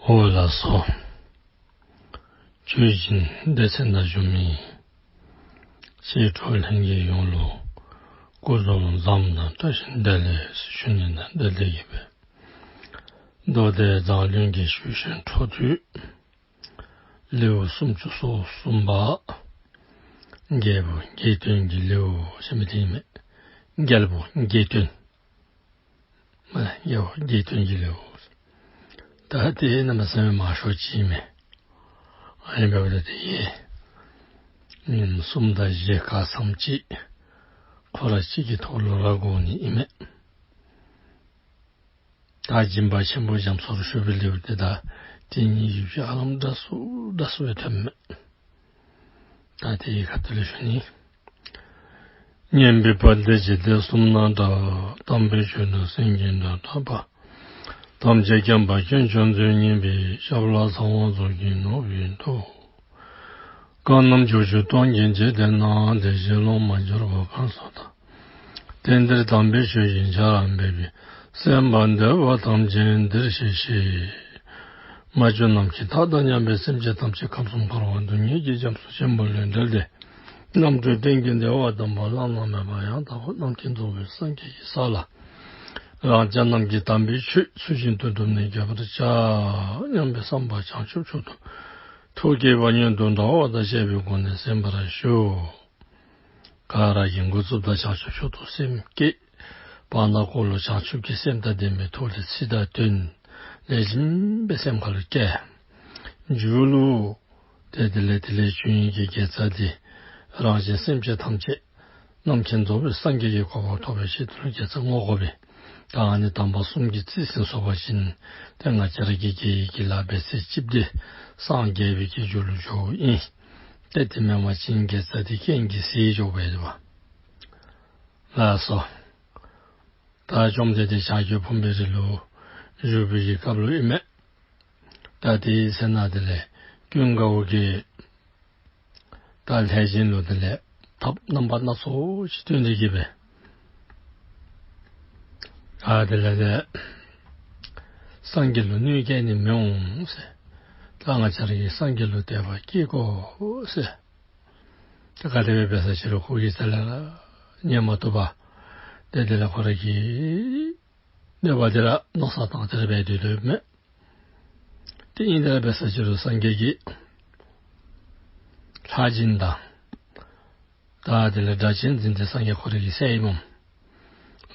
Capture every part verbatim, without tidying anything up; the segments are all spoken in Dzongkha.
འོ་ལགས་སོ། ཆོས་སྦྱིན་སྡེ་ཚན་ནང་བཞུགས་མི་ཆེ་འགྲོ་ལྷན་རྒྱས་ཡོངས་ལུ་སྐུ་གཟུགས་བཟང་པོ་དང་བཀྲ་ཤིས་བདེ་ལེགས་ཞུ་ནི་དང་འབྲེལ་ཏེ་གིས་སྦེ། མདོ་སྡེ་མཛངས་བླུན་གྱི་ཞུ་ཞིང་འཕྲོ་མཐུད་ལེའུ་སུམ་ཅུ་སོ་གསུམ་པ། རྒྱལ་པོ་རྒྱལ་བསྟན་གྱི་ལེའུ་ཟེར་མི་འདི་ཨིན་མས། རྒྱལ་པོ་རྒྱལ་བསྟན། མ་རྒྱལ་པོ་རྒྱལ་བསྟན་གྱི་ལེའུ། ད་དེ་གནམ་མེད་ས་མེད་མང་ཤོས་ཅིག་ཨིན་མས། ཨ་ནི་འབདཝ་ད་དེ་ཉིནམ་གསུམ་དང་བཞི་ག་ཙམ་ཅིག་ཁོ་ར་གཅིག་གི་ཐོག་ལུ་ར་དགོ་ནི་ཨིན་མས། ད་སྦྱིན་པ་ཆེན་པོ་རྒྱ་མཚོར་ཞུགས་པའི་ལེའུ་དེ་ད་དེ་ཉིད་ཡུལ་གྱི་ཧ་ལམ་འདྲ་སུ་འདྲ་སུ་སྦེ་ཐོནམ་མས། ད་དེའི་ཁ་ཐུག་ལས་ཞུ་ནི། སྙན་པའི་བ་དན་འཇིག་རྟེན་གསུམ་ན་གྲགས། དམ་པའི་ཆོས་ནི་སེང་གེའི་སྒྲ་བསྒྲགས་པ། ཐམས་ཅད་མཁྱེན་པ་དཀོན་མཆོག་མཛོད་བརྙེས་པའི། ཞབས་ལ་ཚངས་དབང་ཚོགས་ཀྱིས་བསྣོལ་བའི་ཐོག། གང་རྣམས་ཕྱོགས་བཅུ་སྟོང་གི་འཇིག་རྟེན་ན། བདེ་གཤེགས་སློབ་མར་གྱུར་པ་གང་སུ་དག། དེང་འདིར་དམ་པའི་ཆོས་ཀྱི་ཆར་འབེབས་པའི། གསན་པར་འདོད་པ་ཐམས་ཅད་འདིར་གཤེགས་ཤིག། མ་གྱུར་ནམ་མཁའི་མཐའ་དང་མཉམ་པའི་སེམས་ཅན་ཐམས་ཅད་ཁམས་གསུམ་འཁོར་བ་སྡུག་བསྔལ་གྱི་རྒྱ་མཚོ་ཆེན་པོ་ལས་བསྒྲལ་ཏེ། རྣམ་གྲོལ་གཏན་གྱི་བདེ་བ་དམ་པ་བླ་ན་མེད་པ་ཡང་དག་པར་རྣམ་མཁྱེན་རྫོགས་པའི་སངས་རྒྱས་ཀྱི་ས་ལ། རང་ཅག་རྣམས་ཀྱི་དམ་པའི་ཆོས་ཚུལ་བཞིན་དུ་སྒྲུབ་ནས་རྒྱས་པར་བྱ་སྙམ་པའི་བསམ་པ་བྱང་ཆུབ་མཆོག་ཏུ་ཐུགས་བསྐྱེད་པ་སྔོན་དུ་འགྲོ་བ་དང་བཅས་པའི་སྒོ་ནས་གསན་པར་ཞུ། ག་ར་གིས་འགོ་བཙུགསཔ་ད་བྱང་ཆུབ་མཆོག་ཏུ་སེམས་བསྐྱེད། བར་ན་ཁོ་ལུ་བྱང་ཆུབ་ཀྱི་སེམས་དང་ལྡན་པའི་ཐུགས་ལས་ཚིག་དང་དོན་ལེགས་ཤོམ་སྦེ་སེམས་ཁ་ལུ་བསྐྱེད། མཇུག་ལུ་ཏེ་དེ་ལས་དེ་ལས་བྱུང་བའི་དགེ་རྩ་འདི་རང་གཞན་སེམས་ཅན་ཐམས་ཅད་རྣམ་མཁྱེན་རྫོགས་པའི་སངས་རྒྱས་ཀྱི་གོ་འཕང་ཐོབ་པའི་ཆེད་དུ་དགེ་རྩ་བསྔོ་དགོ་པས། ད་ཨ་ནི་དམ་པ་གསུམ་གྱིས་རྩིས་ཟིན་སོང་པ་ཅིན་ཏེ་ང་བཅས་ར་གི་དགེ་བའི་ལཱ་འབད་ཚད་ཅིག་འདི་སངས་རྒྱས་པའི་གི་རྒྱུ་ལུ་འགྱོཝ་ཨིན། ཏེ་དེ་མེན་པ་ཅིན་དགེ་རྩ་འདི་རྐྱེན་གྱིས་ཟད་འགྱོཝ་ཨིན་པས། ལགས་སོ། ད་བཅོམ་ལྡན་འདས་བྱང་ཆུབ་ཕུང་པོའི་རི་ལུ་བཞུགས་པའི་གི་སྐབས་ལུ་ཨིན་མས། ད་དེའི་ཚེ་ན་དེ་ལས་ཀུན་དགའ་བོ་གིས་ད་ལྷས་བྱིན་ལུ་དེ་ལས་ཐབས་རྣམ་པ་སྣ་ཚོགས་ཅིག་སྟོན་ཏེ་གིས་སྦེ། ད་དེ་ལས་ཏེ་སངས་རྒྱས་ལུ་གནོད་སྐྱེལ་ནི་མི་འོང་ཟེར། ད་ང་བཅས་ར་གིས་སངས་རྒྱས་ལུ་དད་པ་བསྐྱེད་དགོ་ཟེར། ཏེ་ག་དེ་སྦེ་འབད་ས་ཅི་རུང་ཁོ་གིས་དེ་ལས་ར་ཉན་མ་བཏུབ་པར་ཏེ་དེ་ལས་ཁོ་ར་གི་གནོད་པ་དེ་ར་མནོ་བསམ་བཏང་སྟེ་ར་འབད་སྡོད་དོ་མས། ཏེ་ཨིན་དེ་ར་འབད་ས་ཅི་རུང་སངས་རྒྱས་ཀྱིས་ལྷས་བྱིན་དང་ད་དེ་ལས་སྒྲ་གཅན་འཛིན་དེ་སངས་རྒྱས་ཁོ་ར་གིས་བསད་ཡི་སྨོ།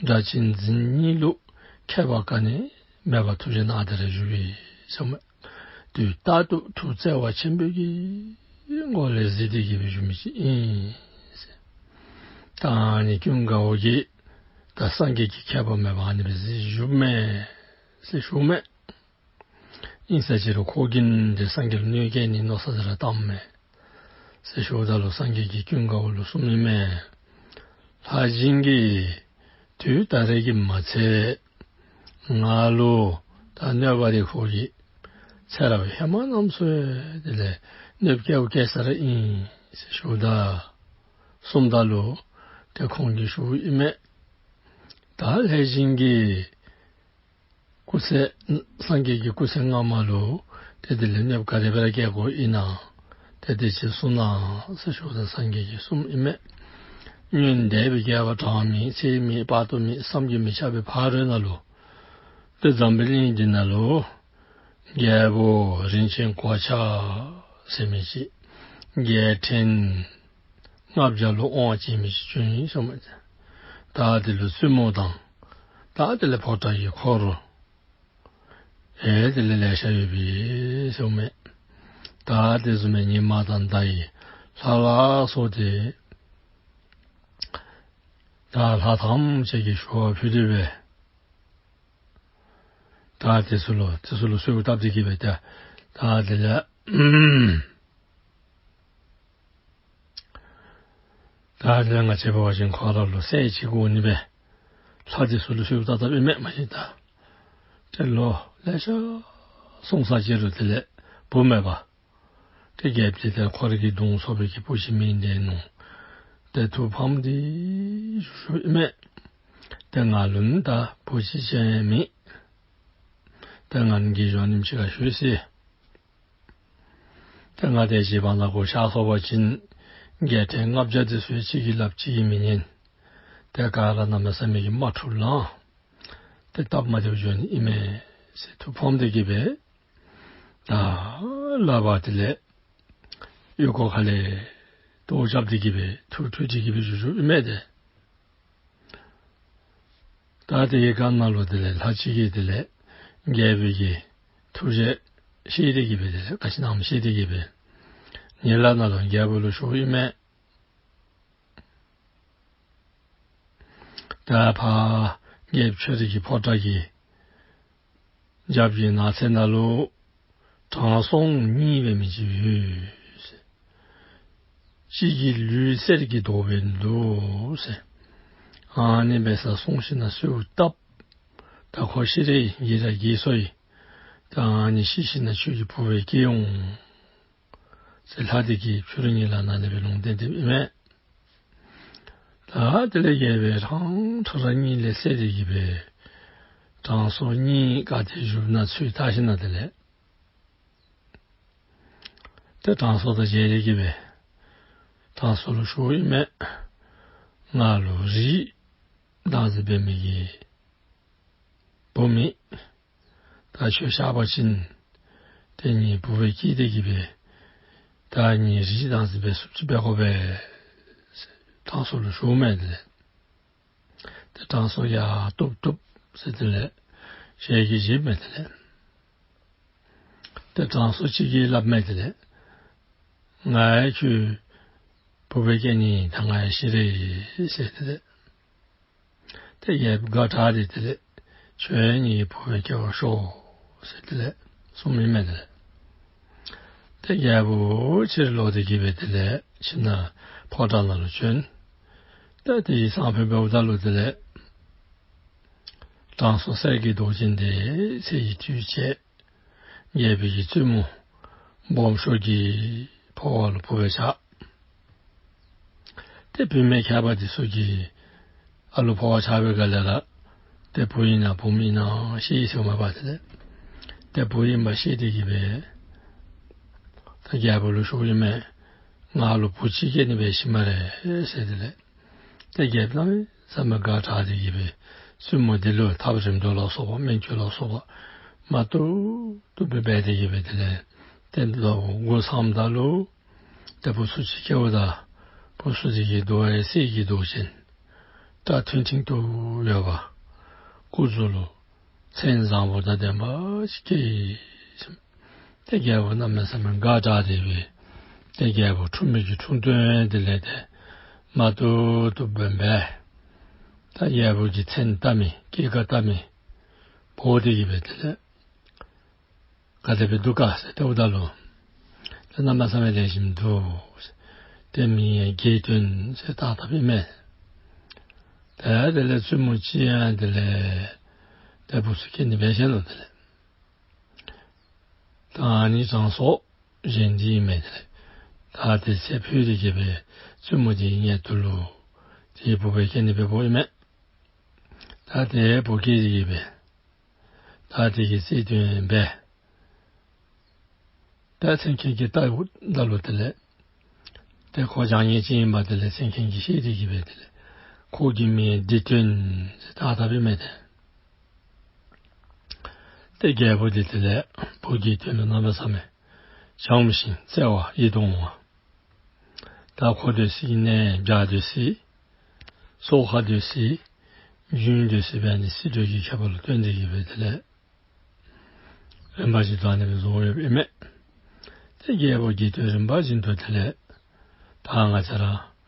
སྒྲ་གཅན་འཛིན་གཉིས་ལུ་ཁྱད་པར་ག་ནི་མེད་པར་ཐུགས་རྗེ་གནང་སྟེ་ར་བཞུགས་པས་ཟེར་མས། དུས་རྟག་ཏུ་ཐུགས་བརྩེ་བ་ཆེན་པོའི་གི་སྒོ་ལས་གཟིགས་ཏེ་གིས་སྦེ་བཞུགས་མི་ཅིག་ཨིན་ཟེར། ད་ཨ་ནི་ཀུན་དགའ་བོ་གིས་ད་སངས་རྒྱས་ཀྱི་ཁྱད་པར་མེད་པར་ཨ་ནི་སྦེ་གཟིགས་བཞུགསཔ་མས་ཟེར་ཞུཝ་མས། ཨིན་ས་ཅི་རུང་ཁོ་གིས་ཏེ་སངས་རྒྱས་ལུ་གནོད་སྐྱེལ་ནི་མནོ་བསམ་དེ་ར་བཏངམ་མས་ཟེར་ཞུཝ་ད་ལུ་སངས་རྒྱས་ཀྱིས་ཀུན་དགའ་བོ་ལུ་གསུངམ་ཨིན་མས། ལྷས་བྱིན་གྱིས་དུས་ད་རེས་ཀྱིས་མ་ཚད་ང་ལུ་ད་གནོད་པ་དེ་ཁོ་གིས་ཚེ་རབས་ཧེ་མ་རྣམས་སུ་དེ་ལས་གནོདཔ་བཀལཝ་བཀལ་ས་ར་ཨིན་ཟེར་ཞུཝ་ད་གསུངམ་ད་ལུ་ཏེ་ཁོང་གིས་ཞུཝ་ཨིན་མས། ད་ལྷས་བྱིན་གྱིས་སྐུ་ཚེ་སངས་རྒྱས་ཀྱི་སྐུ་ཚེ་སྔ་མ་ལུ་ཏེ་དེ་ལས་གནོདཔ་ག་དེ་སྦེ་ར་བཀལ་དགོཔ་ཨིན་ན་ཏེ་དེ་ཅིག་གསུང་གནང་ཟེར་ཞུཝ་ད་སངས་རྒྱས་ཀྱིས་གསུངམ་ཨིན་མས། སྔོན་འདས་པའི་བསྐལ་པ་གྲངས་མེད་ཚད་མེད་དཔག་ཏུ་མེད་བསམ་གྱིས་མི་ཁྱབ་པའི་ཕ་རོལ་ན་ལུ་ཏེ་འཛམ་བུའི་གླིང་འདི་ན་ལུ་རྒྱལ་པོ་རིན་ཆེན་གོ་ཆ་ཟེར་མི་ཅིག་རྒྱལ་ཕྲན་ལྔ་བརྒྱ་ལུ་དབང་བྱེད་མི་ཅིག་བྱོན་ཡི་ཟེར་མས། ད་དེ་ལུ་བཙུན་མོ་དང་ད་དེ་ལས་ཕོ་བྲང་གི་འཁོར་ཨེ་དེ་ལས་ལེ་ཤ་ཡོད་པས་ཟེར་མས། ད་དེ་བཟུམ་མའི་ཉི་མ་དང་ཟླ་བའི་ལྷ་ལ་སོགས་ཏེ་ད་ལྷ་ཐམས་ཅད་ཀྱིས་ཞུ་བ་ཕུལ་ཏེ་སྦེ་ད་དེ་ཚུ་ལུ་དེ་ཚུ་ལུ་གསོལཝ་བཏབ་སྟེ་གིས་སྦེ་ད་ད་དེ་ལས་ད་དེ་ལས་ང་བཅས་འབད་བ་ཅིན་ཁོ་ར་ལུ་སྲས་ཅིག་དགོ་ནི་སྦེ་ལྷ་དེ་ཚུ་ལུ་གསོལཝ་བཏབ་བཏབཔ་ཨིན་མས། མ་གཞི་ད་ཏེ་ལོ་ལེ་ཤ་སོང་ས་ཅི་རུང་དེ་ལས་བུ་མེད་པར་ཏེ་རྒྱལཔོ་དེ་ད་ཁོ་ར་གི་གདུང་འཚོ་བའི་གི་བུ་ཅིག་མེད་དེ་ནུག། ཏེ་ཐུགས་ཕམ་སྟེ་བཞུགས་བཞུགསཔ་ཨིན་མས། ཏེ་ང་ལུ་ནི་ད་བུ་ཅིག་ཅང་མེད། ཏེ་ང་གིས་འགྱོ་ནི་ཅིག་ཁར་ཞུ་ཟེར། ཏེ་ང་དེ་གི་བར་ན་གོ་ཤར་སོང་པ་ཅིན་རྒྱལ་ཕྲན་ལྔ་བརྒྱ་དེ་ཚུ་གཅིག་གིས་སླབ་གཅིག་གིས་མི་ཉན། ཏེ་ག་ར་གནམ་མེད་ས་མེད་ཀྱི་དམག་འཁྲུག་ལང་། ཏེ་སྟབས་མ་བདེཝ་འགྱོ་ནི་ཨིན་མས་ཟེར་ཐུགས་ཕམ་སྟེ་གི་སྦེ་ད་ལགཔ་དེ་ལས་ཨོལ་ལྐོག་ཁ་ལས་ལྟོ་རྐྱབ་སྟེ་གི་སྦེ་ཐུགས་འཁྲུགས་ཏེ་གི་སྦེ་བཞུགས་བཞུགསཔ་ཨིན་མས་ཏེ། ད་དེ་གི་སྐབས་ནང་ལུ་དེ་ལས་ལྷ་ཅིག་གིས་དེ་ལས་རྒྱལ་པོའི་གི་ཐུགས་རྗེ་ཤེས་ཏེ་གི་སྦེ་དེ་ལས་ག་ཅི་ཨིན་ན་ཤེས་ཏེ་གི་སྦེ་ཉེ་ལ་ནང་ལུ་རྒྱལ་པོ་ལུ་ཞུཝ་ཨིན་མས། ད་ཕར་རྒྱལཔོ་ཁྱོད་རའི་གི་ཕོ་བྲང་གི་རྒྱབ་ཀྱི་ནགས་ཚལ་ནང་ལུ་དྲང་སྲོང་གཉིས་འབད་མི་ཅིག་ཡོད་ཟེར། གཅིག་གི་ལུས་གསེར་གྱི་མདོག་སྦེ་འདུག་ཟེར། ཨ་ནི་འབད་སར་སོང་ཞིན་ན་གསོལཝ་བཏབ། ད་ཁོ་ཤི་རེ་ཡི་ར་གིས་སོ་ཡི། ད་ཨ་ནི་ཤི་ཞིན་ན་ཁྱོད་ཀྱི་བུ་སྦེ་སྐྱེ་འོང་ཟེར་ལྷ་དེ་གིས་ཕྱི་རུ་ཉེ་ལ་ནང་ལས་སྦེ་ལུང་བསྟན་ཏེ་ཨིན་མས། ད་དེ་ལས་རྒྱལ་པོའི་རང་ཕྲུ་ར་གཉིས་ལས་བསད་དེ་གི་སྦེ་དྲང་སྲོང་གཉིས་ག་ཏེ་བཞུགས་ན་འཚོལ་བལྟ་ཞིན་ན་དེ་ལས་ཏེ་དྲང་སྲོང་དང་མཇལ་ཏེ་གི་སྦེ་དྲང་སྲོང་ལུ་ཞུཝ་ཨིན་མས། ང་ལུ་རི་དྭངས་སིང་འབད་མི་གི་བུ་མེད། ད་ཁྱོད་གཤགས་པ་ཅིན་ཏེ་ངེའི་བུ་སྦེ་སྐྱེས་ཏེ་གི་སྦེ་ད་ངེའི་རི་དྭངས་སིང་སྦེ་བསུབ་ཅིག་འབད་དགོ་པས་ཟེར་དྲང་སྲོང་ལུ་ཞུཝ་མས། དེ་ལས་ཏེ་དྲང་སྲོང་ཡར་བཏུབ་བཏུབ་ཟེར་དེ་ལས་ཞལ་གྱིས་བཞེསཔ་མས། དེ་ལས་ཏེ་དྲང་སྲོང་ཅིག་གིས་སླབ་མས། དེ་ལས་ང་ཡང་ཁྱོད་བུ་སྦེ་སྐྱེ་ནི་ད་ང་ཡང་ཤི་རེ་ཡི་ཟེར། དེ་ལས་ཏེ་རྒྱལཔོ་དགའ་དྲགས་ཏེ་དེ་ལས་ཁྱོད་ངེའི་བུ་སྦེ་སྐྱེ་བར་ཤོག་ཟེར་དེ་ལས་གསུངམ་ཨིན་མས། དེ་ལས་ཏེ་རྒྱལཔོ་ཕྱིར་ལོག་སྟེ་གི་སྦེ་དེ་ལས་ཁྱིམ་ནང་ཕོ་བྲང་ནང་ལུ་བྱོན། ད་དེ་གི་སང་ཕོད་འབདཝ་ད་ལུ་དེ་ལས་དྲང་སྲོང་གསེར་གྱི་མདོག་ཅན་དེ་ཚེ་ཡི་དུས་བྱས། རྒྱལ་པོའི་གི་བཙུན་མོ་སྦོམ་ཤོས་ཀྱི་འཕོ་བ་ལུ་བུ་སྦེ་ཆགས། ཏེ་བུད་མེད་མཁས་པ་དེ་ཚུ་གིས་ཨ་ལུ་འཕོ་བ་ཆགས་པའི་སྒང་ལས་ར་ཏེ་བུ་ཨིན་ན་བུམོ་ཨིན་ན་ཤེས་ཚུགས་མ་པ། དེ་ལས་ཏེ་བུ་ཨིན་པ་ཤེས་ཏེ་གི་སྦེ་ད་རྒྱལ་པོ་ལུ་ཞུཝ་ཨིན་མས། ང་ལུ་བུ་ཅིག་སྐྱེ་ནི་སྦེ་ཤིག་སྨ་རེ་ཟེར། དེ་ལས་ཏེ་རྒྱལཔོ་གནམ་མེད་ས་མེད་དགའ་དྲགས་ཏེ་གི་སྦེ་བཙུན་མོ་དེ་ལུ་ཐབས་རིམ་གྲོ་ལ་སོགས་པ་སྨན་བཅོས་ལ་སོགས་པ་མ་བཏུབ་བཏུབ་སྦེ་འབད་དེ་གི་སྦེ་དེ་ལས་ཏེ་ལོ་དགུ་ཚངམ་ད་ལུ་ཏེ་བུ་ཚུ་ཅིག་སྐྱེཝ་ད་བུ་ཚུ་དེ་གི་མདོག་ཡང་གསེར་གྱི་མདོག་ཅན། སྐྲ་མཐིང་མཐིང་དུ་ཡོད་པ། སྐུ་གཟུགས་ལུ་མཚན་བཟང་པོ་དང་ལྡན་པ་ཅིག་སྐྱེས་ཡི། ཏེ་རྒྱལཔོ་གནམ་མེད་ས་མེད་དགའ་དྲགས་ཏེ་སྦེ་ཏེ་རྒྱལཔོ་འཁྲུངས་མི་གི་འཁྲུངས་སྟོན་དེ་ལས་ཏེ་མ་བཏུབ་བཏུབ་སྦེ་འབད། ད་རྒྱལཔོ་གི་མཚན་བཏགས་མི་སྐྱེས་སྐར་བཏགས་མི་འབོ་སྟེ་གི་སྦེ་དེ་ལས་ག་དེ་སྦེ་འདུག་ག་ཟེར་བལྟཝ་ད་ལུ་ད་གནམ་མེད་ས་མེད་ལེགས་ཤོམ་འདུག་ཟེར། ཏེ་མིང་ཡང་དགྱེས་སྟོན་ཟེར་བཏགས་བཏགསཔ་ཨིན་མས། ཏེ་དེ་ལས་བཙུན་མོ་ཅིག་ཡང་དེ་ལས་ཏེ་བུ་ཚུ་སྐྱེ་ནི་འབད་ཞིནམ་ལས་དེ་ལས་ད་ཨ་ནི་དྲང་སྲོང་གཞན་འདི་ཨིན་མས། དེ་ལས་ད་དེ་ཚེ་འཕོས་ཏེ་གི་སྦེ་བཙུན་མོ་དེ་གི་མངལ་དུ་ལུ་དེ་བུ་སྦེ་སྐྱེ་ནི་སྦེ་འབོཝ་ཨིན་མས། ད་དེ་བུ་སྐྱེས་ཏེ་གི་སྦེ་ད་དེ་གི་བརྩེ་དུང་འབད། ད་མཚན་མཁན་གྱིས་བལྟཝ་ད་ལུ་དེ་ལས་ཏེ་ཁོ་བྱམས་སྙིང་ཅན་ཨིན་པ་དེ་ལས་མཚན་མཁན་གྱིས་ཤེས་ཏེ་གི་སྦེ་དེ་ལས་ཁོ་གི་མིང་བདེ་སྟོན་ཟེར་བཏགས་བཏགསཔ་ཨིན་མས། ཏེ་ཏེ་རྒྱལཔོ་དེ་དེ་ལས་བུ་དགྱེས་སྟོན་ལུ་གནམ་མེད་ས་མེད་བྱམས་ཤིང་བརྩེ་བ་ཡིད་དུ་འོང་བ། ད་ཁོ་སྡོད་སའི་གནས་བྱཱར་སྡོད་སའི་སོ་ཁར་སྡོད་སའི་རྒྱུན་སྡོད་སའི་སྦེ་ཨ་ནི་སྲིད་གྲོགས་ཀྱི་ཁྱད་པར་ལུ་བརྟེན་ཏེ་གི་སྦེ་དེ་ལས་རིམ་པ་བཞིན་དུ་ཨ་ནི་སྦེ་བཟོ་ཡོདཔ་ཨིན་མས། ཏེ་རྒྱལཔོ་དགྱེས་སྟོན་རིམ་པ་བཞིན་དུ་དེ་ལས་ད་ང་བཅས་ར་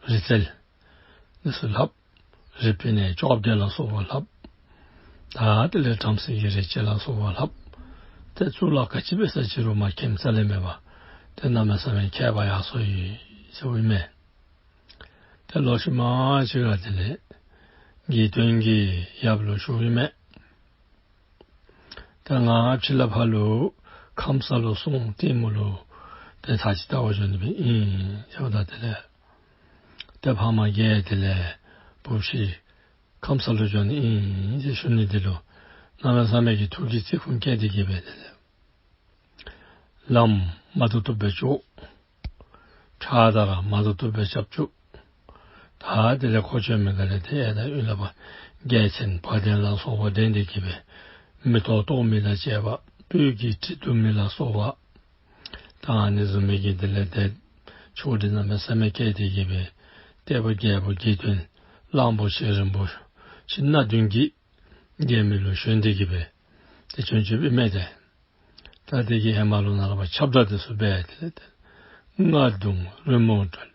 རི་རྩེ་ལས་ཚུར་ལྷབ། རི་པིན་ནི་ཅོག་བརྡོལ་ལ་སོགས་པ་ལྷབ། ད་དེ་ལས་བྲམ་ཟེ་གི་རི་ལྕེ་ལ་སོགས་པ་ལྷབ། ཏེ་གཙུག་ལག་ག་ཅི་འབད་ས་ཅི་རུང་མ་མཁྱེནམ་རྩ་ལས་མེད་པར་ཏེ་གནམ་མེད་ས་མེད་མཁས་པ་ཡར་སོ་ཡི་ཟེརཝ་ཨིན་མས། ཏེ་ལོག་ཤུལ་མ་ཅིག་ཁར་དེ་ལས་དགྱེས་སྟོན་གྱིས་ཡབ་ལུ་ཞུཝ་ཨིན་མས། ད་ང་ཕྱི་ལས་ཕར་ལུ་ཁམས་སངས་ལུ་སོང་ལྟདམོ་ལུ་ཏེ་ཚར་ཅིག་བལྟ་བར་འགྱོ་ནི་སྦེ་ཨིན་ཟེརཝ་ད་དེ་ལས་ཏེ་ཕམ་གིས་དེ་ལས་བུ་ཕྱིར་ཁམས་སངས་ལུ་འགྱོ་ནི་ཨིན་ཟེར་ཞུ་ནི་དེ་ལུ་ གནམ་མེད་ས་མེད་ཀྱི་ཐུགས་ཀྱི་བརྩི་བཀུར་བསྐྱེད་དེ་གི་སྦེ་དེ་ལས་ལམ་མ་བཏུབ་བཏུབ་སྦེ་བཅུག། ཕྱག་དར་མ་བཏུབ་བཏུབ་སྦེ་རྐྱབ་བཅུག། ད་དེ་ལས་ཁོ་བྱོན་མི་ག་ལས་ཏེ་ཡར་དང་ཡར་ལས་ཕར་རྒྱལ་མཚན་བ་དན་ལ་སོགས་པ་འདྲེན་ཏེ་གི་སྦེ་མེ་ཏོག་གཏོར་མི་དང་བཅས་པ་སྤོས་ཀྱི་དྲི་བཏུང་མི་ལ་སོགས་པ་ད་ཨ་ནི་བཟུམ་མའི་གི་དེ་ལས་ཏེ་ཆོས་འདི་གནམ་མེད་ས་མེད་བསྐྱེད་དེ་གི་སྦེ་ཏེ་ཕར་རྒྱལ་པོ་དགེ་འདུན་གླང་པོ་ཆེ་རིན་པོ་ཆེ་སྣ་བདུན་གྱིས་རྒྱལ་མི་ལུ་ཞོན་ཏེ་གི་སྦེ་ཏེ་བྱོན་བྱོནམ་ཨིན་མས་ཏེ། ད་དེ་གི་ཧེ་མ་ལུ་ནཱ་ལས་ཕར་ཁྱབ་བརྡལ་དེ་ཚུ་འབད་དེ་ལས་ཏེ་རྔ་རྡུང་རོལ་མོ་དཀྲོལ་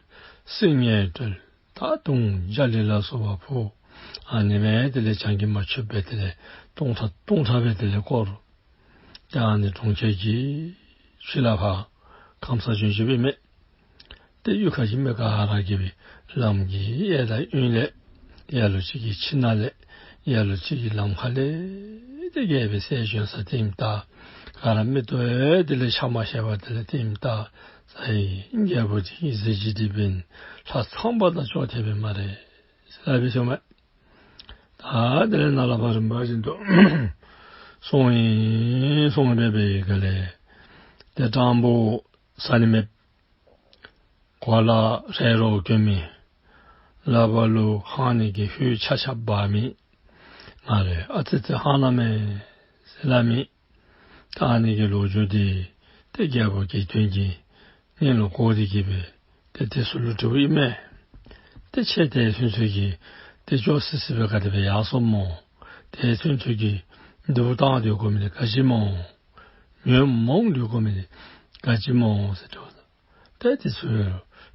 སིལ་སྙན་དཀྲོལ་ད་དུང་རྒྱ་གླིང་ལ་སོགས་པ་ཕུ། ཨ་ནི་སྦེ་དེ་ལས་བྱང་གི་མ་ཆོད་པའི་དེ་ལས་སྟོང་ཕྲག་སྟོང་ཕྲག་སྦེ་དེ་ལས་བསྐོར། ཏེ་ཨ་ནི་གྲོང་ཁྱེར་གྱི་ཕྱི་ལས་ཕར་ཁམས་སངས་བྱོན་བྱོནམ་ཨིན་མས། ཏེ་གཡུས་ཁ་གི་མི་ག་ར་གིས་སྦེ་ལམ་གྱི་གཡས་དང་གཡོན་ལས་ལ་ལུ་ཅིག་གིས་ཕྱི་ནང་ལས་ལ་ལུ་ཅིག་གིས་ལམ་ཁ་ལས་ཏེ་རྒྱལ་པོའི་སྲས་བྱོན་ས་ཏེ་ཨིནམ་ད་ག་ར་མིག་ཏོ་ཡང་དེ་ལས་ཆ་མ་ཤེས་པར་དེ་ལས་ཏེ་ཨིནམ་ད་ས་ཡི་རྒྱལ་པོ་འདི་གཟི་བརྗིད་འདི་འབདན་ལྷ་ཚངས་པ་དང་ཅོག་འཐདཔ་ཨིན་སྨ་རེ་ཟེར་སླབ་སྦེ་ཞུཝ་མས། ད་དེ་ལས་ནཱ་ལས་ཕར་རིམ་པ་བཞིན་དུ་སོང་ཡི་སོང་སྦེ་འབད་བའི་སྒང་ལས་ཏེ་སྤྲང་པོ་ཟ་ནི་མེད། གོ་ལ་རས་རོ་གྱོན་མི། ལག་པ་ལུ་ཧང་ནི་གི་ཧུད་ཆག་ཆག་འབག་མི། ང་ལུ་ཨ་ཙི་ཙི་ཧང་ན་མས་ཟེར་སླབ་མི། ད་ཨ་ནི་གི་ལོ་རྒྱུས་འདི་ཏེ་རྒྱལ་པོ་དགེ་འདུན་གྱི་སྙན་ལུ་གོ་སྟེ་གི་སྦེ་ཏེ་དེ་ཚུ་ལུ་དྲིཝ་ཨིན་མས། ཏེ་ཁྱེད་དེ་ཚུན་ཚོད་ཀྱི་ཏེ་སྐྱོ་སི་སི་སྦེ་ག་དེ་སྦེ་ཡར་སོངམ་སྨོ། དེ་ཚུན་ཚོད་ཀྱི་སྡུག་བཏང་སྡོད་དགོ་མི་འདི་ག་ཅི་སྨོ། ཉོན་མོངས་སྡོད་དགོ་མི་འདི་ག་ཅི་སྨོ་ཟེར་དྲིཝ་ད། ཏེ་དེ་ཚུ་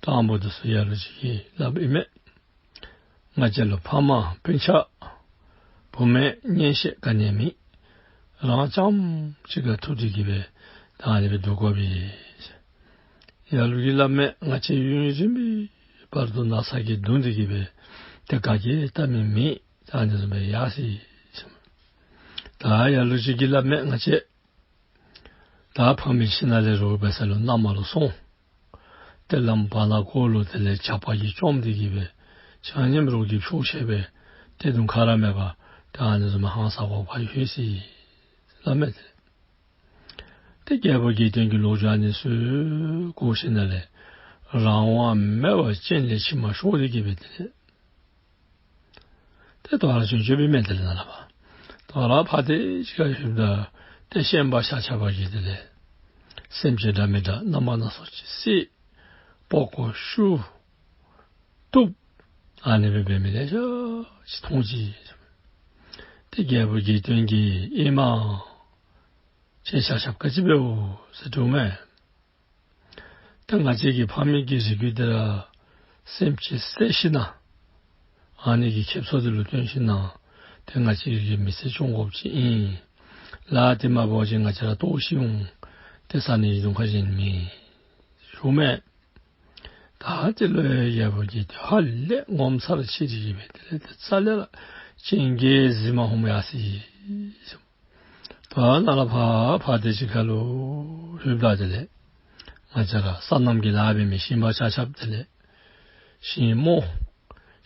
སྤྲང་པོ་དེ་ཚུ་ལ་ལུ་ཅིག་གིས་སླབ་ཨིན་མས། ང་བཅས་ལུ་ཕམ་སྤུན་ཆ་བུ་མེད་གཉེན་བཤེས་ག་ནི་ཡང་མེད། རང་རྐྱངམ་གཅིག་ཁར་ཐུག་སྟེ་གི་སྦེ་ད་ཨ་ནི་སྦེ་སྡོད་དགོ་པས། ལ་ལུ་གིས་སླབ་མས། ང་བཅས་ཡུན་རིངམོའི་བར་དུ་ན་ཚ་གིས་གདུང་སྟེ་གི་སྦེ་ཏེ་ག་གིས་བལྟ་མི་མེད། ད་ཨ་ནི་བཟུམ་སྦེ་ཡར་སོང་ཡི། ད་ལ་ལུ་ཅིག་གིས་སླབ་མས། ང་བཅས་ད་ཕམ་གྱི་ཁྱིམ་ནང་ལས་རོགས་འབད་ས་ལུ་ནཱ་མར་ལུ་སོང་། ཏེ་ལམ་བར་ན་གོ་ལུ་དེ་ལས་ཇག་པ་གིས་བཅོམ་སྟེ་གི་སྦེ་ཆ་མཉམ་རོགས་ཀྱིས་འཕྱོག་བཤལ་སྦེ་ཏེ་གདོང་ཁ་ར་མེད་པར་ཏེ་ཨ་ནི་བཟུམ་ཧང་སང་དགོཔ་ཁར་ལྷོད་ཅི་སླབ་མས། ཏེ་རྒྱལ་པོ་དགེ་འདུན་གྱི་ལོ་རྒྱུས་ཨ་ནི་ཚུ་གོ་ཞིནམ་ལས་རང་དབང་མེད་པར་སྤྱན་ལས་མཆི་མ་ཤོར་ཏེ་གི་སྦེ་དེ་ལས་ཏེ་དོ་རུང་བྱོན་བྱོནམ་ཨིན་མས། དེ་ལས་ནཱ་ལས་ཕར་དོ་རུང་ཕར་དེ་ཅིག་ཁར་ལྷོདཔ་ད་ཏེ་ཤན་པ་ཤ་ཆ་པ་གིས་དེ་ལས་སེམས་ཅན་འདྲ་མི་འདྲ་རྣམ་པ་སྣ་ཚོགས་ཅིག་བསད་པགས་ཀོ་བཤུ་གཏུབ་ཨ་ནི་སྦེ་འབད་མི་ལེ་ཤ་ཅིག་མཐོང་ཅི། ཏེ་རྒྱལ་པོ་དགེ་འདུན་གྱིས་ཨེ་མ་ཁྱེད་ཆ་ཁྱབ་ག་ཅི་འབདཝ་ཟེར་དྲིཝ་མས། ཏེ་ང་བཅས་ཀྱི་ཕ་མེས་ཀྱི་རིགས་རྒྱུད་འདི་ར་སེམས་ཅན་བསད་ཞིནམ་ཨ་ནི་གི་ཁེབ་སང་འདི་ལུ་བརྟེན་ཞིནམ་ཏེ་ང་བཅས་ཀྱི་མི་ཚེ་སྐྱོང་དགོཔ་ཅིག་ཨིན། ལཱ་འདི་མ་འབད་བ་ཅིན་ང་བཅས་ར་ལྟོགས་ཤི་འོང་། ཏེ་བཟའ་ནི་གི་གདོང་ཁར་གཞན་མེད་ཞུཝ་མས། ད་དེ་ལུ་རྒྱལ་པོ་དགེ་འདུན་ཧ་ལས་ངོ་མཚར་ཆེ་སྟེ་གི་སྦེ་དེ་ལས་ཏེ་རྩ་ལས་ར་སྤྱན་གྱིས་གཟིགས་མ་ནུམ་ཡར་སོ་ཡི། ད་ནཱ་ལས་ཕར་ཕར་དེ་ཅིག་ཁར་ལུ་ལྷོདཔ་ད་དེ་ལས་ང་བཅས་ར་སོ་ནམ་གྱི་ལཱ་འབད་མི་ཞིང་པ་ཆ་ཁྱབ་དེ་ལས་ཞིང་རྨོ།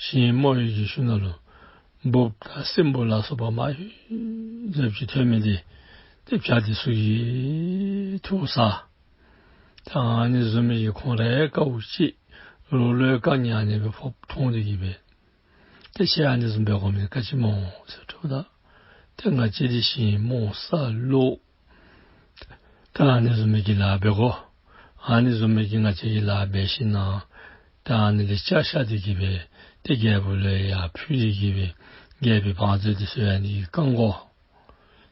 ཞིང་རྨོ་བའི་གི་ཤུལ་ནང་ལུ་འབུཔ་དང་སྲིན་འབུ་ལ་སོགས་པ་མ་ཧེ་ཙམ་ཅིག་ཐོན་མི་འདི་ཏེ་བྱ་འདི་ཚུ་གིས་འཐུ་ཟ། ད་ཨ་ནི་བཟུམ་མའི་གི་ཁོང་རའི་དཀའཝ་སྤྱད་རོགས་ལུ་དཀའ་ངལ་ཨ་ནི་སྦེ་ཕོགཔ་མཐོང་སྟེ་གི་སྦེ་ཏེ་ཁྱེད་ཨ་ནི་བཟུམ་འབད་དགོ་མི་ག་ཅི་སྨོ་ཟེར་དྲིཝ་ད། ཏེ་ང་བཅས་འདི་ཞིང་རྨོ་ས་ལོག། ད་ཨ་ནི་བཟུམ་མའི་གི་ལཱ་འབད་དགོ། ཨ་ནི་བཟུམ་མའི་གི་ང་བཅས་ཀྱིས་ལཱ་འབད་ཞིནམ་ད་ཨ་ནི་ལས་ཆ་བཞག་སྟེ་གི་སྦེ་ཏེ་རྒྱལ་པོ་ལུ་ཡར་ཕུལ་ཏེ་གི་སྦེ་རྒྱལ་པོའི་བང་མཛོད་འདི་ཚུ་ཨ་ནི་གིས་བཀང་དགོ།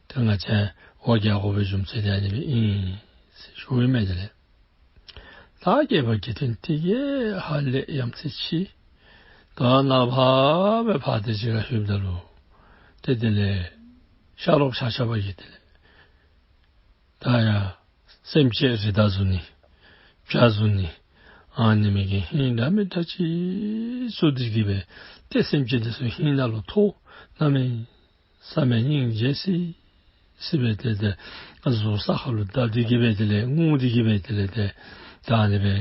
ཏེ་ང་བཅས་འོ་བརྒྱལ་དགོ་པའི་རྒྱུ་མཚན་འདི་ཨ་ནི་སྦེ་ཨིན་ཟེར་ཞུཝ་ཨིན་མས། དེ་ལས་ད་རྒྱལ་པོ་དགེ་འདུན་དེ་གིས་ཧ་ལས་ཡ་མཚན་ཆེ། ད་ནཱ་ཕར་སྦེ་ཕར་དེ་ཅིག་ཁར་ལྷོདཔ་ད་ལུ་ཏེ་དེ་ལས་ཤ་རོགས་ཆ་ཁྱབ་ཀྱིས་དེ་ལས་ད་ཡ་སེམས་ཅན་རི་དྭགས་བཟུང་ནི་བྱ་བཟུང་ནི་ཨ་ནི་མི་གི་ཧིང་འདྲ་མི་འདྲ་ཅིག་བཙུགས་ཏེ་གི་སྦེ་ཏེ་སེམས་ཅན་དེ་ཚུ་ཧིང་ནང་ལུ་ཐོགས་གནམ་མེད་ས་མེད་སྙིང་རྗེ་སི་སི་སྦེ་ཏེ་ཏེ་གཟུགས་ས་ཁར་ལུ་བརྡབ་སྟེ་གི་སྦེ་དེ་ལས་ངུ་སྟེ་གི་སྦེ་དེ་ལས་ཏེ་ད་ཨ་ནི་སྦེ་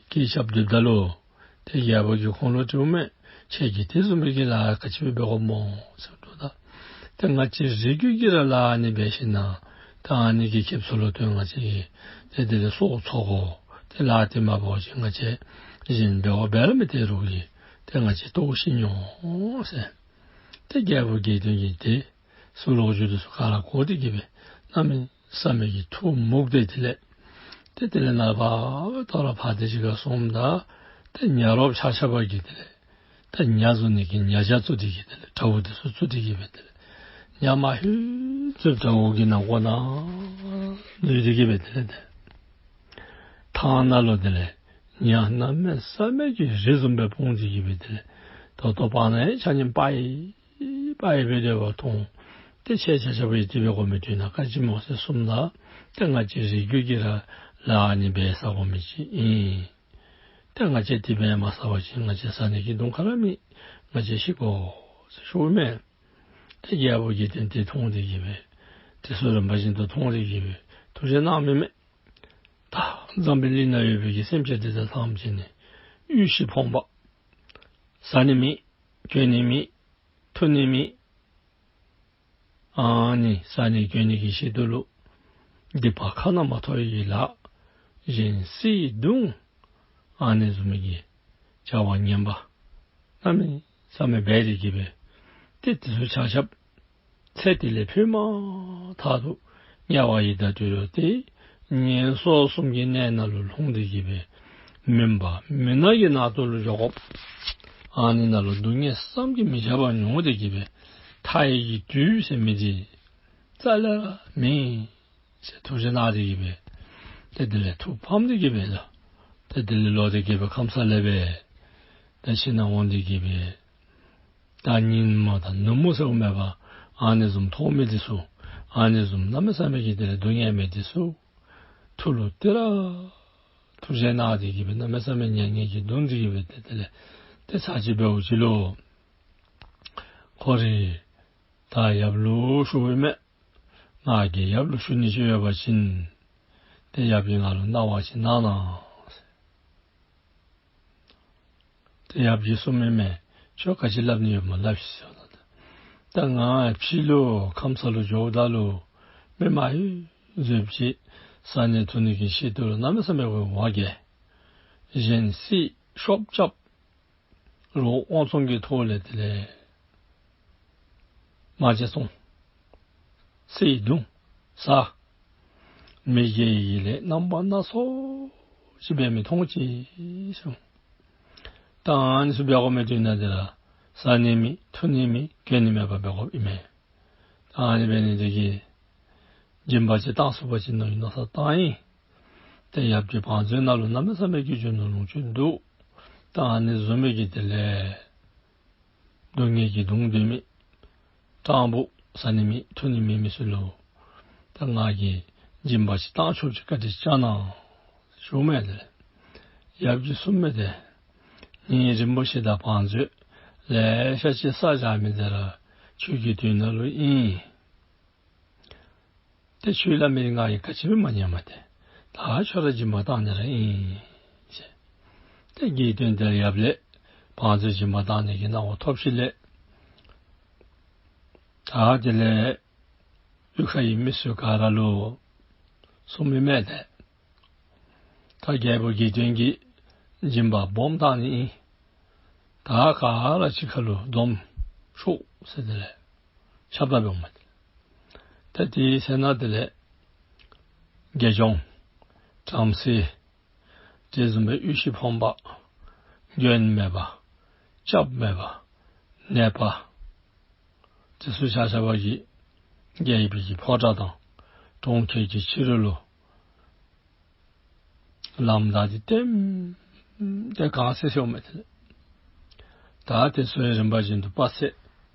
སྐད་རྐྱབ་སྡོདཔ་ད་ལུ་ཏེ་རྒྱལ་པོ་གིས་ཁོང་ལུ་དྲིཝ་མས། ཁྱེད་ཀྱིས་དེ་བཟུམ་མའི་གི་ལཱ་ག་ཅི་སྦེ་འབད་དགོཔ་སྨོ་ཟེར་དྲིཝ་ད། ཏེ་ང་བཅས་རིགས་རྒྱུད་ཀྱིས་ར་ལཱ་ཨ་ནི་འབད་ཞིནམ་ད་ཨ་ནི་གི་ཁེབ་སང་ལུ་ཏེ་ང་བཅས་ཀྱིས་ཏེ་དེ་ལས་སྲོག་འཚོ་དགོ། ཏེ་ལཱ་འདི་མ་འབད་བ་ཅིན་ང་བཅས་གཞན་འབད་བ་འབད་ར་མི་སྟེར་རུང་གི་ཏེ་ང་བཅས་ལྟོགས་ཤི་འོང་ཟེར། ཏེ་རྒྱལ་པོ་གི་དོན་གྱིས་ཏེ་ཚུ་ལོ་རྒྱུས་འདི་ཚུ་ག་ར་གོ་སྟེ་གི་སྦེ་གནམ་མེད་ས་མེད་ཀྱི་ཐུགས་མུག་སྟེ་དེ་ལས་ཏེ་དེ་ལས་ནངས་པ་ཐོ་རངས་ཕར་དེ་ཅིག་ཁར་སོངམ་ད་ཏེ་ཉ་རོགསཔ་ཆ་ཁྱབ་ཀྱིས་དེ་ལས་ད་ཉ་བཟུང་ནི་གི་ཉ་ཇ་བཙུགས་ཏེ་གི་དེ་ལས་བྲག་ཕུག་དེ་ཚུ་བཙུགས་ཏེ་གི་སྦེ་དེ་ལས་ཉ་མ་ཧུད་ཙིགཔ་བྲག་ཕུག་གི་ནང་ཁོག་ནང་འཛུལ་ཏེ་གི་སྦེ་དེ་ལས་ཏེ་ཐང་ནང་ལུ་དེ་ལས་ཉ་གནམ་མེད་ས་མེད་ཀྱི་རི་བཟུམ་སྦེ་སྤུངས་ཏེ་གི་སྦེ་དེ་ལས་ད་ལྟོ་བར་ན་ཡང་ཆ་མཉམ་པའི་པའི་སྦེ་སྡོད་པ་མཐོང་། ཏེ་ཁྱེད་ཆ་ཁྱབ་ཀྱིས་དེ་སྦེ་གོ་མི་བཏུབ་ན་ག་ཅི་སྨོ་ཟེར་གསུངམ་ད་ཏེ་ང་བཅས་རིགས་རྒྱུད་ཀྱིས་ར་ལཱ་ཨ་ནི་འབད་ཟ་དགོ་མི་ཅིག་ཨིན། ཏེ་ང་བཅས་དེ་སྦེ་མ་ཟ་བ་ཅིན་ང་བཅས་ཟ་ནི་གི་དོང་ཁར་ར་མེད། ང་བཅས་ཤི་དགོ་ཟེར་ཞུཝ་མས། ཏེ་རྒྱལ་པོ་གི་དོན་དེ་མཐོང་སྟེ་གི་སྦེ་དེ་ཚུ་རིམ་པ་བཞིན་དུ་མཐོང་སྟེ་གི་སྦེ་ཐུགས་རྗེ་གནང་མི་མས། ད་འཛམ་བུ་གླིང་ནང་ཡོད་པའི་གི་སེམས་ཅན་དེ་དག་ཐམས་ཅད་ནི་ཡུལ་ཤི་ཕོངས་པ། ཟ་ནི་མེད། གྱོན་ནི་མེད། འཐུང་ནི་མེད། ཨ་ནི་ཟ་ནི་གྱོན་ནི་གི་ཆེད་དུ་ལུ་སྡིག་པ་ཁ་ན་མ་ཐོ་བའི་ལཱ་གཞན་བསད་བརྡུང་ཨ་ནི་བཟུམ་མའི་གི་བྱ་བ་ངན་པ་གནམ་མེད་ས་མེད་འབད་དེ་གི་སྦེ་ཏེ་དེ་ཚུ་ཆ་ཁྱབ་ཚེ་འདི་ལས་འཕོས་མ་ཐག་ཏུ་དམྱལ་བ་ཡི་དྭགས་དུད་འགྲོ་སྟེ་ངན་སོང་གསུམ་གྱི་གནས་ནང་ལུ་ལྷུང་སྟེ་གི་སྦེ་མུན་པ་མུན་ནག་གི་ནང་དུ་ལུ་འགྱོ་དགོཔ། ཨ་ནི་ནང་ལུ་སྡུག་བསྔལ་བསམ་གྱིས་མི་ཁྱབ་པ་མྱོང་སྟེ་གི་སྦེ་མཐའ་ཡས་ཀྱི་དུས་ཟེར་མི་འདི་རྩ་ལས་ར་མེད་ཟེར་ཐུགས་རྗེ་གནང་སྟེ་གི་སྦེ་ཏེ་དེ་ལས་ཐུགས་ཕམ་སྟེ་གི་སྦེ་ལོ་ཏེ་དེ་ལས་ལོག་སྟེ་གི་སྦེ་ཁམས་ལས་སྦེ་ཏེ་ཁྱིམ་ནང་འོང་སྟེ་གི་སྦེ་ད་ཉིན་མོ་དང་ནུབ་མོ་ཟེརཝ་མེད་པར་ཨ་ནི་བཟུམ་ཐོགས་མེད་འདི་ཚུ་ཨ་ནི་བཟུམ་གནམ་མེད་ས་མེད་ཀྱི་དེ་ལས་སྡུག་བསྔལ་མེད་འདི་ཚུ་ཐུགས་ལུ་དེ་ར་ཐུགས་རྗེ་གནང་སྟེ་གི་སྦེ་གནམ་མེད་ས་མེད་མྱ་ངན་གྱིས་གདུང་སྟེ་གི་སྦེ་ཏེ་དེ་ལས་ཏེ་ཚར་ཅིག་འབདཝ་ཅིག་ལུ་ཁོ་རའི་ད་ཡབ་ལུ་ཞུཝ་མས། ང་གིས་ཡབ་ལུ་ཞུ་ནི་ཅིག་ཡོད་པ་ཅིན་ཏེ་ཡབ་ཀྱིས་ང་ལུ་གནང་བ་ཅིག་གནང་གནང་ཟེར། ཏེ་ཡབ་ཀྱིས་གསུངས་མི་མས། ཁྱོད་ག་ཅི་སླབ་ནི་ཡོདཔ་སྨོ་སླབ་ཤིག་ཟེར། ད་ང་ཕྱི་ལུ་ཁམས་ལུ་འགྱོཝ་ད་ལུ་མི་མ་ཧུད་ཅིག་ཟ་ནི་འཐུང་ནི་གི་ཆེད་དུ་ལུ་གནམ་མེད་ས་མེད་འབད་བ་གིས་གཞན་བསད་ཤོབ་རྐྱབ་རོགས་དབང་བཙོང་གི་ཐོག་ལས་དེ་ལས་དམག་རྐྱབ་བཙོང་བསད་བརྡུང་ཟ། མི་དགེ་བའི་ལས་རྣམ་པ་སྣ་ཚོགས་ཅིག་འབད་མི་མཐོང་ཅི་གསུངས། ད་ཨ་ནི་ཚུ་འབད་དགོ་མི་འདི་ནང་འདི་ར་ཟ་ནི་མེད་འཐུང་ནི་མེད་གྱོན་ནི་མེད་པར་འབད་དགོཔ་ཨིན་མས། ད་ཨ་ནི་འབད་ནི་འདི་གིས་སྦྱིན་པ་ཅིག་བཏང་ཚུགས་པ་ཅིན་མནོ་བའི་མནོ་བསམ་བཏང་ཡི། ཏེ་ཡབ་ཀྱི་བང་མཛོད་ནང་ལུ་གནམ་མེད་ས་མེད་ཀྱི་རྒྱུ་ནོར་ལོངས་སྤྱོད་འདུག། ད་ཨ་ནི་བཟུམ་མའི་གི་དེ་ལས་སྡུག་བསྔལ་གྱིས་གདུང་སྡོད་མི་སྤྲང་པོ་ཟ་ནི་མེད་འཐུང་ནི་མེད་མི་ཚུ་ལུ་ད་ང་གིས་སྦྱིན་པ་ཅིག་བཏང་ཆོགཔ་ཅིག་བཀའ་དྲིན་བསྐྱང་གནང་ཞུཝ་མས། དེ་ལས་ཡབ་ཀྱིས་གསུངས་མི་འདི་ངེའི་རིན་པོ་ཆེ་དང་བང་མཛོད་ལེ་ཤ་ཅིག་བསགས་བཞག་མི་འདི་ར་ཁྱོད་ཀྱི་མདུན་ནང་ལུ་ཨིན། ཏེ་ཁྱོད་སླབ་མི་ང་གིས་ག་ཅི་སྦེ་མ་ཉན་མས། ཏེ་ད་ཁྱོད་ར་སྦྱིན་པ་བཏང་ནི་ར་ཨིན་ཟེར། ཏེ་དགེ་འདུན་དེ་ལས་ཡབ་ལས་བང་མཛོད་སྦྱིན་པ་བཏང་ནི་གི་གནང་བ་ཐོབ་ཞིནམ་ལས་ད་དེ་ལས་གཡུས་ཁའི་མི་ཚུ་ག་ར་ལུ་གསུངས་མི་མས། ཏེ་ད་རྒྱལ་པོ་དགེ་འདུན་གྱིས་སྦྱིན་པ་སྦོམ་བཏང་ནི་ཨིན། ད་ག་ར་གཅིག་ཁར་ལུ་འཛོམས་ཤོག་ཟེར་དེ་ལས་ཁྱབ་བརྡལ་འབདཝ་མས། ཏེ་དེའི་ཚེ་ན་དེ་ལས་དགེ་སྦྱོང་བྲམ་ཟེ་དེ་བཟུམ་སྦེ་གཡུལ་ཤི་ཕོངས་པ་གྱོནམ་མེད་པ་སྐྱབས་མེད་པ་ནད་པ་དེ་ཚུ་ཆ་ཁྱབ་ཀྱིས་རྒྱལ་པོའི་གི་ཕོ་བྲང་དང་གྲོང་ཁྱེར་གྱི་ཕྱི་རོལ་ལུ་ལམ་བདའ་སྟེ་ལྟེམ་ལྟེ་གང་སེ་སེ་འོང་མས། དེ་ལས་ད་དེ་ཚུ་ཡང་རིམ་པ་བཞིན་དུ་དཔག་ཚད་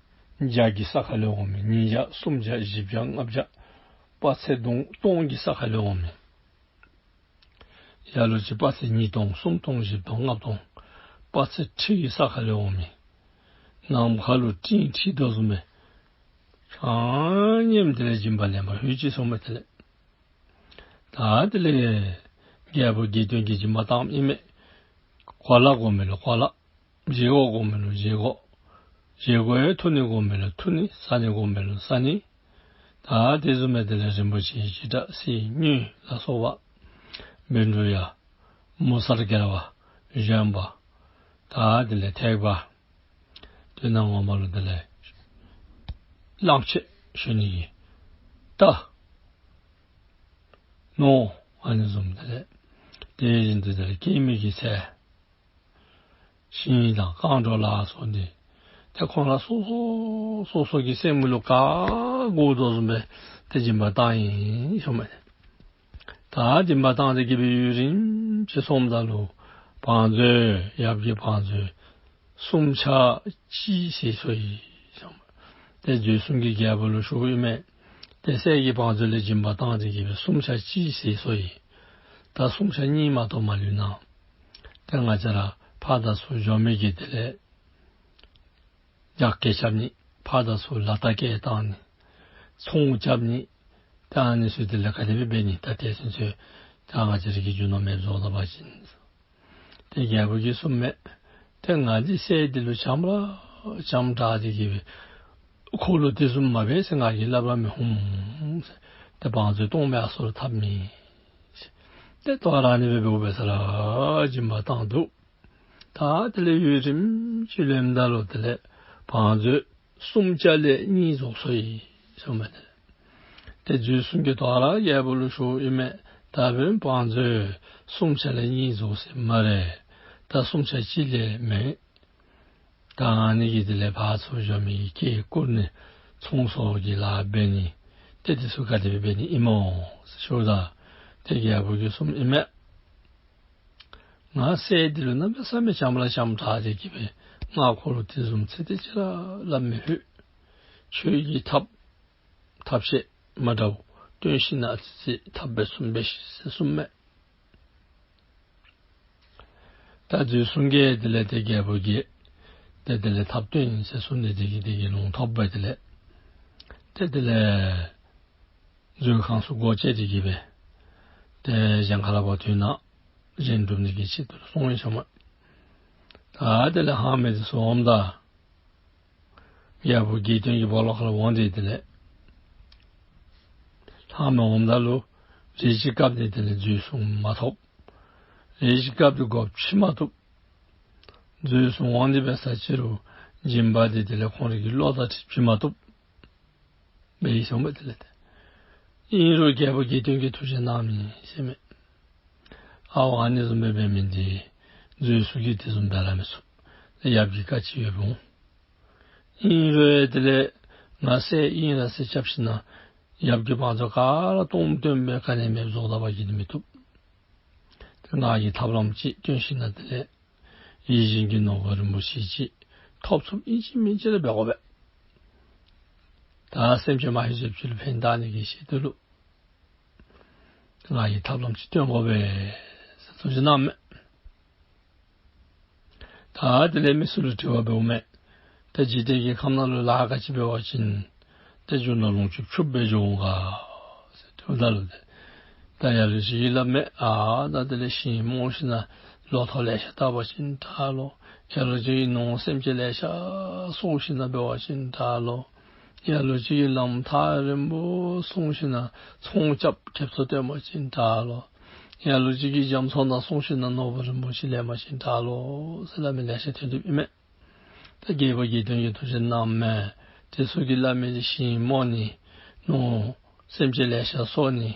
བརྒྱ་གི་ས་ཁ་ལས་འོང་མི། ཉིས་བརྒྱ་སུམ་བརྒྱ་བཞི་བརྒྱ་ལྔ་བརྒྱ་དཔག་ཚད་སྟོང་སྟོང་གི་ས་ཁ་ལས་འོང་མི། ལ་ལུ་ཅིག་དཔག་ཚད་ཉིས་སྟོང་སུམ་སྟོང་བཞི་སྟོང་ལྔ་སྟོང་དཔག་ཚད་ཁྲི་གི་ས་ཁ་ལས་འོང་མི། ནམ་མཁའ་ལུ་སྤྲིན་འཁྲིགས་དོ་བཟུམ་སྦེ་ཆ་མཉམ་དེ་ལས་སྦྱིན་པ་ལེན་པར་ལྷོད་ཅི་གསུངས་མས། དེ་ལས་ད་དེ་ལས་རྒྱལ་པོ་དགེ་འདུན་གྱིས་སྦྱིན་པ་བཏངམ་ཨིན་མས། གོ་ལ་དགོ་མི་ལུ་གོ་ལ། བཞེས་སྒོ་དགོ་མི་ལུ་བཞེས་སྒོ། བཞེས་སྒོ་ཡང་འཐུ་ནི་དགོ་མི་ལུ་འཐུ་ནི། བཟའ་ནི་དགོ་མི་ལུ་བཟའ་ནི། ད་དེ་བཟུམ་སྦེ་དེ་ལས་རིན་པོ་ཆེའི་འཇིགས་སྐྲག་སིལ་སྙན་ལ་སོགས་པ་བཻ་ཌཱུརྻ་མུ་ཚར་བརྒྱ་པ་བཞོན་པ། ད་དེ་ལས་ཐེག་པ་དོན་དག་ངོ་མ་ལུ་དེ་ལས་གླང་ཆེན་ཞོན་ནི་གི་རྟ་ནོར་ཨ་ནི་བཟུམ་དེ་ལས་དེ་བཞིན་དུ་དེ་ལས་སྐྱེད་མོས་ཀྱི་ཚལ་ཞིང་དང་རྐང་འགྲོ་ལ་སོགས་ཏེ་ཏེ་ཁོང་ར་སོ་སོ་སོ་སོ་གི་སེམས་ལུ་ག་དགོ་དོ་བཟུམ་སྦེ་ཏེ་སྦྱིན་པ་བཏང་ཡི་ཟེརཝ་མས། ད་སྦྱིན་པ་བཏང་སྟེ་གི་སྦེ་ཡུན་རིངམོ་ཅིག་སོངམ་ད་ལུ་བང་མཛོད་ཡབ་ཀྱི་བང་མཛོད་སུམ་ཆ་གཅིག་ཟད་སོ་ཡི་ཟེརཝ་མས། ཏེ་མཛོད་སྲུང་གི་རྒྱལ་པོ་ལུ་ཞུཝ་ཨིན་མས། ཏེ་སྲས་ཀྱི་བང་མཛོད་ལས་སྦྱིན་པ་བཏང་སྟེ་གི་སྦེ་སུམ་ཆ་གཅིག་ཟད་སོ་ཡི། ད་སུམ་ཆ་གཉིས་མ་གཏོགས་མ་ལུས་ན། ཏེ་ང་བཅས་ར་ཕར་དང་ཚུར་འགྱོ་མི་གི་དེ་ལས་རྒྱགས་སྐལ་རྐྱབ་ནི། ཕར་དང་ཚུར་ལག་རྟགས་སྐལ་བཏང་ནི། ཚོང་རྐྱབ་ནི། ད་ཨ་ནི་ཚུ་དེ་ལས་ག་དེ་སྦེ་འབད་ནི། ད་དེ་ཚུན་ཚོད་ད་ང་བཅས་ར་གིས་རྒྱུ་ནོར་མེདཔ་བཟོ་ད་པ་ཅིན། ཏེ་རྒྱལ་པོ་གིས་གསུངམ་མས། ཏེ་ང་འདི་སྲས་འདི་ལུ་བྱམས་ར་བྱམས་དྲགས་ཏེ་གི་སྦེ་འཁོར་ལུ་དེ་བཟུམ་མ་འབད་ཟེར་ང་གིས་སླབ་ར་མི་ཧུམ་ཟེར། ཏེ་བང་མཛོད་སྟོངམ་ཡང་ཚུར་འཐབ་མི་ཟེར། ཏེ་ད་རུང་ཨ་ནི་སྦེ་འབདཝ་འབད་ས་ར་སྦྱིན་པ་བཏང་འདུག། ད་དེ་ལས་ཡུན་རིངམོ་ཅིག་ལོནམ་ད་ལུ་དེ་ལས་བང་མཛོད་སུམ་ཆ་ལས་གཉིས་རྫོགས་སོ་ཡི་ཟེརཝ་མས། དེ་ལས་ཏེ་མཛོད་སྲུང་གིས་དོ་རུང་རྒྱལ་པོ་ལུ་ཞུཝ་ཨིན་མས། ད་འབདན་བང་མཛོད་སུམ་ཆ་ལས་གཉིས་རྫོགས་ཟེར་སྨ་རེ། ད་སུམ་ཆ་གཅིག་ལས་མེད། ད་ཨ་ནི་གིས་དེ་ལས་ཕར་ཚུར་འགྱོ་མི་གི་སྐལ་བསྐུར་ནི། ཚོང་ཟོག་གི་ལཱ་འབད་ནི། ཏེ་དེ་ཚུ་ག་དེ་སྦེ་འབད་ནི་ཨིན་མོ་ཟེར་ཞུཝ་ད་ཏེ་རྒྱལ་པོ་གིས་གསུངམ་ཨིན་མས། ང་སྲས་འདི་ལུ་གནམ་མེད་ས་མེད་བྱམས་ར་བྱམས་དྲགས་ཏེ་གི་སྦེ་ང་འཁོར་ལུ་དེ་བཟུམ་ཚེ་འདི་ཅིག་ར་སླབ་མི་ཕོད། ཁྱོད་ཀྱིས་ཐབས་ཐབས་ཤེས་མ་འདྲཝ་སྟོན་ཞིན་ན་ཨ་ཙི་ཅིག་ཐབས་འབད་ཚུགསཔ་འབད་ཤིག་ཟེར་གསུངམ་མས། ད་མཛོད་སྲུང་གིས་དེ་ལས་ཏེ་རྒྱལ་པོ་གིས་ཏེ་དེ་ལས་ཐབས་སྟོན་ཟེར་གསུངས་ནི་དེ་གིས་དེ་གིས་ལུང་ཐོབ་སྦེ་དེ་ལས་ཏེ་དེ་ལས་མཛོད་ཁང་ཚུ་སྒོ་བཅད་དེ་གི་སྦེ་ཏེ་གཞན་ཁ་ལས་ཕར་ཐོན་ན་གཞན་སྒྲུབ་ནི་གི་ཆེད་དུ་སོང་ཡི་ཟེརཝ་མས། ད་དེ་ལས་ལྷག་མི་དེ་ཚུ་འོངམ་ད་རྒྱལ་པོ་གི་སྟེང་གི་སྦོ་ལོགས་ཁ་ལུ་འོང་སྟེ་དེ་ལས་ལྷག་མི་འོངམ་ད་ལུ་རེ་ཅིག་སྐབས་ནི་དེ་ལས་མཛོད་སྲུང་མ་ཐོབ། རེ་ཅིག་སྐབས་དེ་སྒོ་ཕྱེ་མ་བཏུབ། མཛོད་སྲུང་འོང་སྟེ་འབད་ས་ཅིག་རུང་སྦྱིན་པ་དེ་དེ་ལས་ཁོང་རའི་གི་བློ་དང་འཁྲིལ་བྱིན་མ་བཏུབ། འབད་ཡི་ཟེརཝ་མས། དེ་ལས་ཏེ་ཨིན་རུང་རྒྱལ་པོ་གི་སྟེང་གི་ཐུགས་རྗེ་གནང་མི་ཟེརཝ་མས། ཨའོ་ཨ་ནི་བཟུམ་སྦེ་འབད་མི་འདི་མཛོད་སྲུང་གིས་དེ་བཟུམ་འབད་ར་མི་ཚུགས། ཡབ་ཀྱི་བཀའ་ཅིག་ཡོདཔ་འོང་། ཨིན་རུང་དེ་ལས་ང་སྲས་ཨིན་ར་ཟེར་རྐྱབ་ཞིན་ན་ཡབ་ཀྱི་བང་མཛོད་ག་ར་སྟོངམ་སྟོནམ་སྦེ་ག་ནི་མེདཔ་བཟོ་ད་པ་གིས་འདི་མི་བཏུབ། ཏེ་ང་གིས་ཐབས་ལམ་ཅིག་སྟོན་ཞིན་ན་དེ་ལས་ཡིད་བཞིན་གྱི་ནོར་བུ་རིན་པོ་ཆེ་ཅིག་ཐོབ་ཚུགསཔ་ཨིན་ཅི་མིན་ཅི་ར་འབད་དགོ་པས། ད་སེམས་ཅན་མ་ཧེ་ཅིག་ལུ་ཕན་བཏགས་ནི་གི་ཆེད་དུ་ལུ་ང་གིས་ཐབས་ལམ་ཅིག་སྟོན་དགོ་པས་ཟེར་ཐུགས་བཞེད་གནངམ་མས། ད་དེ་ལས་མི་ཚུ་ལུ་དྲི་བ་འབདཝ་མས། ད་འཇིག་རྟེན་གྱི་ཁམས་ནང་ལུ་ལཱ་ག་ཅི་འབད་བ་ཅིན་ཏེ་རྒྱུ་ནོར་ལོངས་སྤྱོད་ཕྱུགཔོ་སྦེ་འགྱོ་འོང་ག་ཟེར་དྲིཝ་ད་ལུ་ཏེ་ད་ལ་ལུ་ཅིག་གིས་སླབ་མས། ཨ་ད་དེ་ལས་ཞིང་རྨོ་ཞིན་ན་ལོ་ཐོག་ལེ་ཤ་བཏབ་པ་ཅིན་དྲག་ལོ། ལ་ལུ་ཅིག་གིས་ནོར་སེམས་ཅན་ལེ་ཤ་གསོ་ཞིན་ན་འབད་བ་ཅིན་དྲག་ལོ། ལ་ལུ་ཅིག་གིས་ལམ་ཐག་རིང་པོ་སོང་ཞིན་ན་ཚོང་རྐྱབ་ཁེབ་སང་སྟོན་པ་ཅིན་དྲག་ལོ། ལ་ལུ་ཅིག་གིས་རྒྱ་མཚོ་ནང་སོང་ཞིན་ན་ནོར་བུ་རིན་པོ་ཆེ་ལེན་པ་ཅིན་དྲག་ལོ་ཟེར་སླབ་མི་ལེ་ཤ་ཐོན་དོ་ཨིན་མས། ད་རྒྱལ་བ་དགེ་འདུན་གྱིས་ཐུགས་བཞེད་གནངམ་མས། དེ་ཚུ་གིས་སླབ་མི་འདི་ཞིང་རྨོ་ནི་ནོར་སེམས་ཅན་ལེ་ཤ་གསོ་ནི་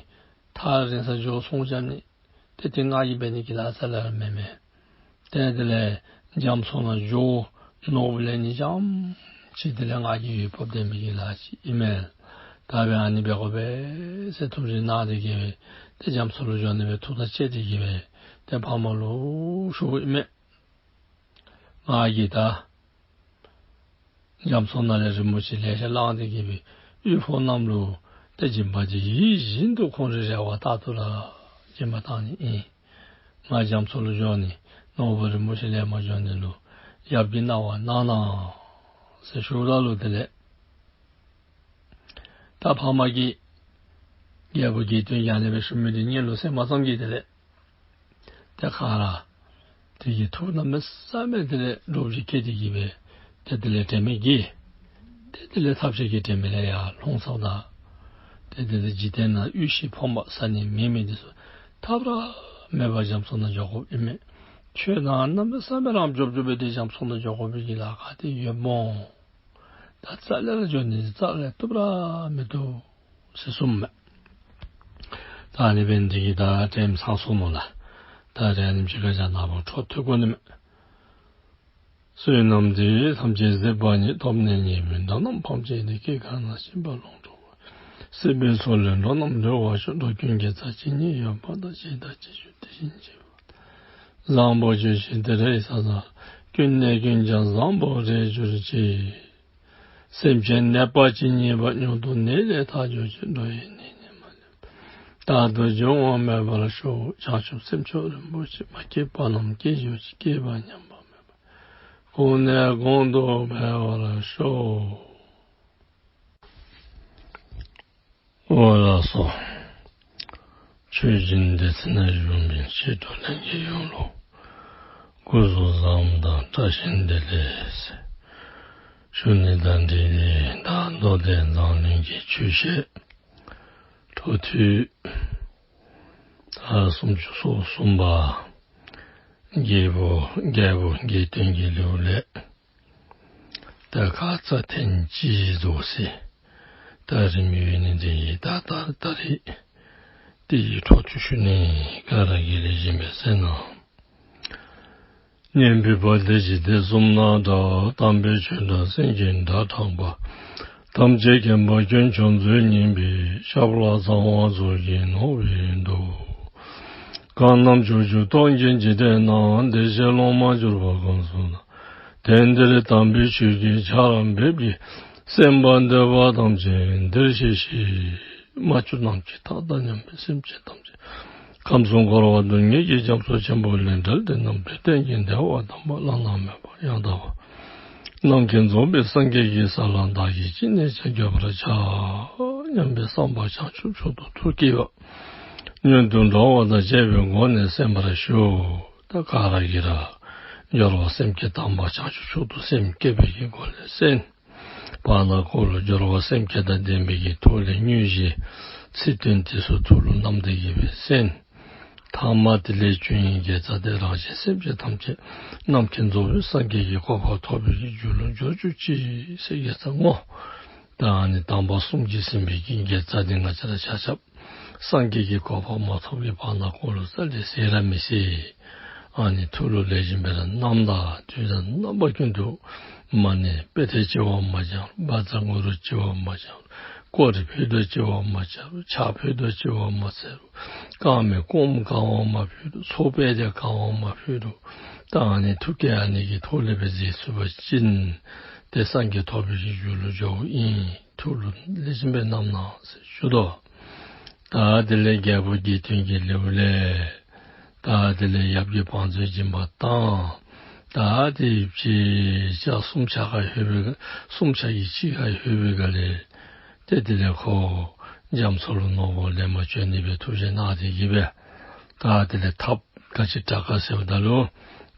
ཐག་རིང་སར་འགྱོ་ཚོང་རྐྱབ་ནི་ཏེ་དེ་ང་གིས་འབད་ནི་གི་ལཱ་རྩ་ལས་ར་མེན་མས། ཏེ་དེ་ལས་རྒྱ་མཚོ་ནང་འགྱོ་ནོར་བུ་ལེན་ནི་རྐྱངམ་ཅིག་དེ་ལས་ང་གིས་འོས་འབབ་ལྡན་མི་གི་ལཱ་ཅིག་ཨིན་མས། ད་འབདན་ཨ་ནི་འབད་དགོ་པས་ཟེར་ཐུགས་བཞེད་གནང་སྟེ་གི་སྦེ་ཏེ་རྒྱ་མཚོ་ལུ་འགྱོ་ནི་སྦེ་ཐུགས་ཐག་བཅད་དེ་གི་སྦེ་ཏེ་ཕ་མ་ལུ་ཞུཝ་ཨིན་མས། ང་གིས་ད་རྒྱ་མཚོ་ནང་ལས་རིན་པོ་ཆེ་ལེ་ཤ་བླངས་ཏེ་གི་སྦེ་དབུལ་ཕོངས་རྣམས་ལུ་ཏེ་སྦྱིན་པ་འདི་ཡིད་བཞིན་དུ་ཁོང་རའི་རེ་བ་ལྟར་དུ་ར་སྦྱིན་པ་བཏང་ནི་ཨིན། ང་རྒྱ་མཚོ་ལུ་འགྱོ་ནི་ནོར་བུ་རིན་པོ་ཆེ་ལེན་པར་འགྱོ་ནི་ལུ་ཡབ་ཀྱིས་གནང་བ་གནང་གནང་ཟེར་ཞུཝ་ད་ལུ་དེ་ལས་ད་ཕ་མ་གིས་རྒྱལ་བུ་དགེ་འདུན་གྱིས་ཨ་ནི་སྦེ་ཞུ་མི་འདི་སྙན་ལུ་གསན་མ་ཙམ་གྱིས་དེ་ལས་ཏེ་ག་ར་དེ་གིས་ཐུགས་གནམ་མེད་ས་མེད་དེ་ལས་འདྲོག་པ་ཅིག་སྐྱེས་ཏེ་གི་སྦེ་ ཏེ་དེ་ལས་དྲན་མེད་ཀྱིས་ཏེ་དེ་ལས་ཐབས་ཤེས་ཀྱིས་དྲན་མེད་ལས་ཡར་ལྷུང་སོངམ་ད། ཏེ་དེ་ལས་འཇིག་རྟེན་ནང་ཡུལ་ཤིང་ཕོངམ་ཟ་ནི་མེད་མི་འདི་ཚུ་ཐབས་ར་མེད་པར་རྒྱ་མཚོ་ནང་འགྱོ་དགོཔ་ཨིན་མས། ཁྱོད་ར་གནམ་མེད་ས་མེད་ར་མགྱོགས་མགྱོགས་སྦེ་ཏེ་རྒྱ་མཚོ་ནང་འགྱོ་དགོ་པའི་གི་ལཱ་ཁག་འདི་ཡོདཔ་སྨོ། ད་རྩ་ལས་ར་འགྱོ་ནི་འདི་རྩ་ལས་བཏུབ་ར་མི་བཏུབ་ཟེར་གསུངམ་མས། ད་ཨ་ནི་འབད་ནི་འདི་གིས་ད་དྲནམ་ཚར་སོ་ནུག་ལགས། ད་རེས་ཨ་ནེམ་ཅིག་ཁར་རྒྱ་ནག་པ་འཕྲོ་མཐུད་དགོ་ནི་མས། བསོད་ནམས་འདི་ཡིས་ཐམས་ཅད་གཟིགས་པ་ཉིད། ཐོབ་ནས་ཉེས་པའི་དགྲ་རྣམས་ཕམ་བྱས་ཏེ། སྐྱེ་རྒ་ན་འཆིའི་རྦ་ཀློང་འཁྲུགས་པ་ཡི། སྲིད་པའི་མཚོ་ལས་འགྲོ་རྣམས་སྒྲོལ་བར་ཤོག། འགྲོ་ཀུན་དགེ་རྩ་ཇི་སྙེད་ཡོད་པ་དང་། བྱས་དང་བྱེད་འགྱུར་དེ་བཞིན་བྱེད་པ། བཟང་པོ་ཇི་བཞིན་དེ་འདྲའི་ས་དག། ཀུན་ནས་ཀུན་ཀྱང་བཟང་པོར་རེག་གྱུར་ཅིག། སེམས་ཅན་ནད་པ་ཇི་སྙེད་པ། མྱུར་དུ་ནད་ལས་ཐར་གྱུར་ཅིག། འགྲོ་བའི་ནད་ནི་མ་ལུས་པ། རྟག་ཏུ་འབྱུང་བ་མེད་པར་ཤོག། བྱང་ཆུབ་སེམས་མཆོག་རིན་པོ་ཆེ། མ་སྐྱེས་པ་རྣམས་སྐྱེ་གྱུར་ཅིག། སྐྱེས་པ་ཉམས་པ་མེད་པར། གོང་ནས་གོང་དུ་འཕེལ་བར་ཤོག། འོ་ལགས་སོ། ཆོས་སྦྱིན་སྡེ་ཚན་ནང་བཞུགས་མི་ཆེ་མཐོ་ལྷན་རྒྱས་ཡོངས་ལུ་སྐུ་གཟུགས་བཟང་པོ་དང་བཀྲ་ཤིས་བདེ་ལེགས་ཞུ་ནི་དང་འབྲེལ་ཏེ་ད་མདོ་སྡེ་མཛངས་བླུན་གྱི་ཆོས་བཤད་འཕྲོ་མཐུད་ད་སུམ་ཅུ་སོ་གསུམ་པ་རྒྱལ་པོ་རྒྱལ་པོ་རྒྱལ་བསྟན་གྱི་ལེའུ་ལས། ད་ཁ་ཙ་ཐེངས་གཅིག་རྫོགས་ཟེར། ད་རིམ་ཡོད་ནི་འདི་ད་ད་ད་རེས་དེ་ཡི་འཕྲོ་མཐུད་ཞུ་ནི། ག་ར་གིས་ལེགས་ཤོམ་སྦེ་གསན་གནང་། སྙན་པའི་བ་དན་འཇིག་རྟེན་གསུམ་ན་གྲགས། དམ་པའི་ཆོས་སྒྲ་སེང་གེའི་སྒྲ་བསྒྲགས་པ། ཐམས་ཅད་མཁྱེན་པ་དཀོན་མཆོག་མཛོད་བརྙེས་པའི། ཞབས་ལ་ཚངས་དབང་ཚོགས་ཀྱིས་བསྣོལ་བའི་མདོག། གང་རྣམས་ཕྱོགས་བཅུ་སྟོང་གི་འཇིག་རྟེན་ན། བདེ་གཤེགས་སློབ་མར་གྱུར་པ་གང་སུ་དག། དེང་འདིར་དམ་པའི་ཆོས་ཀྱི་ཆར་འབེབས་ཀྱིས། གསན་པར་འདོད་པ་ཐམས་ཅད་འདིར་གཤེགས་ཤིག། མ་གྱུར་ནམ་མཁའི་མཐའ་དང་མཉམ་པའི་སེམས་ཅན་ཐམས་ཅད་ཁམས་གསུམ་འཁོར་བ་སྡུག་བསྔལ་གྱི་རྒྱ་མཚོ་ཆེན་པོ་ལས་བསྒྲལ་ཏེ་རྣམ་གྲོལ་གཏན་གྱི་བདེ་བ་དམ་པ་བླ་ན་མེད་པ་ཡང་དག་པར་རྫོགས་པའི་སངས་རྒྱས་ཀྱི་ས་ལ་བདག་གིས་ཅི་ནས་ཀྱང་འགོད་པར་བྱ་སྙམ་པའི་བསམ་པ་བྱང་ཆུབ་མཆོག་ཏུ་ཐུགས་བསྐྱེད་པ། སྔོན་དུ་འགྲོ་བ་དང་བཅས་པའི་སྒོ་ནས་གསན་པར་ཞུ། ད་ག་ར་གིས་ར་སྦྱོར་བ་སེམས་བསྐྱེད་དམ་པ་བྱང་ཆུབ་མཆོག་ཏུ་སེམས་བསྐྱེད་པའི་གི་སྒོ་ལས་གསན། བར་ན་ཁོ་ལུ་སྦྱོར་བ་སེམས་བསྐྱེད་དང་ལྡན་པའི་གི་ཐུགས་ལས་དངོས་གཞི་ཚིག་དོན་དེ་ཚུ་ཐུགས་ལུ་བསྣམས་ཏེ་གི་སྦེ་གསན། ཐ་མ་དེ་ལས་ཆོས་དབྱིངས་དགེ་རྩ་སྟེ། རང་གཞན་སེམས་ཅན་ཐམས་ཅད་རྣམ་མཁྱེན་རྫོགས་པའི་སངས་རྒྱས་ཀྱི་གོ་འཕང་ཐོབ་པའི་གི་རྒྱུ་ལུ་འགྱུར་གྱུར་ཅིག་ཟེར་དགེ་རྩ་བསྔོ། ད་ཨ་ནི་དམ་པ་གསུམ་གྱིས་ཟིན་པའི་གི་དགེ་རྩ་འདི་ང་བཅས་ར་ཆ་ཁྱབ་སངས་རྒྱས་ཀྱི་གོ་འཕང་མ་ཐོབ་ཀྱི་བར་ན་ཁོ་ལུ་རྩ་ལས་ཟད་ར་མི་ཟད། ཨ་ནི་ཐུགས་ལུ་ལེགས་ཤོམ་སྦེ་ར་བསྣམས་ད་དུས་དང་རྣམ་པ་ཀུན་ཏུ་མ་ཎི་དཔེ་ཐེ་ཅིག་བ་མ་བགྱང་། བཛྲ་གུ་རུ་ཅིག་བ་མ་བགྱང་། སྐོར་ར་ཕུད་རྡོག་ཅིག་བ་མ་བགྱང་། ཕྱག་ཕུད་རྡོག་ཅིག་བ་མ་འཚལ། དཀར་མེ་སྐོམ་གང་བ་མ་ཕུལ། ཚོགས་པད་དེ་གང་བ་མ་ཕུལ། ད་ཨ་ནི་ཐུགས་བསྐྱེད་ཨ་ནི་གི་ཐོག་ལས་སྦེ་མཛད་ཚུགས་པ་ཅིན་ཏེ་སངས་རྒྱས་ཐོབ་པའི་གི་རྒྱུ་ལུ་འགྱོཝ་ཨིན། ཐུགས་ལུ་ལེགས་ཤོམ་སྦེ་བསྣམས་གནང་ཟེར་ཞུ་དོ། ད་དེ་ལས་རྒྱལ་པོ་རྒྱལ་བསྟན་གྱི་ལེའུ་ལས་ད་དེ་ལས་ཡབ་ཀྱིས་བང་མཛོད་སྦྱིན་པ་བཏང་། ད་དེ་ཡིབ་ཅིག་ལྕགས་སུམ་ཆ་ཁར་ལྷོད་པའི་སུམ་ཆ་གི་གཅིག་ཁར་ལྷོད་པའི་སྒང་ལས་ཏེ་དེ་ལས་ཁོ་རྒྱ་མཚོ་ལུ་ནོར་བུ་ལེན་པར་བྱོན་ནི་སྦེ་ཐུགས་བཞེད་གནང་སྟེ་གི་སྦེ། ད་དེ་ལས་ཐགཔ་ག་ཅི་དྲག་ག་ཟེརཝ་ད་ལུ་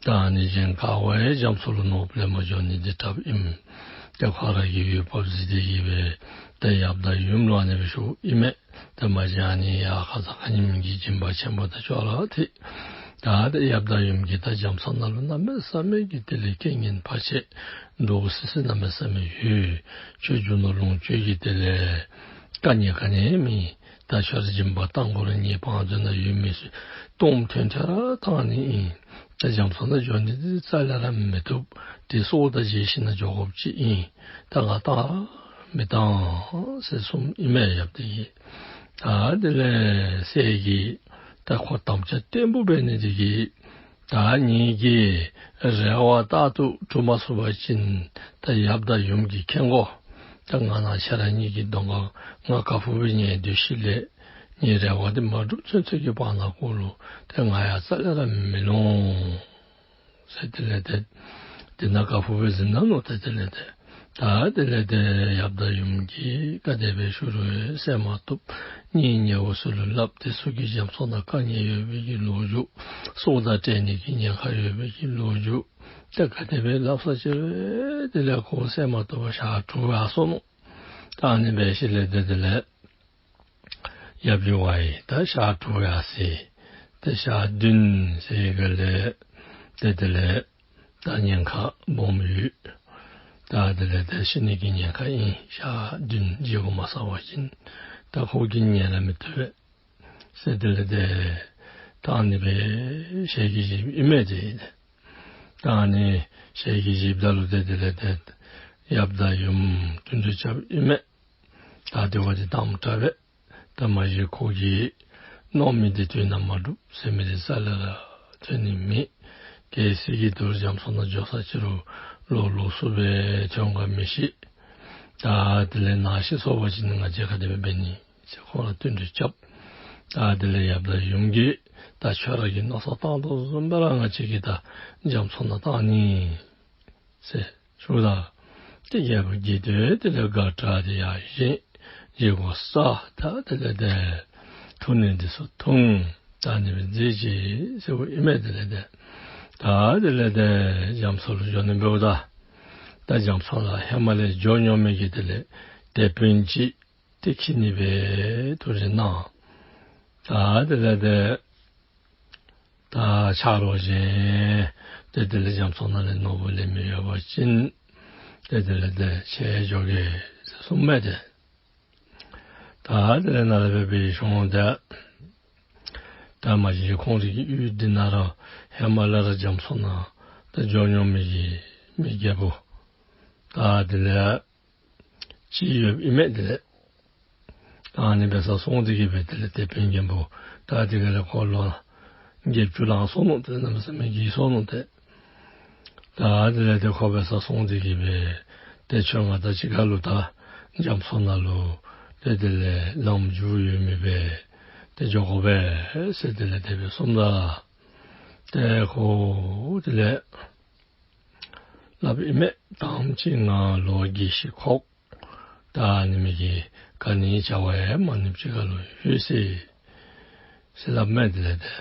ད་ཨ་ནི་གཞན་ག་བ་ཡང་རྒྱ་མཚོ་ལུ་ནོར་བུ་ལེན་པར་འགྱོ་ནི་འདི་དྲགཔ་ཨིནམ། ཏེ་ཁོ་ར་གི་འོས་འབབ་གཟིགས་ཏེ་གི་སྦེ་ད་ཡབ་དང་ཡུམ་ལུ་ཨ་ནི་སྦེ་ཞུཝ་ཨིན་མས། ཏེ་མ་གཞི་ཨ་ནི་ཡང་ཁ་ཙ་ཁ་ཉིནམ་གྱི་སྦྱིན་པ་ཆེན་པོ་དང་ཅོག་ར་འཐད། ད་ཏེ་ཡབ་དང་ཡུམ་གྱིས་ད་རྒྱ་མཚོ་ནང་ལུ་གནམ་མེད་ས་མེད་ཀྱི་དེ་ལས་རྐྱེན་ངན་བར་ཆད་འདྲོག་སི་སི་གནམ་མེད་ས་མེད་ཡོད། ཁྱོད་རྒྱུ་ནོར་ལོངས་སྤྱོད་ཀྱི་དེ་ལས་དཀའ་ངལ་ག་ནི་མེད། ད་ཁྱོད་ར་སྦྱིན་པ་བཏང་དགོ་རུང་ངེའི་བང་མཛོད་ནང་ཡོད་མི་ཚུ་སྟོངམ་ཐོན་ཐོན་ར་བཏང་ནི་ཨིན། ད་རྒྱ་མཚོ་ནང་འགྱོ་ནི་འདི་རྩ་ལས་ར་མི་བཏུབ། དེ་སྲོག་དང་བརྗེ་ཞིནམ་ལས་འགྱོ་དགོཔ་ཅིག་ཨིན། ད་ང་བཏང་ར་མི་བཏང་ཟེར་གསུངམ་ཨིན་མས་ཡབ་དེ་གིས། ད་དེ་ལས་སྲས་ཀྱིས་ད་ཁོ་དམ་བཅའ་བརྟན་པོ་འབད་ནི་དེ་གིས་ད་ངེ་གི་རེ་བ་རྟག་ཏུ་འགྲུབ་མ་ཚུགས་པ་ཅིན་ད་ཡབ་དང་ཡུམ་གྱིས་མཁྱེན་དགོ། ད་ང་ནང་ཁྱེད་ར་གཉིས་ཀྱི་གདོང་ཁར་ང་ཁ་ཕུབ་སྦེ་ཉལ་སྡོད་ཞིནམ་ལས་ངེའི་རེ་བ་འདི་མ་འགྲུབ་ཚུན་ཚོད་ཀྱི་བར་ན་ཁོ་ལུ་ཏེ་ང་ཡང་རྩ་ལས་ར་མི་ལོང་ཟེར། དེ་ལས་ཏེ་དེ་ནང་ཁ་ཕུབ་སྦེ་གཟིམ་གནང་ནུག། ཏེ་དེ་ལས་ཏེ་ད་དེ་ལས་ཏེ་ཡབ་དང་ཡུམ་གྱིས་ག་དེ་སྦེ་ཞུ་རུང་གསན་མ་བཏུབ། གཉེན་ཉེ་བ་ཚུ་ལུ་སླབ་སྟེ་ཚུ་གིས་རྒྱ་མཚོ་ནང་དཀའ་ངལ་ཡོད་པའི་གི་ལོ་རྒྱུས། སྲོག་དང་བྲལ་ནི་གི་ཉེན་ཁ་ཡོད་པའི་གི་ལོ་རྒྱུས། ཏེ་ག་དེ་སྦེ་སླབ་ས་ཅི་རུང་དེ་ལས་ཁོ་བསད་མ་བཏུབ་པར་ཞག་དྲུག་ཡར་སོ་ནུག། ད་ཨ་ནི་སྦེ་ཞིནམ་ལས་ཏེ་དེ་ལས་ཡབ་ཀྱིས་ཝའི་ད་ཞག་དྲུག་ཡར་སོ་ཡི། ཏེ་ཞག་བདུན་ཟེར་ག་ལས་ཏེ་དེ་ལས་ད་ཉེན་ཁ་སྦོམ་ཡོད། ད་དེ་ལས་ཏེ་ཤི་ནི་གི་ཉེན་ཁ་ཨིན། ཞག་བདུན་བཞེས་སྒོ་མ་བཟའ་བ་ཅིན་ད་ཁོ་གིས་ཉན་ལ་མི་བཏུབ་པས་ཟེར་དེ་ལས་ཏེ་ད་ཨ་ནི་སྦེ་ཞལ་གྱིས་བཞེས་ཨིན་མས་ཏེ། ད་ཨ་ནི་ཞལ་གྱིས་བཞེསཔ་ད་ལུ་ཏེ་དེ་ལས་ཏེ་ཡབ་དང་ཡུམ་བསྟུན་གྲོས་རྐྱབ་ཨིན་མས། ད་དེ་བ་འདི་དམ་དྲག་པས། ད་མ་གཞི་ཁོ་གིས་མནོ་མི་འདི་དོན་དག་མ་འགྲུབ་ཟེར་མི་འདི་རྩ་ལས་ར་ཐོན་ནི་མེད། གལ་སྲིད་ཀྱི་དོ་རུང་རྒྱ་མཚོ་ནང་འགྱོ་ས་ཅི་རུང་ལོག་ལོག་སུ་སྦེ་ཐོན་ག་མི་ཤེས། ད་དེ་ལས་ནཱ་ཤི་སོང་པ་ཅིན་ང་བཅས་ག་དེ་སྦེ་འབད་ནི་ཟེར་ཁོང་ར་བསྟུན་གྲོས་རྐྱབ། ད་དེ་ལས་ཡབ་དང་ཡུམ་གྱིས་ད་ཁྱོད་ར་གིས་མནོ་བསམ་བཏང་དོ་བཟུམ་སྦེ་ར་ང་བཅས་ཀྱིས་ད་རྒྱ་མཚོ་ནང་བཏང་ནི་ཟེར་ཞུཝ་ད་ཏེ་རྒྱལ་པོ་གི་དོན་དེ་ལས་དགའ་དྲགས་ཏེ་ཡར་བཞེངས། བཞེས་སྒོ་བཟའ། ད་དེ་ལས་ཏེ་འཐུང་ནི་འདི་ཚུ་འཐུང་། ད་ཨ་ནི་སྦེ་མཛད་ཅི་ཟེརཝ་ཨིན་མས། དེ་ལས་ཏེ་ད་དེ་ལས་ཏེ་རྒྱ་མཚོ་ལུ་འགྱོ་ནི་འབདཝ་ད་ད་རྒྱ་མཚོ་ནང་ཧེ་མ་ལས་འགྱོ་མྱོང་མི་གི་དེ་ལས་དེད་དཔོན་ཅིག་ཏེ་འཁྱིད་ནི་སྦེ་ཐུགས་བཞེད་གནང་། ད་དེ་ལས་ཏེ་ད་ཆ་རོགས་གཞན་ཏེ་དེ་ལས་རྒྱ་མཚོ་ནང་ལས་ནོར་བུ་ལེན་མི་ཡོད་པ་ཅིན་ཏེ་དེ་ལས་ཏེ་ཁྱེད་འགྱོ་གེ་ཟེར་གསུངས་མས་ཏེ། ད་དེ་ལས་ནཱ་ལས་འབད་བའི་ཤུལ་ཏེ་ད་མ་གཞི་ཁོང་རའི་གི་ཡུལ་འདི་ནང་ར་ཧེ་མ་ལས་ར་རྒྱ་མཚོ་ནང་ད་འགྱོ་མྱོང་མི་གི་མི་རྒྱལ་པོ་ད་དེ་ལས་ཅིག་ཡོདཔ་ཨིན་མས། དེ་ལས་ཨ་ནི་འབད་སར་སོང་སྟེ་གི་སྦེ་དེ་ལས་དེད་དཔོན་རྒན་པོ་ད་དེ་ག་ལས་ཁོ་ལོ་བརྒྱད་ཅུ་ལང་སོ་ནུག། ཏེ་གནམ་མེད་ས་མེད་རྒས་སོ་ནུག། ཏེ་ད་དེ་ལས་ཏེ་ཁོ་འབད་སར་སོང་སྟེ་གི་སྦེ་ཏེ་ཁྱོད་ང་དང་གཅིག་ཁར་ལུ་ད་རྒྱ་མཚོ་ནང་ལུ་ཏེ་དེ་ལས་ལམ་འགྱུར་ཡོད་མི་སྦེ་ཏེ་འགྱོ་དགོ་པས་ཟེར་དེ་ལས་དེ་སྦེ་གསུངམ་ད་ཏེ་ཁོ་དེ་ལས་སླབ་ཨིན་མས། ད་ཨམ་ཅིག་ང་ལོ་རྒས་ཤི་ཁོག། ད་ཨ་ནི་མི་གིས་ག་ནི་བྱ་བ་ཡང་མ་ནུབ་ཅིག་ཁར་ལུ་ལྷོད་ཅི་ཟེར་སླབ་མས། དེ་ལས་ཏེ་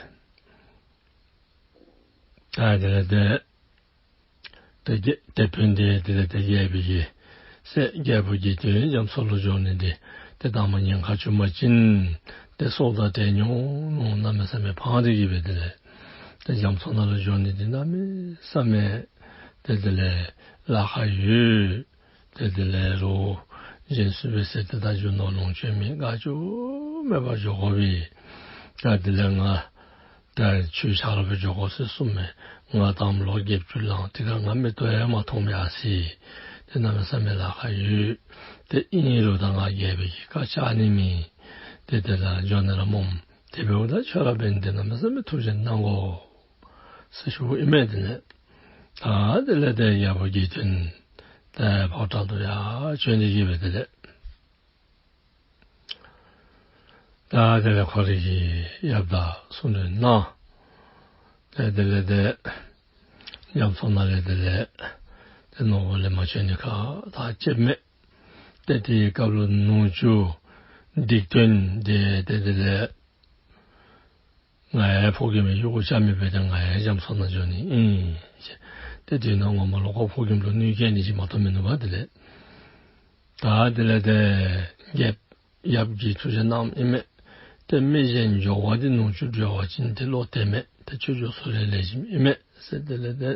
ད་དེ་ལས་ཏེ་ཏེ་རྒྱལ་དེད་དཔོན་འདི་དེ་ལས་ཏེ་རྒྱལ་པོའི་གི་སྲས་རྒྱལ་པོ་གི་དོན་རྒྱ་མཚོ་ལུ་འགྱོ་ནི་འདི་ཏེ་དང་པ་ཉེན་ཁ་བྱུང་པ་ཅིན་ཏེ་སྲོག་དང་བྲལ་འོང་མནོ་གནམ་མེད་ས་མེད་ཕངས་ཏེ་གི་སྦེ་དེ་ལས་ཏེ་རྒྱ་མཚོ་ནང་ལུ་འགྱོ་ནི་འདི་གནམ་མེད་ས་མེད་ཏེ་དེ་ལས་ལཱ་ཁག་ཡོད། ཏེ་དེ་ལས་རོགས་གཞན་ཚུ་སྦེ་ཟེར་ཏེ་ད་རྒྱུ་ནོར་ལོངས་སྤྱོད་མེད། དགའ་སྐྱོ་མེད་པར་འགྱོ་དགོ་པས། ད་དེ་ལས་ང་ད་ཁྱོད་ཆ་རོགས་སྦེ་འགྱོ་དགོ་ཟེར་གསུངམ་མས། ང་དང་པ་ལོ་བརྒྱད་ཅུ་ལང་། དེ་ཁར་ང་མིག་ཏོ་ཡང་མ་མཐོང་མི་ཨ་ཙི། ཏེ་གནམ་མེད་ས་མེད་ལཱ་ཁག་ཡོད། ཏེ་ཨིན་རུང་ད་ང་རྒྱལ་པོའི་གི་བཀའ་བཅག་ནི་མེད། ཏེ་དེ་ལས་འགྱོ་ནི་ར་སྨོ། དེ་འབདཝ་ད་ཁྱོད་ར་འབད་ནི་འདི་གནམ་མེད་ས་མེད་ཐུགས་བཞེད་གནང་དགོ་ཟེར་ཞུཝ་ཨིན་མས། དེ་ལས་ད་དེ་ལས་ཏེ་རྒྱལ་པོ་གི་དོན་ཏེ་ཕོ་བྲང་དུ་ཡར་བྱོན་ཏེ་གི་སྦེ་དེ་ལས་ད་དེ་ལས་ཁོ་རའི་གི་ཡབ་དང་གསུང་གྲོས་གནང་། ཏེ་དེ་ལས་ཏེ་རྒྱ་མཚོ་ནང་ལས་དེ་ལས་ཏེ་ནོར་བུ་ལེན་པར་བྱོན་ནི་ཁར་ད་ལྕེབ་མས། ཏེ་དེའི་སྐབས་ལུ་ནུ་གཅུང་སྡིག་ཏོ་འདི་ཏེ་དེ་ལས་ང་ཡང་ཕོ་རྒནམ་གཡུག་གུ་རྐྱབ་མི་འབད་དེ་ང་ཡང་རྒྱ་མཚོ་ནང་འགྱོ་ནི་ཨིན། ཏེ་དེ་ནང་ངོ་མ་ལུ་ཁོ་ཕོ་རྒནམ་ལུ་གནོད་སྐྱེལ་ནི་ཅིག་མ་གཏོགས་མིན་ནུག་པ། དེ་ལས་ད་དེ་ལས་ཏེ་རྒྱལཔོ་ཡབ་ཀྱིས་ཐུགས་བཞེད་གནངམ་ཨིན་མས། ཏེ་མི་གཞན་འགྱོ་བ་འདི་ནུ་གཅུང་འགྱོ་བ་ཅིན་ཏེ་བློ་གཏད་མས། ཏེ་ཁྱོད་འགྱོ་སོང་རུང་ལེགས་ཤོམ་ཨིན་མས་ཟེར་དེ་ལས་ཏེ་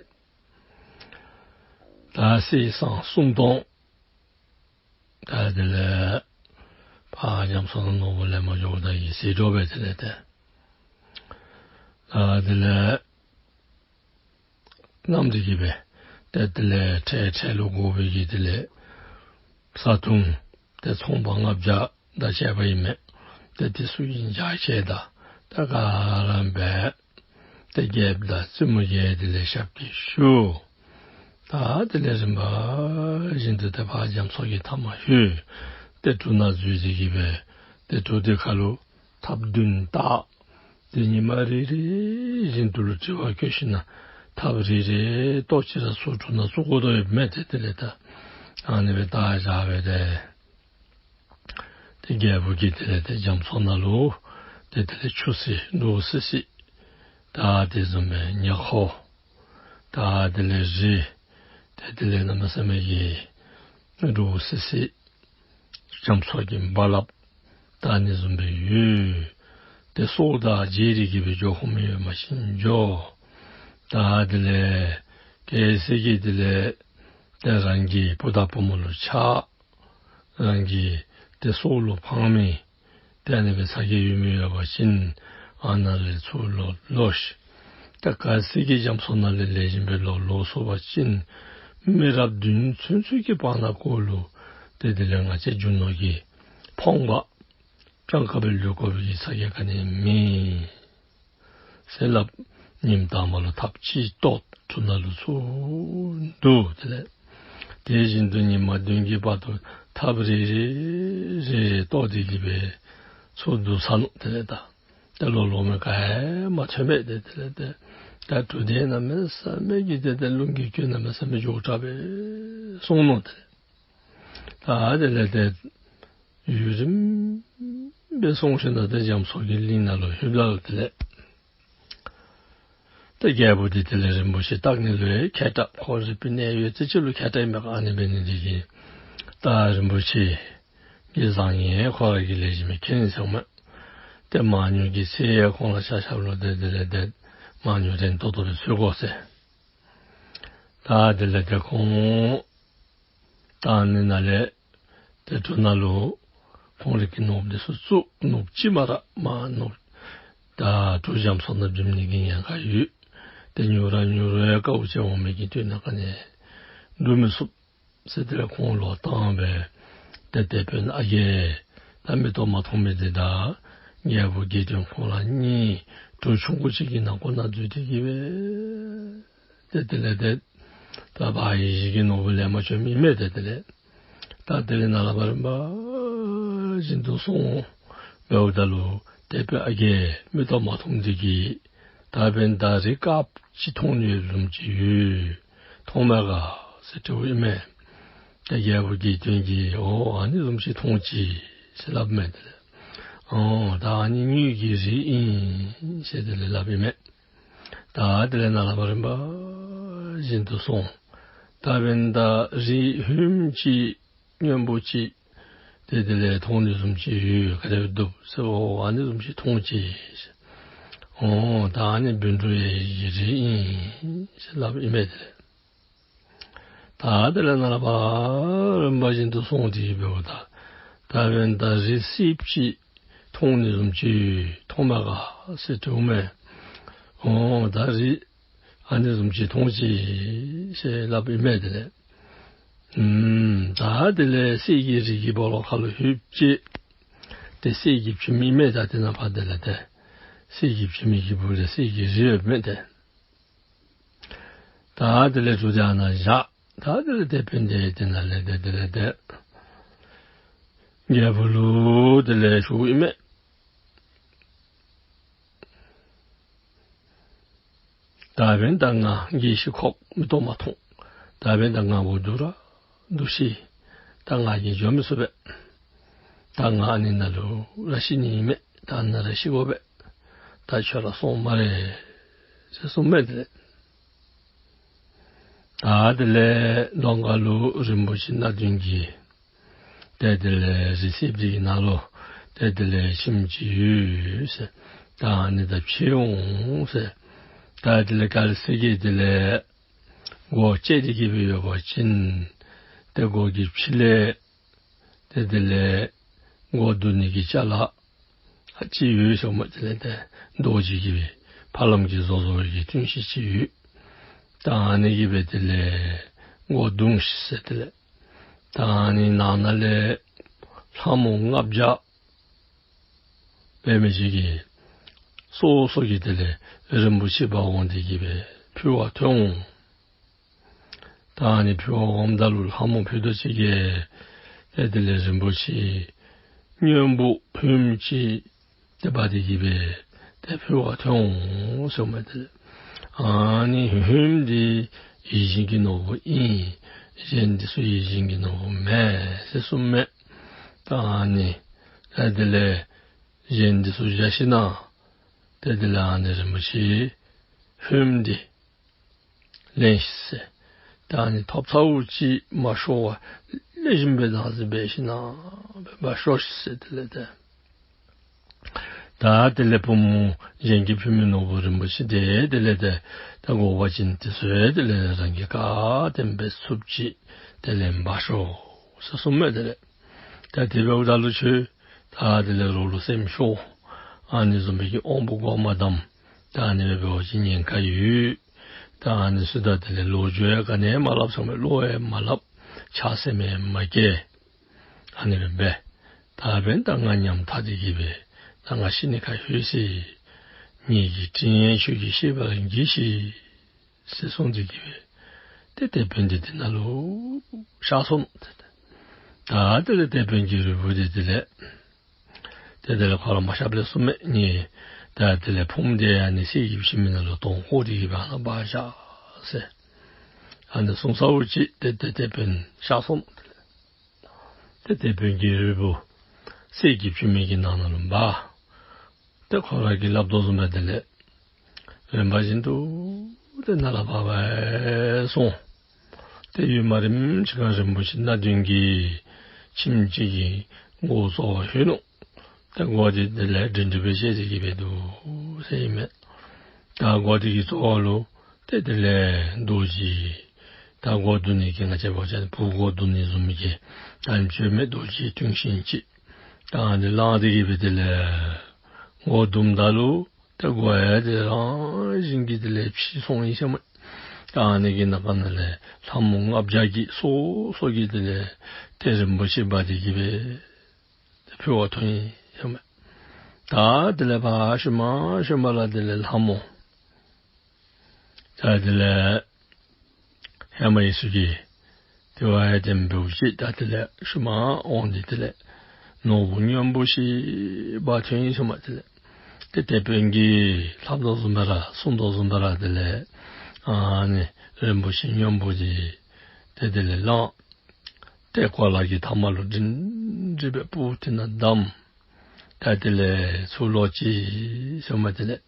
ད་གསེར་སྲང་སུམ་སྟོང་ད་དེ་ལས་ཕར་རྒྱ་མཚོ་ནང་ནོར་བུ་ལེན་པར་འགྱོཝ་ད་གི་ཟད་འགྲོ་སྦེ་དེ་ལས་ཏེ་ད་དེ་ལས་བསྣམས་ཏེ་གི་སྦེ་ཏེ་དེ་ལས་འཕྲལ་འཕྲལ་ལུ་དགོ་པའི་གི་དེ་ལས་བཟའ་བཏུང་ཏེ་ཚོང་པ་ལྔ་བརྒྱ་དང་བཅས་པ་ཨིན་མས། ཏེ་དེ་ཚུ་གི་ཇ་ཁྱེར་དང་ད་ག་ར་སྦེ་ཏེ་རྒྱལཔོ་དང་བཙུན་མོ་གིས་དེ་ལས་ཞབས་སྐྱེལ་ཞུ། ད་དེ་ལས་རིམ་པ་བཞིན་དུ་ཏེ་ཕར་རྒྱ་མཚོ་གི་མཐའ་མར་ལྷོད། ཏེ་གྲུ་ནང་འཛུལ་ཏེ་གི་སྦེ་ཏེ་གྲུ་དེ་ཁར་ལུ་ཐགཔ་བདུན་བཏགས། ཏེ་ཉི་མ་རེ་རེ་བཞིན་དུ་ལུ་དྲི་བ་བཀོད་ཞིནམ་ཐགཔ་རེ་རེ་ཏོག་ཅིག་ར་ཚུར་གྲུ་ནང་བཙུགས་དགོ་དོ་ཡོདཔ་མས། ཏེ་དེ་ལས་ད་ཨ་ནི་སྦེ་བཏགས་བཞག་སྦེ་ཏེ་ཏེ་རྒྱལ་པོ་གིས་དེ་ལས་ཏེ་རྒྱ་མཚོ་ནང་ལུ་ཏེ་དེ་ལས་ཆུ་བསིལ་འབྲུ་བསིལ་བསིལ་ད་དེ་བཟུམ་སྦེ་ཉ་ཁོ་ ད་དེ་ལས་རི་ཏེ་དེ་ལས་གནམ་མེད་ས་མེད་ཀྱི་འདྲོག་སི་སི་རྒྱ་མཚོ་གི་རྦ་རླབས་ད་ཨ་ནི་བཟུམ་སྦེ་ཡོད། ཏེ་སྲོག་དང་བརྗེ་སྟེ་གི་སྦེ་འགྱོ་ཁོམ་ཡོད་པ་ཅིན་འགྱོ། ད་དེ་ལས་གལ་སྲིད་ཀྱི་དེ་ལས་ཏེ་རང་གི་བུ་དང་བུ་མོ་ལུ་ཆགས། རང་གི་ཏེ་སྲོག་ལུ་ཕངས་མི་ཏེ་ཨ་ནི་སྦེ་ཚ་གྱང་ཡོད་མི་ཡོད་པ་ཅིན་ཨ་ནཱ་ལས་ཚུར་ལོག་ལོག་ཤིག། ད་གལ་སྲིད་ཀྱི་རྒྱ་མཚོ་ནང་ལས་ལེགས་ཤོམ་སྦེ་ལོག་ལོག་སོང་པ་ཅིན་མི་རབས་བདུན་ཚུན་ཚོད་ཀྱི་བར་ན་ཁོ་ལུ་ཏེ་དེ་ལས་ང་བཅས་རྒྱུ་ནོར་གྱི་ཕོངས་པ་སྤྲང་ཀ་སྦེ་ལུས་དགོ་པའི་ཚ་གྱང་ག་ནི་མེད་ཟེར་སླབ། ཉིནམ་དང་པ་ལུ་ཐབས་ཅིག་བཏོག་གྲུ་ནང་ལུ་ཚུར་འདུག། དེ་ལས་དེ་བཞིན་དུ་ཉི་མ་བདུན་གྱི་བར་དུ་ཐབས་རེ་རེ་རེ་རེ་བཏོག་སྟེ་གི་སྦེ་ཚུར་འདུག་ཚར་ནུག། དེ་ལས་ད་ཏེ་ལོག་ལོག་མི་ག་ཡང་མ་ཐོན་པས། ཏེ་དེ་ལས་ཏེ་ད་གྲུ་དེ་གནམ་མེད་ས་མེད་ཀྱི་ཏེ་ཏེ་རླུང་གིས་ཁོ་གནམ་མེད་ས་མེད་མགྱོགས་དྲགས་སྦེ་སོང་ནུག། ཏེ་ད་དེ་ལས་ཏེ་ཡུན་རིངམོ་སྦེ་སོང་ཞིནམ་ད་ཏེ་རྒྱ་མཚོ་གི་གླིང་ནང་ལུ་ལྷོདཔ་ད་ལུ་དེ་ལས་ཏེ་རྒྱལ་པོ་འདི་དེ་ལས་རིན་པོ་ཆེ་བཏང་ནི་ལུ་ཡང་མཁས་དྲགས། ཁོ་རིག་པའི་གནས་ཡོད་ཚད་ཅིག་ལུ་མཁས་དྲགས་ཨིན་པས། ཨ་ནི་འབད་ནི་འདི་གིས་ད་རིན་པོ་ཆེ་གི་བཟང་ངན་ཁོ་ར་གིས་ལེགས་ཤོམ་སྦེ་མཁྱེན་ཟེར་མས། ཏེ་མང་ཉུང་གི་ཚེ་ཡང་ཁོང་ལུ་ཆ་ཁྱབ་ལུ་ཏེ་དེ་ལས་ཏེ་མང་ཉུང་རན་ཏོག་ཏོ་སྦེ་འཚོལ་དགོ་ཟེར། ད་དེ་ལས་ཏེ་ཁོང་ད་ཨ་ནི་ནང་ལས་ཏེ་གྲུ་ནང་ལུ་ཁོང་རའི་གི་ནོར་བུ་འདི་ཚུ་བཙུགས། ནོར་བུ་ཅིག་མ་ར་མ་ནོར་བུ་ད་གྲུ་རྒྱ་མཚོ་ནང་འགྲིམ་ནི་གི་ཉེན་ཁ་ཡོད། ཏེ་ཉུང་ར་ཉུང་རུང་ཡང་དཀའཝ་སྤྱད་འོང་མི་གི་དུས་ནང་ག་ནི་འགྲུབ་མི་ཚུགས་ཟེར། དེ་ལས་ཁོང་ལོག་བཏང་སྦེ་ཏེ་དེད་དཔོན་ཨ་རྒས་ད་མིག་ཏོ་མ་མཐོང་མི་འདི་དང་རྒྱལ་པོ་གི་དོན་ཁོང་ར་གཉིས་གྲུ་ཆུང་ཀུ་ཅིག་གི་ནང་ཁོག་ནང་འཛུལ་ཏེ་གི་སྦེ་ཏེ་དེ་ལས་ཏེ་ད་བ་ཡི་ཞིང་གི་ནོར་བུ་ལེན་པར་བྱོན་མི་མས། ཏེ་དེ་ལས་ད་དེ་ལས་ནཱ་ལས་ཕར་རིམ་པ་བཞིན་དུ་སོང་། འབདཝ་ད་ལུ་དེད་དཔོན་ཨ་རྒས་མིག་ཏོ་མ་མཐོང་འདི་གིས་ད་འབདན་ད་རི་དཀརཔོ་ཅིག་མཐོང་ནི་བཟུམ་ཅིག་ཡོད། མཐོངམ་མས་ག་ཟེར་དྲིཝ་ཨིན་མས། ཏེ་རྒྱལ་པོ་གི་དོན་གྱིས་ཨོ་ཨ་ནི་བཟུམ་ཅིག་མཐོང་ཅི་ཟེར་སླབ་མས། དེ་ལས་ཨོ་ད་ཨ་ནི་དངུལ་གྱི་རི་ཨིན་ཟེར་དེ་ལས་སླབ་ཨིན་མས། ད་དེ་ལས་ནཱ་ལས་ཕར་རིམ་པ་བཞིན་དུ་སོང་། ད་འབདན་ད་རི་ཧོནམ་ཅིག་སྔོན་པོ་ཅིག་ཏེ་དེ་ལས་མཐོང་ནི་བཟུམ་ཅིག་ཡོད། ག་དེ་སྦེ་འདུག་ཟེར། ཨོ་ཨ་ནི་བཟུམ་ཅིག་མཐོང་ཅི་ཟེར། ཨོ་ད་ཨ་ནི་བཻ་ཌཱུརྱ་གི་རི་ཨིན་ཟེར་སླབ་ཨིན་མས། དེ་ལས་ད་དེ་ལས་ནཱ་ལས་ཕར་རིམ་པ་བཞིན་དུ་སོང་སྟེ་འབདཝ་ད་ད་འབདན་ད་རི་སེརཔོ་ཅིག་མཐོང་ནི་བཟུམ་ཅིག་མཐོངམ་མས་ག་ཟེར་དྲིཝ་མས། ཨོ་ད་རི་ཨ་ནི་བཟུམ་ཅིག་མཐོང་ཅི་ཟེར་སླབ་ཨིན་མས། དེ་ལས་ཨུམ་ད་དེ་ལས་གསེར་གྱི་རི་གི་སྦོ་ལོགས་ཁ་ལུ་ལྷོདཔ་ཅིག་ཏེ་གསེར་གྱི་བྱེམ་ཨིན་མས། ད་དེ་ནང་ཕར་དེ་ལས་ཏེ་གསེར་གྱི་བྱེམ་གྱི་སྦུག་ལས་གསེར་གྱི་རི་ཡོདཔ་མས། ཏེ་ད་དེ་ལས་གྲུ་དེ་ཨ་ནཱ་བཞག། ད་དེ་ལས་དེད་དཔོན་དེ་དེ་ནང་ལས་ཏེ་དེ་ལས་ཏེ་རྒྱལ་པོ་ལུ་དེ་ལས་ཞུཝ་ཨིན་མས། ད་འབདན་ད་ང་དགེ་བཤེས་ཁོག་མིག་ཏོ་མ་མཐོང་། ད་འབདན་ད་ང་བུ་འདུག་ར་འདུག་ཤི། ད་ང་གིས་འགྱོ་མི་ཚུགས་པས། ད་ང་ཨ་ནི་ནང་ལུ་ར་ཤི་ནི་ཨིན་མས། ད་ཨ་ནཱ་ར་ཤི་དགོ་པས། ད་ཁྱོད་ར་སོང་སྨ་རེ་ཟེར་གསུངམ་མས། དེ་ལས་ད་དེ་ལས་གདོང་ཁ་ལུ་རིན་པོ་ཆེ་སྣ་བདུན་གྱི་ཏེ་དེ་ལས་རི་སེརཔོ་འདི་གི་ནང་ལུ་ཏེ་དེ་ལས་ཁྱིམ་ཅིག་ཡོད་ཟེར། ད་ཨ་ནི་ད་ཕྱད་འོང་ཟེར། ད་དེ་ལས་གལ་སྲིད་ཀྱི་དེ་ལས་མགུ་བཅད་དེ་གི་སྦེ་ཡོད་པ་ཅིན་ཏེ་མགུ་གི་ཕྱི་ལས་ཏེ་དེ་ལས་མགུ་བསྡུ་ནི་གི་ཅ་ལ་ཨ་ཅིག་ཡོད་ཟེར་མས། དེ་ལས་ཏེ་རྡོ་རྗེ་གི་སྦེ་ཕ་ལམ་གྱིས་བཟོ་བཟོ་བའི་གི་ཐུན་ཤིང་ཅིག་ཡོད། ད་ཨ་ནི་གི་སྦེ་དེ་ལས་མགུ་བརྡུང་ཤིག་ཟེར། དེ་ལས་ད་ཨ་ནི་ནང་ན་ལས་ལྷ་མོ་ལྔ་བརྒྱ་འབད་མི་ཅིག་གིས་སོ་སོ་གི་དེ་ལས་རིན་པོ་ཆེ་འབག་འོང་སྟེ་གི་སྦེ་ཕུལ་བར་ཐོན་འོང་། ད་ཨ་ནི་ཕུལ་བར་འོངམ་ད་ལུ་ལྷ་མོ་ཕུད་རྡོག་ཅིག་གིས་ཏེ་དེ་ལས་རིན་པོ་ཆེ་སྔོན་པོ་ཧོནམ་ཅིག་ཏེ་འབག་སྟེ་གི་སྦེ་ཏེ་ཕུལ་བར་ཐོན་འོང་ཟེར་མས། དེ་ལས་ཨ་ནི་ཧོནམ་འདི་ཡིད་བཞིན་གྱི་ནོར་བུ་ཨིན། གཞན་འདི་ཚུ་ཡིད་བཞིན་གྱི་ནོར་བུ་མེན་ཟེར་གསུངམ་མས། ད་ཨ་ནི་ཏེ་དེ་ལས་གཞན་འདི་ཚུ་བཞག་ཞིནམ་ཏེ་དེ་ལས་ཨ་ནི་རིན་པོ་ཆེ་ཧོནམ་འདི་ ལེན་ཤིག་ཟེར། ད་ཨ་ནི་ཐོབ་ཚརཝ་ཅིག་མ་ཤོར་བར་ལེགས་ཤོམ་སྦེ་བདག་འཛིན་འབད་ཞིན་ན་འབད་ཤོག་ཟེར། དེ་ལས་ཏེ་ད་དེ་ལས་བུམོ་གཞན་གྱིས་ཕུལ་མི་ནོར་བུ་རིན་པོ་ཆེ་དེ་དེ་ལས་ཏེ་ད་དགོ་པ་ཅིན་དེ་ཚུ་ཡང་དེ་ལས་རང་གིས་ག་དེམ་སྦེ་ཚུགསཔ་ཅིག་དེ་ལེན་འབག་ཤོག་ཟེར་གསུངས་མས། དེ་ལས་ད་དེ་འབདཝ་ད་ལུ་ཁྱོད་ད་དེ་ལས་རོགས་ལུ་སེམས་ཤོར། ཨ་ནི་བཟུམ་སྦེ་གི་དབང་པོ་གོ་མ་དང་ད་ཨ་ནི་སྦེ་འབད་བ་ཅིན་ཉེན་ཁ་ཡོད། ད་ཨ་ནི་ཚུ་ད་དེ་ལས་ལོ་རྒྱུས་ཡང་ག་ནི་ཡང་མ་སླབ་ཟེར་མས། བློ་ཡང་མ་སླབ། ཆགས་སེམས་ཡང་མ་སྐྱེ། ཨ་ནི་སྦེ་འབད། ད་འབདན་ད་ང་ཉམ་ཐག་སྟེ་གི་སྦེ་ད་ང་ཤི་ནི་ཁ་ལྷོད་ཅི། ངེ་གི་དྲིན་ཡང་ཁྱོད་ཀྱིས་ཤེསཔ་ལ་གྱིས་ཤིག་ཟེར་གསུངས་ཏེ་གི་སྦེ་ཏེ་དེད་དཔོན་འདི་དེ་ནང་ལུ་གཤགས་སོ་ནུག། ད་དེ་ལས་དེད་དཔོན་གྱི་རུས་བུ་འདི་དེ་ལས་ཏེ་དེ་ལས་ཁོ་ར་མ་གཤགསཔ་ལས་གསུངས་མས། ངེ་ད་དེ་ལས་ཕུངམ་འདི་ཨ་ནི་གསེར་གྱི་ཕྱེ་མའི་ནང་ལུ་དོང་བརྐོ་སྟེ་གི་སྦེ་ཨ་ནཱ་སྦ་བཞག་ཟེར་ཨ་ནི་གསུངས་ཚརཝ་ཅིག་ཏེ་ཏེ་དེད་དཔོན་གཤགས་སོ་ནུག། དེ་ལས་ཏེ་དེད་དཔོན་གྱི་རུས་བུ་གསེར་གྱི་ཕྱེ་མའི་གི་ནང་ན་ལུ་སྦ། ཏེ་ཁོ་ར་གིས་སླབ་དོ་བཟུམ་སྦེ་དེ་ལས་རིམ་པ་བཞིན་དུ་ཏེ་ནཱ་ལས་ཕར་སྦེ་སོང་། ཏེ་ཡུན་མ་རིངམ་ཅིག་ཁར་རིན་པོ་ཆེ་སྣ་བདུན་གྱི་ཁྱིམ་ཅིག་གི་སྒོ་གཙོ་བོར་ལྷོད་ནུག། ཏེ་སྒོ་འདི་དེ་ལས་སྒྲིང་སྒྲི་སྦེ་ཕྱེ་སྟེ་གི་སྦེ་འདུག་ཟེར་ཨིན་མས། ད་སྒོ་འདི་གི་གཙོ་བོ་ལུ་ཏེ་དེ་ལས་རྡོ་རྗེ་ད་སྒོ་བརྡུང་ནི་གི་ང་བཅས་འབད་བ་ཅིན་བུ་སྒོ་བརྡུང་ནི་བཟུམ་གྱི་ད་ཨ་ནི་ཅིག་ཡོད་མི་རྡོ་རྗེ་དུང་ཤིང་ཅིག་ད་ཨ་ནི་བླངས་ཏེ་གི་སྦེ་དེ་ལས་སྒོ་བརྡུངམ་ད་ལུ་ཏེ་སྒོ་ཡང་དེ་རང་བཞིན་གྱིས་དེ་ལས་ཕྱེ་སོང་ཡི་ཟེར་མས། ད་ཨ་ནི་གི་ནང་ན་ལས་ལྷ་མོ་ལྔ་བརྒྱ་གིས་སོ་སོ་གིས་དེ་ལས་ཏེ་རིན་པོ་ཆེ་སྦ་སྟེ་གི་སྦེ་ཏེ་ཕུལ་བར་ཐོན་ཡི་ཟེར་མས། ད་དེ་ལས་ཕར་ཤུལ་མ་ཤུལ་མ་ལས་དེ་ལས་ལྷ་མོ་ད་དེ་ལས་ཧེ་མ་ཡི་ཚུ་གིས་དེ་བ་ཡང་དེམ་འབདཝ་ཅིག་ད་དེ་ལས་ཤུལ་མ་འོང་སྟེ་དེ་ལས་ནོར་བུ་སྔོན་པོ་ཅིག་སྦ་ཐོན་ཡི་ཟེར་མས། དེ་ལས་ཏེ་དེད་དཔོན་གྱིས་སླབ་དོ་བཟུམ་སྦེ་ར་གསུངས་དོ་བཟུམ་སྦེ་ར་དེ་ལས་ཨ་ནི་རིན་པོ་ཆེ་སྔོན་པོ་འདི་ཏེ་དེ་ལས་བླངས། ཏེ་གོ་ལ་གི་མཐའ་མ་ལུ་སྒྲིང་སྒྲི་སྦེ་སྤུ་དེ་ནང་བསྡམས། ད་དེ་ལས་ཚུར་ལོག་ཅི་ཟེར་མས། དེ་ལས་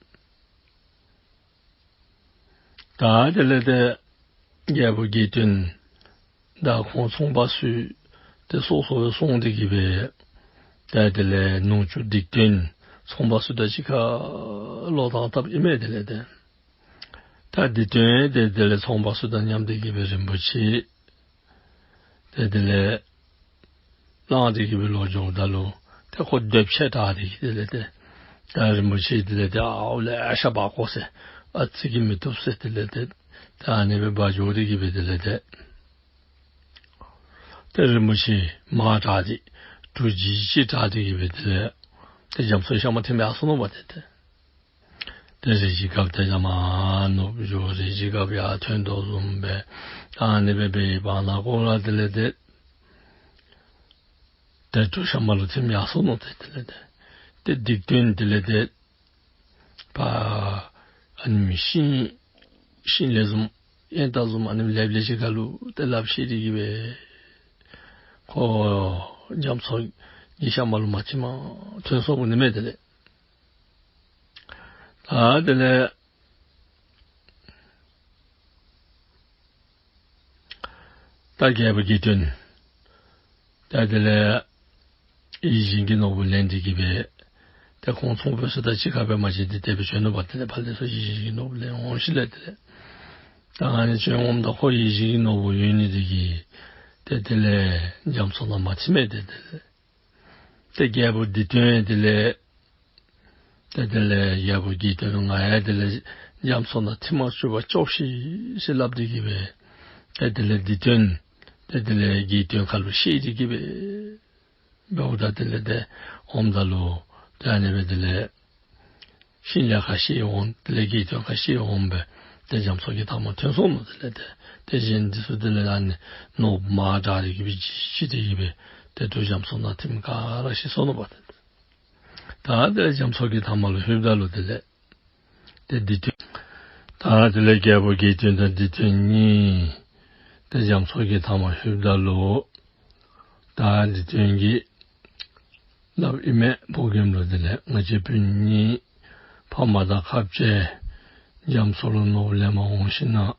ད་དེ་ལས་ཏེ་རྒྱལ་པོ་གི་དོན་དང་ཁོང་ཚོང་པ་ཚུ་ཏེ་སོ་སོ་སྦེ་སོང་སྟེ་གི་སྦེ་ད་དེ་ལས་ནུ་གཅུང་སྡིག་ཏོ་ཚོང་པ་ཚུ་དང་གཅིག་ཁར་ལོག་བཏང་བཏངམ་ཨིན་མས། དེ་ལས་ཏེ་ད་སྡིག་ཏོ་ཏེ་དེ་ལས་ཚོང་པ་ཚུ་དང་མཉམ་སྟེ་གི་སྦེ་རིན་པོ་ཆེ་ཏེ་དེ་ལས་བླངས་ཏེ་གི་སྦེ་ལོག་འགྱོཝ་ད་ལུ་ཏེ་ཁོ་འདོད་ཆེ་དྲགས་ཏེ་གི་དེ་ལས་ཏེ་ད་རིན་པོ་ཆེ་དེ་ལས་ཏེ་ཨའུ་ལེ་ཤ་འབག་དགོ་ཟེར་ཨ་ཙི་གིས་མི་བཏུབ་ཟེར་དེ་ལས་ཏེ་ད་ཨ་ནི་སྦེ་འབག་འགྱོ་སྟེ་གི་སྦེ་དེ་ལས་ཏེ་ཏེ་རིན་པོ་ཆེ་མར་དྲགས་ཏེ་གྲུ་བཞི་ཅིག་དྲངས་ཏེ་གི་སྦེ་དེ་ལས་ཏེ་རྒྱ་མཚོ་ཤམ་ཐིམ་ཡར་སོ་ནུག་པ། ཏེ་ཏེ་ཏེ་རེ་ཅིག་སྐབས་ཏེ་ཡར་མར་ནུབ་འགྱོ། རེ་ཅིག་སྐབས་ཡར་ཐོན་དོ་བཟུམ་སྦེ་ཨ་ནི་སྦེ་འབད་བའི་བར་ན་ཁོ་ར་དེ་ལས་ཏེ་ཏེ་གྲུ་ཤམ་ལུ་ཐིམ་ཡར་སོ་ནུག། ཏེ་དེ་ལས་ཏེ་ཏེ་སྡིག་ཏོ་དེ་ལས་ཏེ་ཕར་ཨ་ནི་མི་ཤིང་ཤིང་ལེབ་བཟུམ་ཨེན་ཏ་བཟུམ་ཨ་ནི་ལེབ་ལེབ་ཅིག་ཁར་ལུ་ཏེ་ལགཔ་བཤེད་དེ་གི་སྦེ་ཁོ་རྒྱ་མཚོ་གི་ཤམ་ལུ་མར་ཐིམ་ཐོན་སོཔ་ཨིན་མས། དེ་ལས་ད་དེ་ལས་ད་རྒྱལ་པོ་གི་དོན་ད་དེ་ལས་ཡིད་བཞིན་གྱི་ནོར་བུ་ལེན་ཏེ་གི་སྦེ་ཏེ་ཁོང་ཚོང་པ་ཚུ་དང་གཅིག་ཁར་སྦེ་མ་མཇལ་ཏེ་དེ་སྦེ་བྱོན་ནུག་པ། དེ་ལས་ཕར་ལས་ཚུར་ཡིད་བཞིན་གྱི་ནོར་བུ་ལེན་འོང་ཞིནམ་ལས་དེ་ལས་ད་ཨ་ནི་བྱོན་འོངམ་ད་ཁོ་ཡིད་བཞིན་གྱི་ནོར་བུ་ཡོད་ནི་དེ་གིས་ཏེ་དེ་ལས་རྒྱ་མཚོ་ནང་མར་ཐིམ་མས། ཏེ་དེ་ལས་ཏེ་རྒྱལ་པོ་སྡིག་ཏོ་དེ་ལས་ཏེ་དེ་ལས་རྒྱལ་པོ་གི་དོན་ང་ཡང་དེ་ལས་རྒྱ་མཚོ་ནང་ཐིམ་མ་བཅུག་པར་སྐྱོབས་ཤིག་ཟེར་སླབ་སྟེ་གི་སྦེ་ཏེ་དེ་ལས་སྡིག་ཏོ་ཏེ་དེ་ལས་གི་དོན་ཁ་ལུ་བཤེད་དེ་གི་སྦེ་འབདཝ་ད་དེ་ལས་ཏེ་འོངམ་ད་ལུ་ཏེ་ཨ་ནི་སྦེ་དེ་ལས་ཤིང་ལེབ་ཁར་བཤེད་འོང་། དེ་ལས་གི་དོན་ཁར་བཤེད་འོང་སྦེ་ཏེ་རྒྱ་མཚོ་གི་མཐའ་མར་ཐོན་སོ་ནུག། དེ་ལས་ཏེ་ཏེ་གཞན་འདི་ཚུ་དེ་ལས་ཨ་ནི་ནོར་བུ་མར་དྲངས་ཏེ་གི་སྦེ་ཅིག་ཅིག་དེ་གི་སྦེ་ཏེ་དུ་རྒྱ་མཚོ་ནང་ཐིམ་ག་ར་ཤི་སོ་ནུག་པ། ཏེ་ད་དེ་ལས་རྒྱ་མཚོ་གི་མཐའ་མ་ལུ་ལྷོདཔ་ད་ལུ་དེ་ལས་ཏེ་སྡིག་ཏོ་ད་དེ་ལས་རྒྱལ་པོ་གི་དོན་དང་སྡིག་ཏོ་གཉིས་ཏེ་རྒྱ་མཚོ་གི་མཐའ་མ་ལྷོདཔ་ད་ལུ་ད་སྡིག་ཏོ་གིས་སླབ་ཨིན་མས། ཕོ་རྒནམ་ལུ་དེ་ལས་ང་བཅས་སྤུན་གཉིས་ཕམ་དང་ཁ་འབྱལ་རྒྱ་མཚོ་ལུ་ནོར་བུ་ལེན་པར་འོང་ཞིན་ན་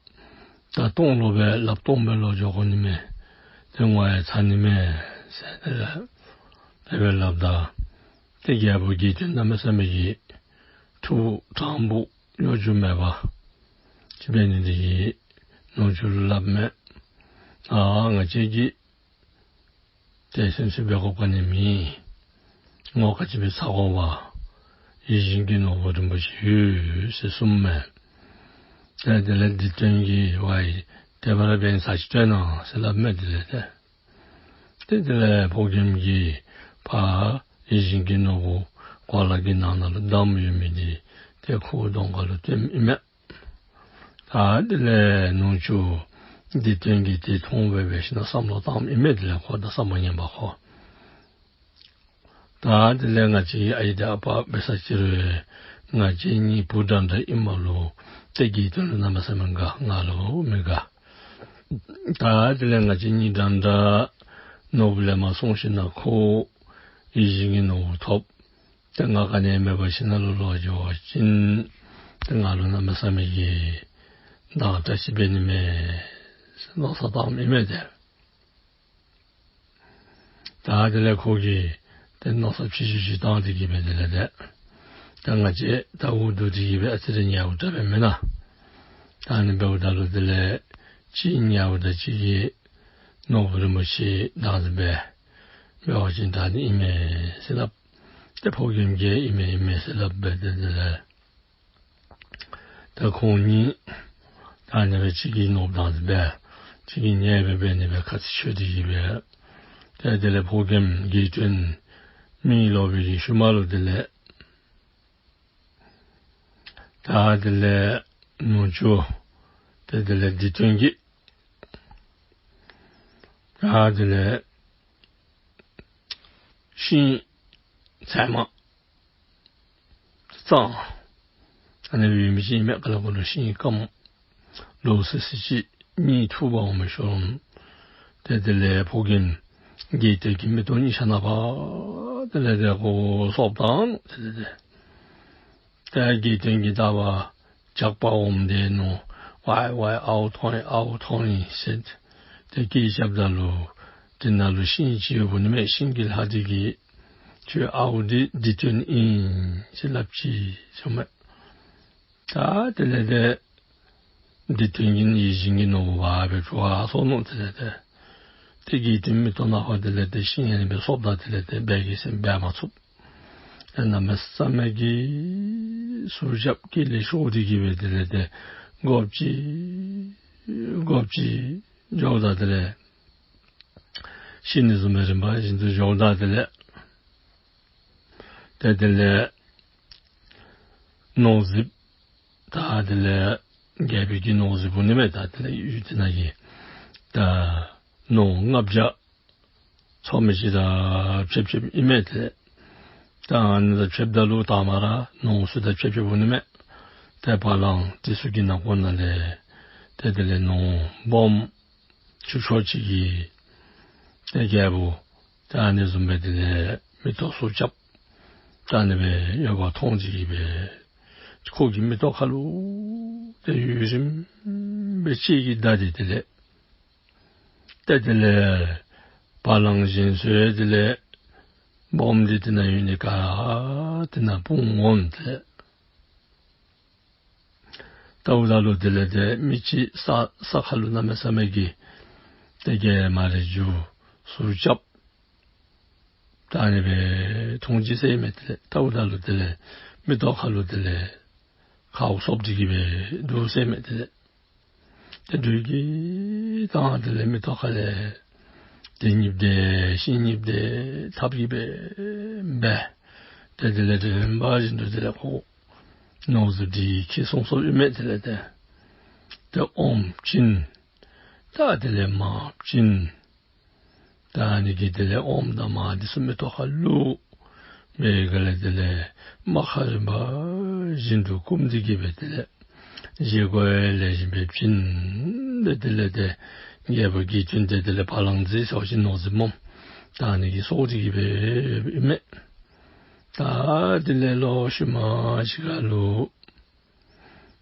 ད་སྟོང་ལོག་སྦེ་སླབ་སྟོང་སྦེ་ལོག་འགྱོ་དགོ་ནི་མས། ཏེ་ངོ་ཡང་ཚ་ནི་མས་ཟེར་དེ་སྦེ་སླབ་ད། ཏེ་རྒྱལ་པོ་དགེ་ལྡན་གནམ་མེད་ས་མེད་ཀྱི་ཐུགས་དྲང་པོ་གཡོ་སྒྱུ་མེད་པ་ཅིག་འབད་ནི་འདི་གིས་ནུ་གཅུང་ལུ་སླབ་མས། ཨ་ང་བཅས་ཀྱིས་ཏེ་སེམས་སུ་འབད་དགོཔ་ག་ནི་མེད། ངོ་ག་ཅི་སྦེ་ཚ་དགོ་པ། ཡིད་བཞིན་གྱི་ནོར་བུ་རིན་པོ་ཆེ་ཡོད་ཟེར་གསུངམ་མས། ཏེ་དེ་ལས་འདི་སྟོན་གྱིས་ཝའི་དེ་སྦེ་ར་འབད་ནི་ཚར་ཅིག་སྟོན་གནང་ཟེར་སླབ་མས། དེ་ལས་ཏེ་ཏེ་དེ་ལས་ཕོ་རྒནམ་གྱིས་ཕར་ཡིད་བཞིན་གྱི་ནོར་བུ་གོ་ལ་གི་ནང་ན་ལུ་བསྡམས་ཡོད་མི་འདི་ཏེ་ཁོ་གདོང་ཁ་ལུ་སྟོནམ་ཨིན་མས། ད་དེ་ལས་ནུ་གཅུང་འདི་སྟོན་གྱིས་དེ་མཐོང་སྦེ་འབད་ཞིནམ་ལས་བསམ་བློ་བཏངམ་ཨིན་མས། དེ་ལས་ཁོ་ད་བསམ་པ་ངན་པ་ཁོ། ད་དེ་ལས་ང་བཅས་ཨའི་དང་ཨ་པ་འབད་ས་ཅིག་རུང་ང་བཅས་གཉིས་བུ་འདྲན་འདྲ་ཨིནམ་ལུ་ཏེ་དགེ་ལྡན་ལུ་གནམ་མེད་ས་མེད་དགའ། ང་ལུ་མི་དགའ། ད་དེ་ལས་ང་བཅས་གཉིས་འདྲན་འདྲ་ནོར་བུ་ལེན་པར་སོང་ཞིནམ་ལས་ཁོ་ཡིད་བཞིན་གྱི་ནོར་བུ་ཐོབ། ཏེ་ང་ག་ནི་མེད་པར་ཞིནམ་ལས་ལོག་འགྱོ་བ་ཅིན་ཏེ་ང་ལུ་གནམ་མེད་ས་མེད་ཀྱི་ནག་དྲགས་ཅིག་འབད་ནི་མས་ཟེར་མནོ་བསམ་བཏངམ་ཨིན་མས་ཏེ། ད་དེ་ལས་ཁོ་གིས་ཏེ་མནོ་བསམ་ཆེ་ཤོས་ཅིག་བཏང་སྟེ་གིས་སྦེ་དེ་ལས་ཏེ་ད་ང་བཅས་ད་འུ་སྡུག་སྟེ་གིས་སྦེ་ཨ་ཙི་རེ་ཉལཝ་དྲག་པས་མེན་ན། ད་ཨ་ནི་འབདཝ་ད་ལུ་དེ་ལས་གཅིག་ཉལཝ་ད་གཅིག་གིས་ནོར་བུ་རིན་པོ་ཆེ་བདག་འཛིན་འབད་འབད་བ་ཅིན་དྲག་ནི་ཨིན་མས་ཟེར་སླབ། ཏེ་ཕོ་རྒནམ་གྱིས་ཨིན་མས་ཨིན་མས་ཟེར་སླབ་སྦེ་ཏེ་དེ་ལས་ད་ཁོང་གཉིས་ད་ཨ་ནི་སྦེ་གཅིག་གིས་ནོར་བདག་འཛིན་འབད་གཅིག་གིས་ཉལ་སྦེ་འབད་ནི་སྦེ་ཁ་ཚིག་ཤོད་དེ་གིས་སྦེ། ཏེ་དེ་ལས་ཕོ་རྒནམ་དགེ་ལྡན་མེ་ལོག་པའི་གི་ཤུལ་མ་ལུ་དེ་ལས་ད་དེ་ལས་ནུ་གཅུང་ཏེ་དེ་ལས་འདི་སྟོན་གྱིས་ད་དེ་ལས་ཤིང་ཚལ་མ་གཙང་ཨ་ནི་སྦེ་ཡོད་མི་ཅིག་ཨིན་མས། ག་ལ་གོ་ལུ་ཤིང་སྐམ་ལོག་སི་སི་ཅིག་གཉིད་འཐུག་པར་འོང་མི་ཤོར་འོང་། ཏེ་དེ་ལས་ཕོ་རྒནམ་དགེ་ལྡན་གྱི་མིག་ཏོ་གཉིས་ཆ་ནང་ཕར་དེ་ལས་ཏེ་ཁོ་སོབ་བཏང་ནུག། ཏེ་དེ་ལས་ཏེ་དགེ་ལྡན་གྱིས་ད་བ་ཇག་པ་འོངམ་དེ་ནོ། ཝའི་ཝའི་ཨའུ་ཐོན་ཨའུ་ཐོན་ཟེར་ཏེ་སྐད་རྐྱབ་ད་ལུ་དེ་ནང་ལུ་ཤིང་ཅིག་ཡོདཔ་འོང་ནི་མས། ཤིང་གི་ལྷ་འདི་གིས་ཁྱོད་ཨའུ་འདི་འདི་སྟོན་ཨིན་ཟེར་སླབ་ཅི་ཟེར་མས། ད་དེ་ལས་ཏེ་འདི་སྟོན་གྱིས་ཡིད་བཞིན་གྱི་ནོར་བུ་འབག་སྦེ་འགྱོ་སོ་ནུག། དེ་ལས་ཏེ་ཏེ་དགེ་ལྡན་མིག་ཏོ་ནང་ཕར་དེ་ལས་ཏེ་ཤིང་ཨ་ནི་སྦེ་སོབ་ད་དེ་ལས་ཏེ་འབད་གི་སེམས་འབད་མ་ཚུགས། ཏེ་གནམ་མེད་ས་མེད་ཀྱི་ཟུག་རྐྱབ་ཀི་ལི་ཤོར་ཏེ་གིས་སྦེ་དེ་ལས་ཏེ་སྒོགཔ་ཅིག་སྒོགཔ་ཅིག་འགྱོཝ་ད་དེ་ལས་ཤི་ནི་བཟུམ་སྦེ་རིམ་པ་བཞིན་དུ་འགྱོཝ་ད་དེ་ལས་ཏེ་དེ་ལས་ནོར་རྫིཔ་ད་དེ་ལས་རྒྱལ་པོའི་གི་ནོར་རྫིཔ་འོང་ནི་མས། ད་དེ་ལས་ཡུལ་དེ་ནང་གི་ད་ནོར་ལྔ་བརྒྱ་ཚོ་མི་ཅིག་དང་ཕྱད་ཕྱདཔ་ཨིན་མས། ཏེ་ད་ཨ་ནི་དང་ཕྱདཔ་ད་ལུ་དང་པ་ར་ནོར་ཚུ་དང་ཕྱད་ཕྱདཔ་འོང་ནི་མས། ཏེ་བ་ལང་དེ་ཚུ་གི་ནང་འཁོད་ནང་ལས་ཏེ་དེ་ལས་ནོར་སྦོམ་ཆུང་ཀུ་ཅིག་གིས་ཏེ་རྒྱལ་པོ་ད་ཨ་ནི་བཟུམ་སྦེ་དེ་ལས་མིག་ཏོ་ཟུག་རྐྱབ་ད་ཨ་ནི་སྦེ་ཡོདཔ་མཐོང་སྟེ་གིས་སྦེ་ཁོ་གི་མིག་ཏོ་ཁ་ལུ་ཏེ་ཡུན་རིངམོ་སྦེ་ལྕེ་གིས་བདའ་སྟེ་དེ་ལས་ཏེ་དེ་ལས་བ་ལང་གཞན་ཚུ་དེ་ལས་སྦོམ་འདི་དེ་ནང་ཡོད་ནི་ག་ར་དེ་ནང་སྤུངས་འོང་། ཏེ་ལྟཝ་ད་ལུ་དེ་ལས་ཏེ་མི་ཅིག་ས་ས་ཁ་ལུ་གནམ་མེད་ས་མེད་ཀྱི་ཏེ་རྒྱ་མ་རི་རྒྱུ་ཟུག་རྐྱབ་ད་ཨ་ནི་སྦེ་མཐོང་ཅི་ཟེར་མས། ཏེ་ལྟཝ་ད་ལུ་དེ་ལས་མིག་ཏོ་ཁ་ལུ་དེ་ལས་ཁཝ་སོབ་སྟེ་གིས་སྦེ་འདུག་ཟེར་མས། དེ་ལས་ཏེ་སྦྲུལ་གྱི་དང་དེ་ལས་མིག་ཏོ་ཁ་ལས་ཏེ་གཉིསཔ་དེ་ཤིང་གཉིསཔ་དེ་ཐབས་ཀྱིས་སྦེ་འབད། ཏེ་དེ་ལས་ཏེ་རིམ་པ་བཞིན་དུ་དེ་ལས་ཁོ་ནོར་རྫིཔ་འདི་ཁྱེར་སོང་སོཔ་ཨིན་མས། དེ་ལས་ཏེ་ཏེ་ཨོམ་བྱིན་ད་དེ་ལས་མར་བྱིན་ད་ཨ་ནི་གིས་དེ་ལས་ཨོམ་དང་མར་འདི་ཚུ་མིག་ཏོ་ཁར་བླུགས། མེ་ག་ལས་དེ་ལས་རྨ་ཁ་རིམ་པ་བཞིན་དུ་བསྐུམ་སྟེ་གིས་སྦེ་དེ་ལས་བཞེས་སྒོ་ཡང་ལེགས་ཤོམ་སྦེ་བྱིན། ཏེ་དེ་ལས་ཏེ་རྒྱལ་པོ་གིས་བྱིན་ཏེ་དེ་ལས་བ་ལང་རྫི་ཟེར་བ་ཅིན་ནོར་རྫིཔ་སྨོ། ད་ཨ་ནི་གིས་གསོ་སྟེ་གིས་སྦེ་ཨིན་མས། ད་དེ་ལས་ལོག་ཤུལ་མ་ཅིག་ཁར་ལུ་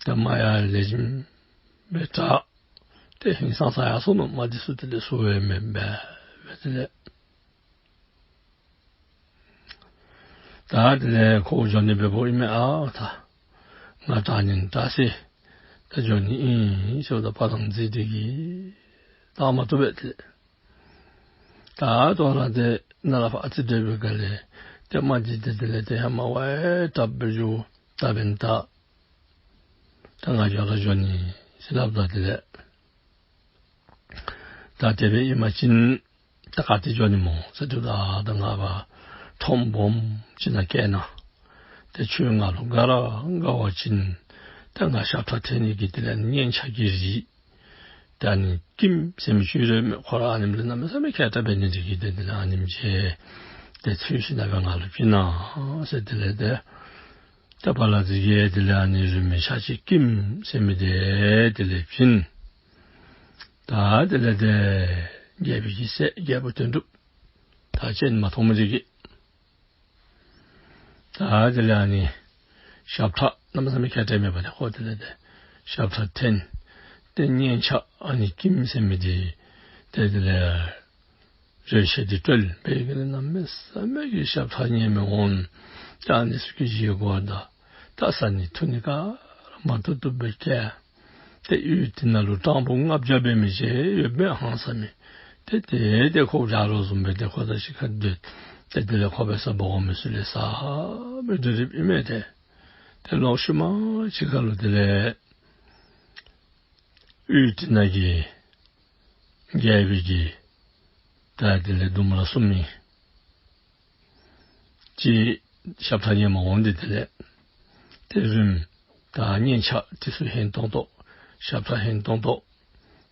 ད་རྨ་ཡང་ལེགས་ཤོམ་སྦེ་དྲག། ཏེ་ཧིང་སངས་ས་ཡར་སོ་ནུག། མ་འདི་ཚུ་དེ་ལས་བསུ་བ་མེད་པར་སྦེ་དེ་ལས། ད་དེ་ལས་ཁོ་འགྱོ་ནི་འབདཝ་ཨིན་མས། ཨ་ད་ང་དྲག་ཉེན་དྲག་སྟེ་ད་འགྱོ་ནི་ཨིན་ཟེརཝ་ད་པ་ལང་རྫི་འདི་གིས་ད་མ་བཏུབ་པས་ཏེ། ད་དོ་རུང་ཏེ་ནཱ་ལས་ཕར་ཨ་ཙི་སྡོད་པའི་སྒང་ལས་ཏེ་མ་འདི་ཏེ་དེ་ལས་ཏེ་ཧེ་མ་བ་ཡང་དྲག་སྦེ་འགྱོ། ད་འབདན་ད་ད་ང་འགྱོ་ར་འགྱོ་ནི་ཟེར་སླབ་ད་དེ་ལས། ད་དེ་སྦེ་ཨིན་པ་ཅིན་ད་ག་ཏེ་འགྱོ་ནི་སྨོ་ཟེར་དྲིཝ་ད་ད་ང་ཕར་ཁྲོམ་སྦོམ་ཅིག་ནང་བསྐྱལ་གནང་། ཏེ་ཁྱོད་ང་ལུ་དགའ་ར་དགའ་བ་ཅིན་ད་ང་ཞབས་ཁྲ་འཐེན་ནི་གི་དེ་ལས་སྙན་ཆ་གི་རིགས་ད་ཨ་ནི་ཀིམ་ཟེར་མི་ཅིག་ཡོད་མས། ཁོ་ར་ཨ་ནེམ་ལུ་གནམ་མེད་ས་མེད་མཁས་དྲགས་འབད་ནི་འདི་གིས་ཏེ་དེ་ལས་ཨ་ནེམ་ཅིག་ཏེ་འཚོལ་ཞིནམ་ལས་ང་ལུ་བྱིན་གནང་ཟེར་དེ་ལས་ཏེ། ད་པ་ལང་རྫི་གིས་དེ་ལས་ཨ་ནི་རུལ་མའི་ཆ་ཅིག་ཀིམ་ཟེར་མི་འདི་དེ་ལས་བྱིན། ད་དེ་ལས་ཏེ་རྒྱལ་པོའི་གི་སྲས་རྒྱལ་པོ་དོན་གྲུབ་ད་སྤྱན་མ་མཐོང་མི་འདི་གིས་ད་དེ་ལས་ཨ་ནི་ཞབས་ཁྲ་གནམ་མེད་ས་མེད་མཁས་དྲགས་མེད་པ་ཏེ་ཁོ་དེ་ལས་ཏེ་ཞབས་ཁྲ་འཐེན། ཏེ་སྙན་ཆ་ཨ་ནི་ཀིམ་ཟེར་མི་འདི་ཏེ་དེ་ལས་རོལ་ཆས་འདི་དཀྲོལ་སྦེ་གི་ལས་གནམ་མེད་ས་མེད་ཀྱི་ཞབས་ཁྲ་སྙན་མི་འོང་། ད་ཨ་ནི་ཚུ་གི་བཞེས་སྒོ་དང་ད་ཟ་ནི་འཐུང་ནི་ག་ར་མ་བཏུབ་བཏུབ་སྦེ་བསྐྱལ། ཏེ་གཡུས་འདི་ནང་ལུ་སྤྲང་པོ་ལྔ་བརྒྱ་འབད་མི་ཅིག་ཡོད་པའི་ཧང་སངས་མི་ཏེ་ཏེ་ཏེ་ཁོ་བཞག་རོགས་བཟུམ་སྦེ་ཏེ་ཁོ་དང་གཅིག་ཁར་སྡོད། ཏེ་དེ་ལས་ཁོ་འབད་ས་འབད་དགོ་མི་ཚུ་ལེ་ཤ་སྦེ་སྡོད་དེ་ཨིན་མས་ཏེ། ཏེ་ལོག་ཤུལ་མ་ཅིག་ཁར་ལུ་དེ་ལས་གཡུས་འདི་ནང་གི་རྒྱལ་པོའི་གི་ད་དེ་ལས་ལྡུམ་ར་སྲུང་མི་ཅིག་ཞབས་ཁྲ་སྙན་མ་འོང་སྟེ་དེ་ལས་ཏེ་རུམ་ད་སྙན་ཆ་འདི་ཚུ་ཧན་ཏོང་ཏོ་ཞབས་ཁྲ་ཧན་ཏོང་ཏོ་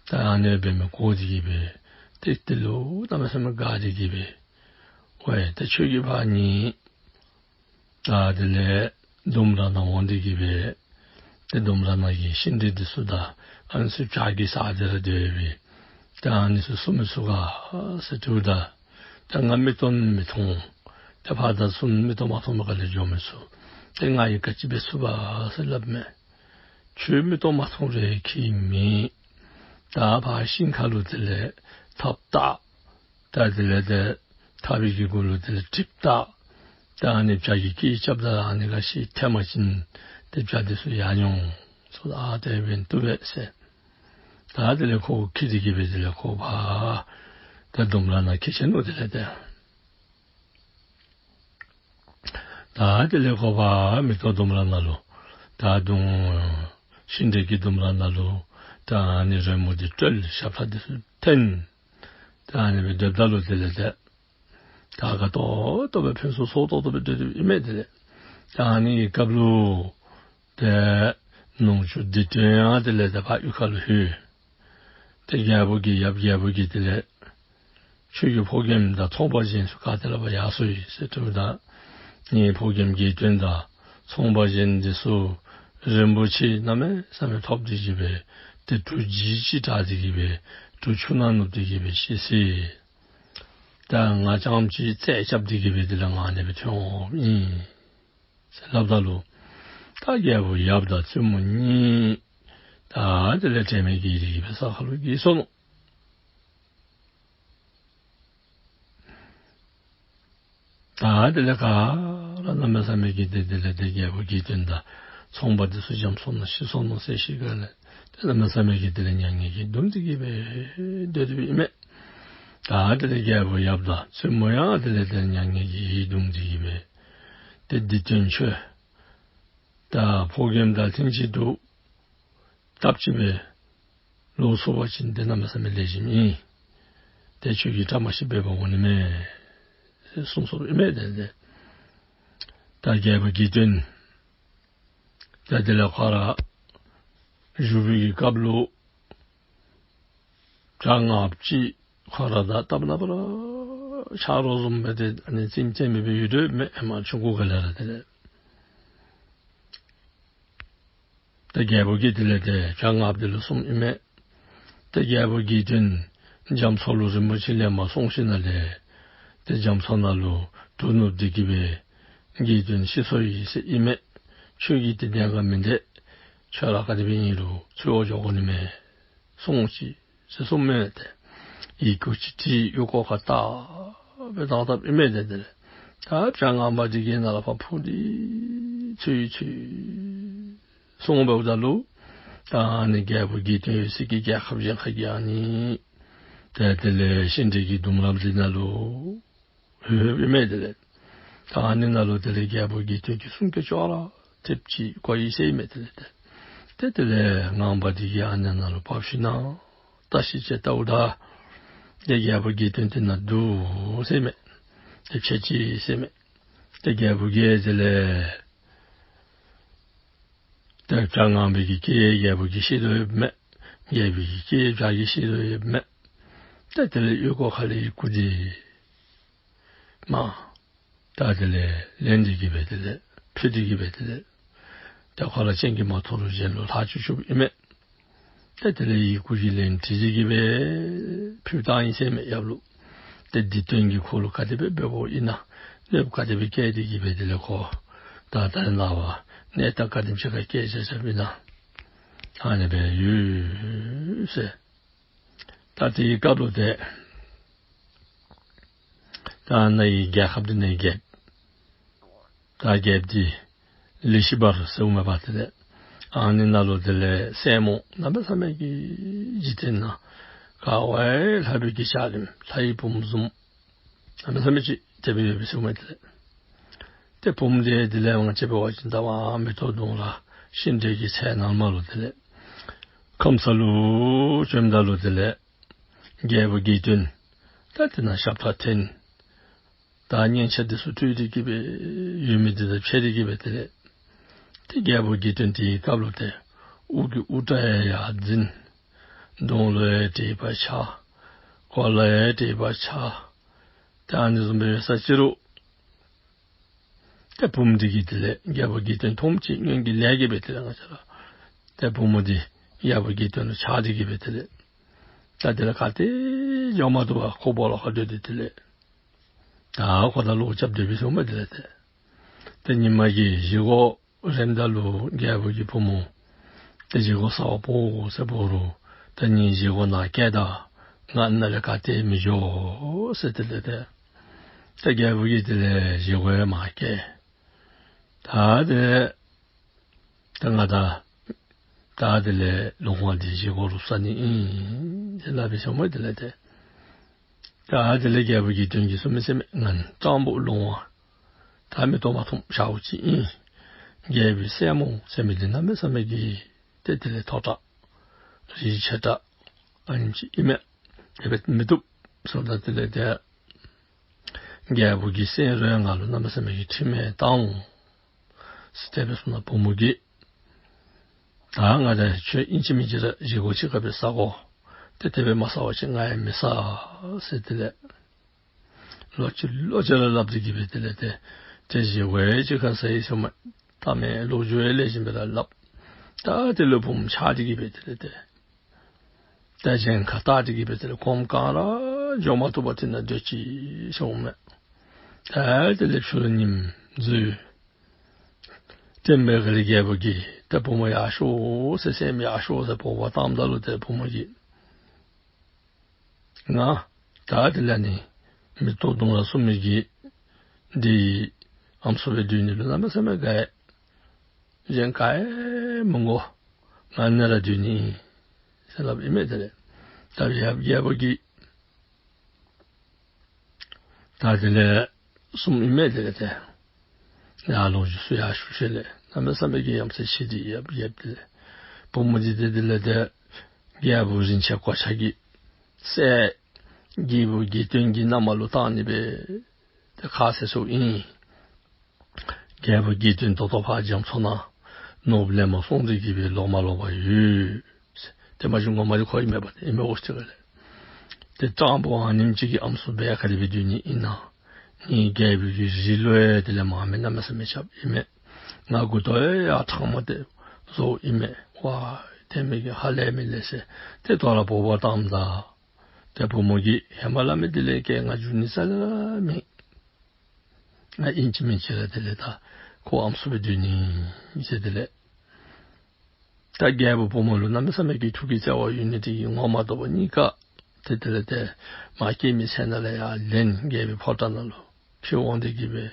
ད་ཨ་ནི་སྦེ་མི་གོ་སྟེ་གི་སྦེ་ཏེ་དེ་ལུ་གནམ་མེད་ས་མེད་དགའ་སྟེ་གི་སྦེ་ཝའི་ད་ཁྱོད་ཀྱིས་ཕར་ནི་ད་དེ་ལས་ལྡུམ་ར་ནང་འོང་སྟེ་གི་སྦེ་ཏེ་ལྡུམ་ར་ནང་གི་ཤིང་འབྲས་འདི་ཚུ་དང་ཨ་ནི་ཚུ་བྱག་གི་ས་དེ་ར་སྡོད་སྦེ་ད་ཨ་ནི་ཚུ་བསུ་མི་ཚུགས་ག་ཟེར་དྲིཝ་ད་ད་ང་མིག་ཏོ་མི་མཐོང་། ཏེ་ཕར་དང་ཚུར་མིག་ཏོ་མ་མཐོང་མི་ག་ལས་འགྱོ་མི་ཚུགས། ཏེ་ང་གིས་ག་ཅི་འབད་ཚུགས་པ་ཟེར་སླབ་མས། ཁྱོད་མིག་ཏོ་མ་མཐོང་རུང་ཁྱད་མེད། ད་ཕར་ཤིང་ཁ་ལུ་དེ་ལས་ཐགཔ་བཏགས། ད་དེ་ལས་ཏེ་ཐག་པའི་གི་གུ་ལུ་དེ་ལས་གྲིབ་བཏགས། ད་ཨ་ནི་བྱག་གི་སྐེད་རྐྱབ་ད་ཨ་ནི་ག་ཅི་ཐལ་མ་ཅིན་ཏེ་བྱག་འདི་ཚུ་ཡལ་འོང་ཟེར། ཨ་དེ་སྦེ་བཏུབ་པས་ཟེར། ད་དེ་ལས་ཁོ་འཁྱིད་དེ་གི་སྦེ་དེ་ལས་ཁོ་ཕར་ད་ལྡུམ་ར་ནང་འཁྱིད་ཆི་ནུག། དེ་ལས་ཏེ་ད་དེ་ལས་ཁོ་ཕར་མེ་ཏོག་ལྡུམ་ར་ནང་ལུ་ད་དུང་ཤིང་འབྲས་ཀྱི་ལྡུམ་ར་ནང་ལུ་ད་ཨ་ནི་རོལ་མོ་འདི་དཀྲོལ་ཞབས་ཁྲ་འདི་ཚུ་འཐེན། ད་ཨ་ནི་སྦེ་སྡོདཔ་ད་ལུ་དེ་ལས་ཏེ་དགའ་ཏོག་ཏོ་སྦེ་ཕུན་སུམ་ཚོགས་ཏོག་ཏོ་སྦེ་སྡོད་དེ་ཨིན་མས། དེ་ལས་ད་ཨ་ནི་གི་སྐབས་ལུ་ཏེ་ནུ་གཅུང་བདེ་སྟོན་ཡང་དེ་ལས་ཏེ་ཕར་གཡུས་ཁ་ལུ་ལྷོད། ཏེ་རྒྱལ་པོ་གིས་ཡབ་རྒྱལ་པོ་གིས་དེ་ལས་ཁྱོད་ཀྱི་ཕོ་རྒནམ་དང་ཚོང་པ་གཞན་ཚུ་ག་ཏེ་ལས་ཕར་ཡར་སོ་ཡི་ཟེར་དྲིཝ་ད་ངེའི་ཕོ་རྒནམ་དགེ་སྟོན་དང་ཚོང་པ་གཞན་འདི་ཚུ་རིན་པོ་ཆེ་གནམ་མེད་ས་མེད་ཐོབ་སྟེ་གི་སྦེ་ཏེ་གྲུ་བཞི་ཅིག་དྲངས་ཏེ་གི་སྦེ་གྲུ་ཆུ་ནང་ནུབ་སྟེ་གི་སྦེ་ཤི་སོ་ཡི། ད་ང་རྐྱངམ་ཅིག་རྩད་རྐྱབ་སྟེ་གི་སྦེ་དེ་ལས་ང་ཨ་ནི་སྦེ་ཐོན་འོངམ་ཨིན་ཟེར་སླབ་ད་ལུ་ད་རྒྱལ་པོ་ཡབ་དང་བཙུན་མོ་གཉིས་ད་དེ་ལས་དྲན་མེད་སྐྱེས་ཏེ་གི་སྦེ་ས་ཁ་ལུ་འགྱེལ་སོ་ནུག། ད་དེ་ལས་ག་ར་གནམ་མེད་ས་མེད་ཀྱི་ཏེ་དེ་ལས་ཏེ་རྒྱལ་པོ་དགེ་སྟོན་དང་ཚོང་པ་འདི་ཚུ་འཇམ་སོང་ནུག་ཤི་སོང་ནུག་ཟེར་ཤེས་ག་ལས་ཏེ་གནམ་མེད་ས་མེད་ཀྱི་དེ་ལས་མྱ་ངན་གྱིས་གདུང་སྟེ་གི་སྦེ་སྡོད་དེ་ཨིན་མས། ད་དེ་ལས་རྒྱལ་པོ་ཡབ་དང་བཙུན་མོ་ཡང་དེ་ལས་ཏེ་མྱ་ངན་གྱིས་གདུང་སྟེ་གི་སྦེ་ཏེ་དགེ་སྟོན་ཁྱོད་ད་ཕོ་རྒནམ་དང་ལྷན་ཅིག་ཏུ་སྟབས་གཅིག་སྦེ་ལོག་ཚུགས་པ་ཅིན་ཏེ་གནམ་མེད་ས་མེད་ལེགས་ཤོམ་ཨིན། ཏེ་ཁྱོད་ཀྱིས་བཀྲ་མ་ཤིསཔ་འབད་བར་འོང་ནི་མས་ཟེར་གསུངས་སོཔ་ཨིན་མས། ཏེ་ཏེ་ད་རྒྱལ་པོ་དགེ་སྟོན་ད་དེ་ལས་ཁོ་ར་བཞུགས་པའི་གི་སྐབས་ལུ་བྱ་ལྔ་བཅུ་ཅིག་ཁོ་ར་དང་སྟབས་ན་པ་ར་ཆ་རོགས་བཟུམ་སྦེ་ཏེ་ཨ་ནི་རྩེདམོ་རྩེ་མི་སྦེ་ཡོད་དོ་མས། ཧེ་མ་ཆུང་ཀུ་ག་ལས་ར་དེ་ལས་ཏེ་རྒྱལ་པོ་གིས་དེ་ལས་ཏེ་བྱ་ལྔ་བཅུ་དེ་ལུ་གསུངམ་ཨིན་མས། ཏེ་རྒྱལ་པོ་དགེ་སྟོན་རྒྱ་མཚོ་ལུ་རིན་པོ་ཆེ་ལེན་པར་སོང་ཞིནམ་ལས་ཏེ་རྒྱ་མཚོ་ནང་ལུ་གྲུ་ནུབ་སྟེ་གི་སྦེ་དགེ་སྟོན་ཤི་སོ་ཡི་ཟེར་ཨིན་མས། ཁྱོད་ཀྱིས་ཏེ་གནས་ཁར་མི་སྡོད། ཁྱོད་ར་ག་དེ་སྦེ་ཨིན་རུང་འཚོལ་བར་འགྱོ་དགོ་ནི་མས། སོང་ཅི། ཟེར་གསུངམ་མས་ཏེ། ཡི་གུ་ཅིག་བྲིས་ཡུ་ཀོ་ཁར་བཏགས་སྦེ་བཏང་བཏངམ་ཨིན་མས་ཏེ། དེ་ལས་ད་བྱ་ངང་པ་འདི་གིས་ནཱ་ལས་ཕར་འཕུར་ཏེ་ཚུར་ཚུར་སོང་འབདཝ་ད་ལུ་ད་ཨ་ནི་རྒྱལ་པོ་དགེ་འདུན་ཡོད་སའི་གི་རྒྱལ་ཁབ་གཞན་ཁ་གི་ཨ་ནི་ཏེ་དེ་ལས་ཤིང་འབྲས་ཀྱི་ལྡུམ་ར་འདི་ནང་ལུ་ལྷོདཔ་ཨིན་མས་དེ་ལས། ད་ཨ་ནི་ནང་ལུ་དེ་ལས་རྒྱལ་པོ་དགེ་འདུན་གྱི་གསུང་སྐད་ཅོག་ར་འཐདཔ་ཅིག་གོ་ཡི་ཟེར་ཨིན་མས་དེ་ལས་ཏེ། ཏེ་དེ་ལས་ངང་པ་འདི་གིས་ཨ་ནི་ནང་ལུ་བབས་ཞིན་ན་བརྟག་ཞིབ་ཅིག་བལྟཝ་ད་ཏེ་རྒྱལ་པོ་དགེ་འདུན་འདི་ནཱ་འདུག་ཟེར་ཨིན་མས། ཏེ་ཕྱད་ཅི་ཟེར་ཨིན་མས། ཏེ་རྒྱལ་པོ་གིས་དེ་ལས་ཏེ་བྱ་ངང་པའི་གི་སྐད་རྒྱལ་པོ་གིས་ཤེས་དོ་ཡོདཔ་མས། རྒྱལ་པོའི་གི་སྐད་བྱ་གིས་ཤེས་དོ་ཡོདཔ་མས། ཏེ་དེ་ལས་ཡུ་ཀོ་ཁ་ལས་ཡི་གུ་འདི་མར་ད་དེ་ལས་ལེན་ཏེ་གི་སྦེ་དེ་ལས་ཕུད་དེ་གི་སྦེ་དེ་ལས་ཏེ་ཁོ་ར་སྤྱན་གྱིས་མ་མཐོང་རུང་གཞན་ལུ་ལྷག་བཅུག་བཅུགཔ་ཨིན་མས། ཏེ་དེ་ལས་ཡི་གུ་གི་ལན་བྲིས་ཏེ་གི་སྦེ་ཕུལ་བཏང་ཡི་ཟེར་ཨིན་མས་ཡབ་ལུ། ཏེ་འདི་དོན་གྱིས་ཁོ་ལུ་ག་དེ་སྦེ་འབདཝ་ཨིན་ན་གནོདཔ་ག་དེ་སྦེ་བཀལ་ཏེ་གི་སྦེ་དེ་ལས་ཁོ་ད་ད་རེས་ནངས་པ་གནས་སྟངས་ག་དེམ་ཅིག་ཁར་བཀལ་བཞག་བཞགཔ་ཨིན་ན་ཨ་ནི་སྦེ་ཡོད་ཟེར། ད་དེའི་སྐབས་ལུ་ཏེ་ད་ནཱ་གི་རྒྱལ་ཁབ་འདི་ནང་གི་རྒྱལཔོ་ད་རྒྱལཔོ་འདི་ལི་ཤི་བར་ཟེརཝ་མས་པ། དེ་ལས་ཨ་ནི་ནང་ལུ་དེ་ལས་སྲས་མོ་གནམ་མེད་ས་མེད་ཀྱི་འཇིག་རྟེན་ནང་ག་བ་ཡང་ལྷག་པའི་གི་ལྕགས་རིམ་ལྷ་ཡི་བུམོ་བཟུམ་གནམ་མེད་ས་མེད་ཅིག་དེ་སྦེ་ཡོད་པས་ཟེརཝ་མས། དེ་ལས་ཏེ་བུམོ་འདི་དེ་ལས་ང་བཅས་འབད་བ་ཅིན་ད་ཨ་མེ་ཏོག་ལྡུམ་ར་ཤིང་འབྲས་ཀྱི་ཚལ་ནང་མར་ལུ་དེ་ལས་ཁམས་སངས་ལུ་བྱོནམ་ད་ལུ་དེ་ལས་རྒྱལ་པོ་དགེ་འདུན་ད་དེ་ནང་ཞབས་ཁྲ་འཐེན། ད་སྙན་ཆ་འདི་ཚུ་སྤྲོད་དེ་གི་སྦེ་ཡོད་མི་འདི་ཚུ་ཕྱད་དེ་གི་སྦེ་དེ་ལས་ཏེ་རྒྱལ་པོ་དགེ་འདུན་དེའི་སྐབས་ལུ་ཏེ་དབུ་གི་དབུ་སྐྲ་ཡང་ཡར་འཛིན། གདོང་ལུ་ཡང་དྲེག་པ་འཕྱར། གོ་ལ་ཡང་དྲེག་པ་འཕྱར། ཏེ་ཨ་ནི་བཟུམ་སྦེ་ཡོད་ས་ཅི་རུང་ཏེ་བུམོ་འདི་གིས་དེ་ལས་རྒྱལ་པོ་དགེ་འདུན་མཐོངམ་ཅིག་སྔོན་གྱི་ལས་ཀྱིས་སྦེ་དེ་ལས་ང་བཅས་ར་ཏེ་བུམོ་འདི་རྒྱལ་པོ་དགེ་འདུན་ལུ་ཆགས་ཏེ་གི་སྦེ་དེ་ལས་ད་དེ་ལས་ག་ཏེ་འགྱོ་མ་བཏུབ་པར་ཁོ་སྦོ་ལོགས་ཁར་སྡོད་དེ་དེ་ལས་ད་ཁོ་དང་བློ་རྐྱབ་སྡོད་པས་ཟེརཝ་མས། དེ་ལས་ཏེ་ཏེ་ཉིན་མ་གི་བཞེས་སྒོ་རནམ་ད་ལུ་རྒྱལ་པོ་གི་བུམོ་ཏེ་བཞེས་སྒོ་ཟ་བར་འབོ་ཟེར་འབོ་རུང་ད་ངེའི་བཞེས་སྒོ་ནཱ་བསྐྱལ་ད། ང་ནཱ་ལས་ག་ཏེ་མི་འགྱོ་ཟེར་དེ་ལས་ཏེ་ཏེ་རྒྱལ་པོ་གིས་དེ་ལས་བཞེས་སྒོ་ཡང་མར་བསྐྱལ། ད་དེ་ལས་ད་ང་ད་ད་དེ་ལས་ལོང་བ་འདི་བཞེས་སྒོ་རུ་ཟ་ནི་ཨིན་ཟེར་སླབ་པས་ཟེརཝ་མས། དེ་ལས་ཏེ་ད་དེ་ལས་རྒྱལ་པོ་དགེ་འདུན་གྱིས་གསུངས་མི་ཟེར་མས། ང་སྤྲང་པོ་ལོང་བ་ད་མིག་ཏོ་མ་མཐོངམ་ཞརཝ་ཅིག་ཨིན། རྒྱལ་པོའི་སྲས་མོ་ཟེར་མི་འདི་གནམ་མེད་ས་མེད་ཀྱི་ཏེ་དེ་ལས་མཐོ་དྲགས་རིགས་ཆེ་དྲགས་ཨ་ནེམ་ཅིག་ཨིན་མས། དེ་སྦེ་མི་བཏུབ་ཟེརཝ་ད་དེ་ལས་ཏེ་རྒྱལ་པོ་གི་སྲས་རོ་ཡང་ང་ལུ་གནམ་མེད་ས་མེད་ཀྱི་ཁྲིམས་ཡང་བཏང་འོང་ཟེར་དེ་སྦེ་གསུངས་ན་བུམོ་གིས་ད་ང་ད་ཁྱོད་ཨིན་ཅི་མིན་ཅི་ར་བཞེས་སྒོ་གཅིག་ཁར་སྦེ་ཟ་དགོ། ཏེ་དེ་སྦེ་མ་ཟ་བ་ཅིན་ང་ཡང་མི་ཟ་ཟེར་དེ་ལས་ལོག་ཅི་ལོག་ཅི་ར་སླབ་སྟེ་གི་སྦེ་དེ་ལས་ཏེ་ཏེ་བཞེས་སྒོ་ཡང་གཅིག་ཁར་ཟ་ཡི་ཟེརཝ་མས། ད་མེན་ལོ་རྒྱུས་ཡང་ལེགས་ཤོམ་སྦེ་ར་སླབ། ད་དེ་ལས་བུམོ་ཆགས་ཏེ་གི་སྦེ་དེ་ལས་ཏེ་ད་གཞན་ཁར་བལྟ་སྟེ་གི་སྦེ་དེ་ལས་གོམ་གང་ར་འགྱོ་མ་བཏུབ་པར་དེ་ནང་སྡོད་ཅི་ཟེརཝ་མས། ད་དེ་ལས་ཕྱི་རུ་ཉིམ་འཛུལ། ཏེ་མེ་ག་ལས་རྒྱལ་པོ་གིས་ཏེ་བུམོ་ཡར་ཤོག་ཟེར་སྲསམོ་ཡར་ཤོག་ཟེར་འབོ་བར་བཏངམ་ད་ལུ་ཏེ་བུམོ་གིས་ང་ད་དེ་ལས་ནི་མེ་ཏོག་ལྡུམ་ར་གསུམ་མི་གི་འདི་ཨམ་སྲུ་སྦེ་སྡོད་ནི་ལུ་གནམ་མེད་ས་མེད་དགའ་ཡི། གཞན་ག་ཡང་མི་དགོ། ང་ནཱ་ར་སྡོད་ནི་ཟེར་སླབ་ཨིན་མས། དེ་ལས་ད་ཡབ་རྒྱལ་པོ་གིས་ད་དེ་ལས་གསུངམ་ཨིན་མས། དེ་ལས་ཏེ་ཡར་ལོང་ཞུ་སུ་ཡར་ཞུ་ཞིནམ་ལས་གནམ་མེད་ས་མེད་ཀྱི་ཡ་མཚན་ཆེ་སྟེ་ཡབ་ཡབ་དེ་ལས་བུམོ་འདི་ཏེ་དེ་ལས་ཏེ་རྒྱལ་པོ་རིན་ཆེན་གོ་ཆ་གི་སྲས་རྒྱལ་པོ་དགེ་འདུན་གྱི་མནའ་མ་ལུ་བཏང་ནི་སྦེ་ཏེ་ཁ་བཟེད་སོང་ཡི། རྒྱལ་པོ་དགེ་འདུན་ད་ལྟོ་ཕར་རྒྱ་མཚོ་ནང་ནོར་བུ་ལེན་པར་སོང་སྟེ་གི་སྦེ་ལོག་མ་ལོག་པར་ཡོད། ཏེ་མ་གཞི་ངོ་མ་འདི་ཁོ་ཨིན་མས་པ། ཏེ་ཨིན་མས་འོ་ཅི་ག་ལས། ཏེ་སྤྲང་པོ་ཨ་ནེམ་ཅིག་གི་ཨམ་སྲུ་སྦེ་ག་དེ་སྦེ་སྡོད་ནི་ཨིན་ན། ངེའི་རྒྱལ་པོའི་གི་རིགས་ལུ་ཡང་དེ་ལས་མ་མི་གནམ་མེད་ས་མེད་ཆགསཔ་ཨིན་མས། ང་མགུ་ཏོ་ཡང་ཕྲང་མ་སྟེ་བཟོཝ་ཨིན་མས། ཝ་ཏེ་མི་གིས་ཧ་ལས་མི་ལས་ཟེར་ཏེ་དོ་རུང་འབོ་བར་བཏངམ་ད་ཏེ་བུམོ་གིས་ཧེ་མ་སླབ་མི་དེ་ལས་ཀྱི་ང་འགྱོ་ནི་རྩ་ལས་མེད། ང་ཨིན་ཅི་མིན་ཅི་ར་དེ་ལས་ད་ཁོ་ཨམ་སྲུ་སྦེ་སྡོད་ནི་ཟེར་དེ་ལས། ད་རྒྱལ་པོ་བུ་མོ་ལུ་གནམ་མེད་ས་མེད་ཀྱི་ཐུགས་ཀྱི་བརྩེ་བ་ཡོད་ནི་དེ་གིས་ངོ་མ་དོ་བ་གཉིས་ཀ་ཏེ་དེ་ལས་ཏེ་མ་སྐྱེས་མའི་ཚལ་ནང་ལས་ཡར་ལེན་རྒྱལ་པོའི་ཕོ་བྲང་ནང་ལུ་ཁྱིད་འོང་སྟེ་གི་སྦེ་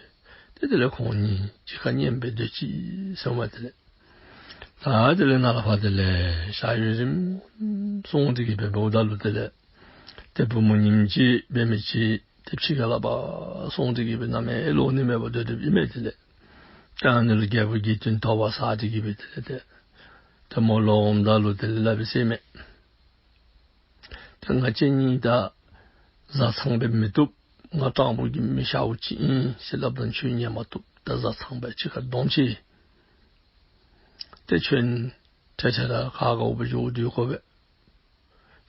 ཏེ་དེ་ལས་ཁོང་གཉིས་གཅིག་ཁར་མཉམ་སྦེ་སྡོད་ཅི་ཟེརཝ་མས། དེ་ལས་ད་དེ་ལས་ནཱ་ལས་ཕར་དེ་ལས་ཞག་ཡུན་རིངམོ་སོང་སྟེ་གི་སྦེ་འབདཝ་ད་ལུ་དེ་ལས་ཏེ་བུ་མོ་ཉིནམ་གཅིག་འབད་མི་ཅིག་ཏེ་ཕྱི་ཁ་ལས་ཕར་སོང་སྟེ་གི་སྦེ་ནམ་ཡང་ལོག་ནི་མེད་པར་སྡོད་སྡོདཔ་ཨིན་མས། དེ་ལས་ད་ཨ་ནི་ལུ་རྒྱལ་པོ་དགེ་འདུན་དོགས་པ་ཟ་སྟེ་གི་སྦེ་དེ་ལས་ཏེ་ཏེ་མོ་ལོག་འོངམ་ད་ལུ་དེ་ལས་སླབ་པའི་ཟེར་མས། ཏེ་ང་བཅས་གཉིས་ད་བཟའ་ཚང་སྦེ་མི་བཏུབ། ང་སྤྲང་པོ་གི་མི་ཤ་བོ་ཅིག་ཨིན་ཟེར་སླབ་ད་ཁྱོད་ཉན་མ་བཏུབ། ད་བཟའ་ཚང་སྦེ་གཅིག་ཁར་སྡོམ་ཅི། ཏེ་ཁྱོད་ཁྲེ་ཁྲེ་ར་ག་དགའཝ་སྦེ་འགྱོ་སྡོད་དགོ་པས།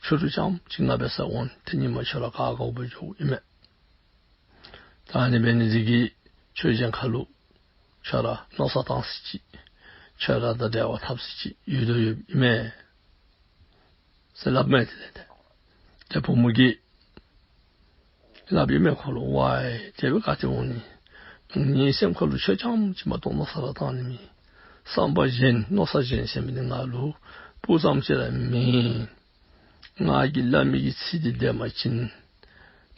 ཕྱི་རུ་རྐྱངམ་ཅིག་ང་འབད་སར་འོང་། ཏེ་ཉིནམ་ཁྱོད་ར་ག་དགའཝ་སྦེ་འགྱོཝ་ཨིན་མས། ད་ཨ་ནི་འབད་ནི་འདི་གིས་ཁྱོད་གཞན་ཁ་ལུ་ཁྱོད་ར་མནོ་བསམ་བཏང་ས་ཅིག་ཁྱོད་ར་དང་འབྲེལ་བ་འཐབ་ས་ཅིག་ཡོད་དོ་ཡོདཔ་ཨིན་མས་ཟེར་སླབ་མས། དེ་ལས་ཏེ་ཏེ་བུ་མོ་གིས་སླབ་ཨིན་མས་ཁོ་ལུ། ཝའི་དེ་སྦེ་ག་ཏེ་འོང་ནི། ངེའི་སེམས་ཁ་ལུ་ཁྱོད་རྐྱངམ་ཅིག་མ་གཏོགས་མནོ་བསམ་ར་བཏང་ནི་མེད། བསམ་པ་གཞན་མནོ་བསམ་གཞན་ཟེར་མི་འདི་ང་ལུ་སྤུ་ཙམ་ཅིག་ར་མེད། ང་གིས་སླབ་མི་གི་ཚིག་འདི་བདེན་པ་ཅིན་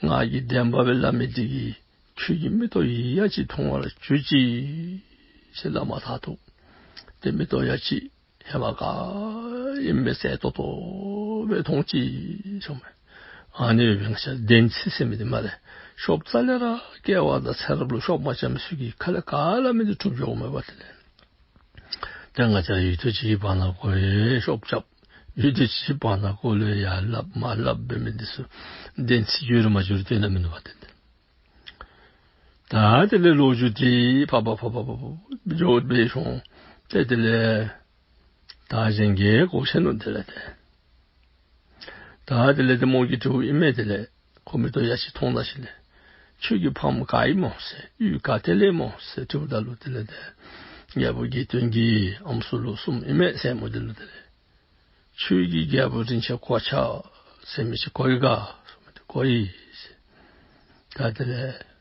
ང་གིས་བདེན་པ་སྦེ་སླབ་མི་འདི་གིས་ཁྱོད་ཀྱི་མིག་ཏོ་ཡ་གཅིག་མཐོང་བར་གྱུར་ཅིག་ཟེར་སླབ་མ་ཐག་ཏུ་ཏེ་མིག་ཏོ་ཡ་གཅིག་ཧེ་མ་ག་ཨིནམ་སྦེ་གསལ་ཏོག་ཏོ་སྦེ་མཐོང་ཅི་ཟེརཝ་མས། ཨ་ནི་སྦེ་ང་བཅས་བདེན་ཚིག་ཟེར་མི་འདི་སྨ་རེ། ཤོབ་རྩ་ལས་ར་སྐྱེ་བ་དང་ཚེ་རབས་ལུ་ཤོབ་མ་རྐྱབ་མི་ཚུ་གིས་ཁ་ལས་ག་སླབ་མི་འདི་གྲུབ་འགྱོཝ་མས་པ། དེ་ལས་ཏེ་ང་བཅས་ཡུད་ཙམ་ཅིག་གི་བར་ན་ཁོ་ཡང་ཤོབ་རྐྱབ། ཡུད་ཙམ་ཅིག་གི་བར་ན་ཁོ་ལུ་ཡང་སླབ་མ་སླབ་འབད་མི་འདི་ཚུ་བདེན་ཚིག་འགྱུར་མ་འགྱུར་སྟོན་ད་མིན་འདུག་པ། ཏེ་ད་དེ་ལས་ལོ་རྒྱུས་འདི་ཕར་ཕར་ཕར་ཕར་ཕར་འགྱོ་སྦེ་སོང་། ཏེ་དེ་ལས་ད་གཞན་གྱིས་གོ་ཤེས་ནུག། དེ་ལས་ཏེ་ད་དེ་ལས་ཏེ་མོ་གིས་དྲིཝ་ཨིན་མས། དེ་ལས་ཁོ་མིག་ཏོ་ཡ་གཅིག་མཐོང་ད་ཞིནམ་ལས་ཁྱོད་ཀྱི་ཕམ་ག་ཨིན་མོ་ཟེར། གཡུས་ག་ཏེ་ལས་མོ་ཟེར་དྲིཝ་ད་ལུ་དེ་ལས་ཏེ་རྒྱལ་པོ་དགེ་འདུན་གྱིས་ཨམ་སྲུ་ལུ་གསུངམ་ཨིན་མས། སྲས་མོ་འདི་ལུ་དེ་ལས་ཁྱོད་ཀྱིས་རྒྱལ་པོ་རིན་ཆེན་གོ་ཆ་ཟེར་མི་ཅིག་གོ་ཡི་ག་ཟེརཝ་མས། ཏེ་གོ་ཡི་ཟེར། ད་དེ་ལས་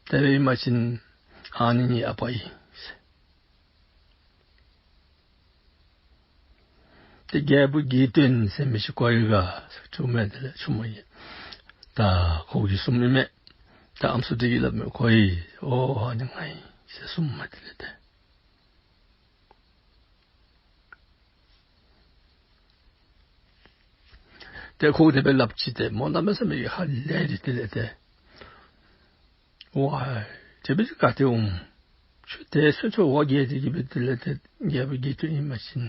དེ་སྦེ་ཨིན་པ་ཅིན་ཨ་ནི་ངེའི་ཨ་པ་ཨིན་ཟེར། ཏེ་རྒྱལ་པོ་དགེ་འདུན་ཟེར་མི་ཅིག་གོ་ཡི་ག་ཟེར་དྲིཝ་མས། དེ་ལས་ཆུང་མ་གིས། ད་ཁོ་གིས་གསུངམ་ཨིན་མས། ད་ཨམ་སྲུ་འདི་གིས་སླབ་མས། གོ་ཡི། ཨོ་ཨ་ནི་ང་ཨིན་ཟེར་གསུངམ་མས། དེ་ལས་ཏེ་ཏེ་ཁོ་དེ་སྦེ་སླབ་ཅི། ཏེ་མོ་གནམ་མེད་ས་མེད་ཀྱི་ཧ་ལས་ཏེ་དེ་ལས་ཏེ་ཝའི་དེ་སྦེ་ག་ཏེ་འོང་། ཁྱོད་ཏེ་སོ་སོ་བ་རྒྱལ་ཏེ་གི་སྦེ་དེ་ལས་ཏེ་རྒྱལ་པོ་དགེ་འདུན་ཨིན་པ་ཅིན་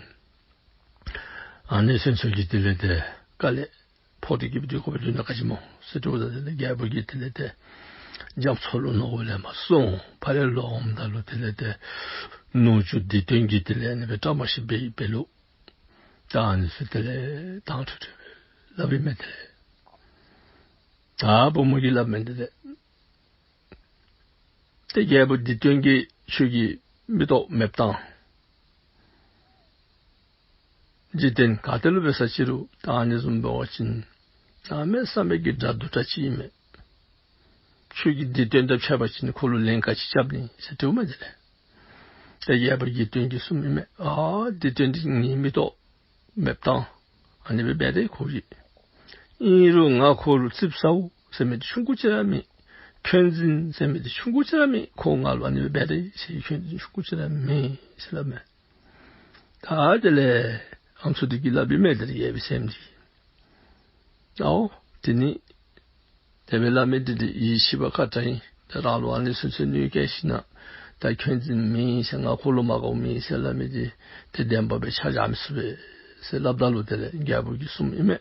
ཨ་ནི་སོ་སོ་གི་དེ་ལས་ཏེ་དཀའ་ལས་ཕོག་སྟེ་གི་སྦེ་སྡོད་དགོཔ་འདུག་ན་ག་ཅི་སྨོ་ཟེར་དྲིཝ་ད་དེ་ལས་རྒྱལ་པོ་གིས་དེ་ལས་ཏེ་རྒྱ་མཚོ་ལུ་ནོར་བུ་ལེན་པར་སོང་། ཕར་ལས་ལོག་འོངམ་ད་ལུ་དེ་ལས་ཏེ་ནུ་གཅུང་འདི་དོན་གྱིས་དེ་ལས་ཨ་ནི་སྦེ་བཀྲ་མ་ཤིསཔ་སྦེ་འབད་ལུ་ད་ཨ་ནི་ཚུ་དེ་ལས་དྭངས་འཕྲོས་འཕྲོས་སྦེ་སླབ་ཨིན་མས། དེ་ལས་ད་བུམོ་གིས་སླབ་མི་འདི་ཏེ་ཏེ་རྒྱལ་པོ་འདི་དོན་གྱིས་ཁྱོད་ཀྱི་མིག་ཏོ་མེདཔ་བཏང་། འཇིག་རྟེན་ག་ཏེ་ལུ་འབད་ས་ཅི་རུང་ད་ཨ་ནི་བཟུམ་འབད་བ་ཅིན་གནམ་མེད་ས་མེད་ཀྱི་དགྲ་སྡུག་དྲགས་ཅིག་ཨིན་མས། ཁྱོད་ཀྱིས་འདི་དོན་དང་ཕྱད་པ་ཅིན་ཁོ་ལུ་ལན་ག་ཅི་རྐྱབ་ནི་ཟེར་དྲིཝ་མས། དེ་ལས་ཏེ་རྒྱལ་པོ་འདི་དོན་གྱིས་གསུངམ་ཨིན་མས། ཨ་འདི་དོན་འདི་ངེའི་མིག་ཏོ་མེདཔ་བཏང་། ཨ་ནི་སྦེ་འབད་དེ་ཁོ་གིས། ཨིན་རུང་ང་ཁོ་ལུ་ཙིགཔ་ཟཝ་ཟེར་མི་འདི་ཆུང་ཀུ་ཅིག་ར་མེད། འཁོན་འཛིན་ཟེར་མི་འདི་ཆུང་ཀུ་ཅིག་ར་མེད། ཁོ་ང་ལུ་ཨ་ནི་སྦེ་འབད་དེ་ཟེར་འཁོན་འཛིན་ཆུང་ཀུ་ཅིག་ར་མེད་ཟེར་སླབ་མས། ད་དེ་ལས་ཨམ་སྲུ་འདི་གིས་སླབ་ཨིན་མས། དེ་ལས་རྒྱལ་པོའི་སྲསམོ་འདི་གིས། ཨའོ་དེ་ནི་དེ་སྦེ་སླབ་མི་འདི་འདི་ཡིད་ཆེས་པ་ཁག་དྲགས་ཨིན། ད་རང་ལུ་ཨ་ནི་ཚུ་ཚུ་གནོད་བཀལ་ཞིན་ན་ད་འཁོན་འཛིན་མེད་ཟེར་ང་ཁོ་ལུ་མ་དགའཝ་མེད་ཟེར་སླབ་མི་འདི་ཏེ་བདེན་པ་སྦེ་ཆ་བཞག་མི་ཚུགས་པས་ཟེར་སླབ་ད་ལུ་དེ་ལས་རྒྱལ་པོ་གིས་གསུངམ་ཨིན་མས།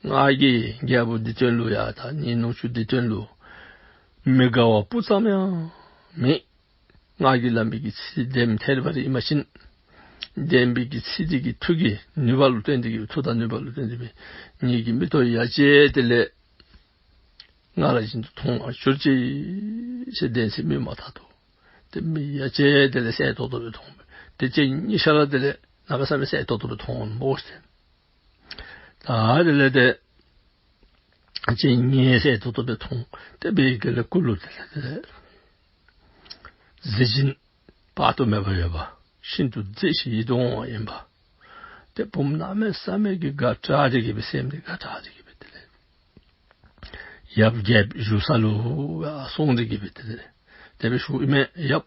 ང་གིས་རྒྱལ་པོ་འདི་དོན་ལུ་ཡང་ད་ངེའི་ནུ་གཅུང་འདི་དོན་ལུ་མི་དགའ་བ་སྤུ་ཙམ་ཡང་མེད། ང་གིས་སླབ་མི་གི་ཚིག་བདེནམ་ཐད་རི་བ་རི་ཨིན་པ་ཅིན་བདེན་པའི་གི་ཚིག་འདི་གིས་མཐུ་གི་ནུས་པ་ལུ་བརྟེན་ཏེ་གི་མཐུ་དང་ནུས་པ་ལུ་བརྟེན་ཏེ་སྦེ་ངེ་གི་མིག་ཏོ་ཡ་གཅིག་དེ་ལས་ང་ར་བཞིན་དུ་མཐོང་བར་གྱུར་ཅིག་ཟེར་བདེན་ཚིག་སྨྲས་མ་ཐག་ཏུ་ཏེ་མིག་ཡ་གཅིག་དེ་ལས་གསལ་ཏོག་ཏོ་སྦེ་མཐོང་། ཏེ་གཅིག་གཉིས་ཆ་ར་དེ་ལས་གནམ་མེད་ས་མེད་གསལ་ཏོག་ཏོ་སྦེ་མཐོང་སྨོ་ཟེར། ད་དེ་ལས་ཏེ་གཅིག་གཉིས་གསལ་ཏོག་ཏོ་སྦེ་མཐོང་། ཏེ་སྦེ་གི་ལས་སྐུ་ལུ་དེ་ལས་ཏེ་གཟི་བྱིན་དཔག་ཏུ་མེད་པ་ཡོདཔ་ ཤིན་ཏུ་མཛེས་ཤིང་ཡིད་དུ་འོང་བ་ཨིན་པས། ཏེ་བུམོ་གནམ་མེད་ས་མེད་ཀྱི་དགའ་སྤྲོ་སྟེ་གི་སྦེ་སེམས་འདི་དགའ་སྤྲོ་སྟེ་གི་སྦེ་དེ་ལས་ཡབ་རྒྱལཔོ་བཞུགས་ས་ལུ་སོང་སྟེ་གི་སྦེ་དེ་ལས་དེ་སྦེ་ཞུཝ་ཨིན་མས། ཡབ་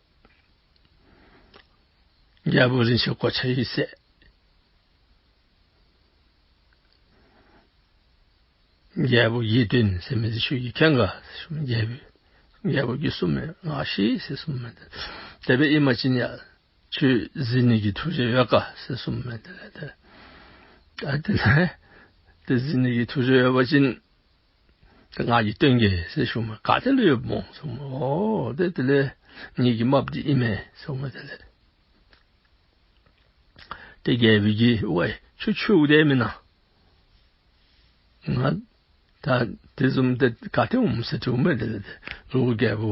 རྒྱལཔོ་རིན་ཆེན་གོ་ཆ་ཡི་སྲས་རྒྱལ་པོ་དགེ་འདུན་ཟེར་མི་འདི་ཁྱོད་ཀྱིས་མཁྱེན་ག་ཟེར་ཞུཝ་མས། རྒྱལ་པོ་རྒྱལ་པོ་གིས་གསུངམ་མས། ང་ཤེས་ཟེར་གསུངམ་མས། དེ་སྦེ་ཨིན་པ་ཅིན་ཡ་ཁྱོད་གཟིགས་ནི་གི་ཐུགས་བཞེད་ཡོད་ག་ཟེར་གསུངམ་མས། དེ་ལས་ཏེ་ད་དེ་ལས་ཏེ་གཟིགས་ནི་གི་ཐུགས་བཞེད་ཡོད་པ་ཅིན་ཏེ་ང་གིས་སྟོན་གེ་ཟེར་ཞུཝ་མས། ག་ཏེ་ལུ་ཡོདཔ་སྨོ་ཟེར་གསུངམ་མས། འོ་ཏེ་དེ་ལས་ངེ་གི་རྨགཔ་འདི་ཨིན་མས་ཟེར་གསུངམ་མས། དེ་ལས་ཏེ་རྒྱལ་པོ་གིས་ཝའི་ཁྱོད་ཆོས་འབད་མེན་ན། ང་ད་དེ་བཟུམ་ཏེ་ག་ཏེ་འོངམ་ཟེར་དྲིཝ་མས། དེ་ལས་ཏེ་ལོག་རྒྱལ་པོ་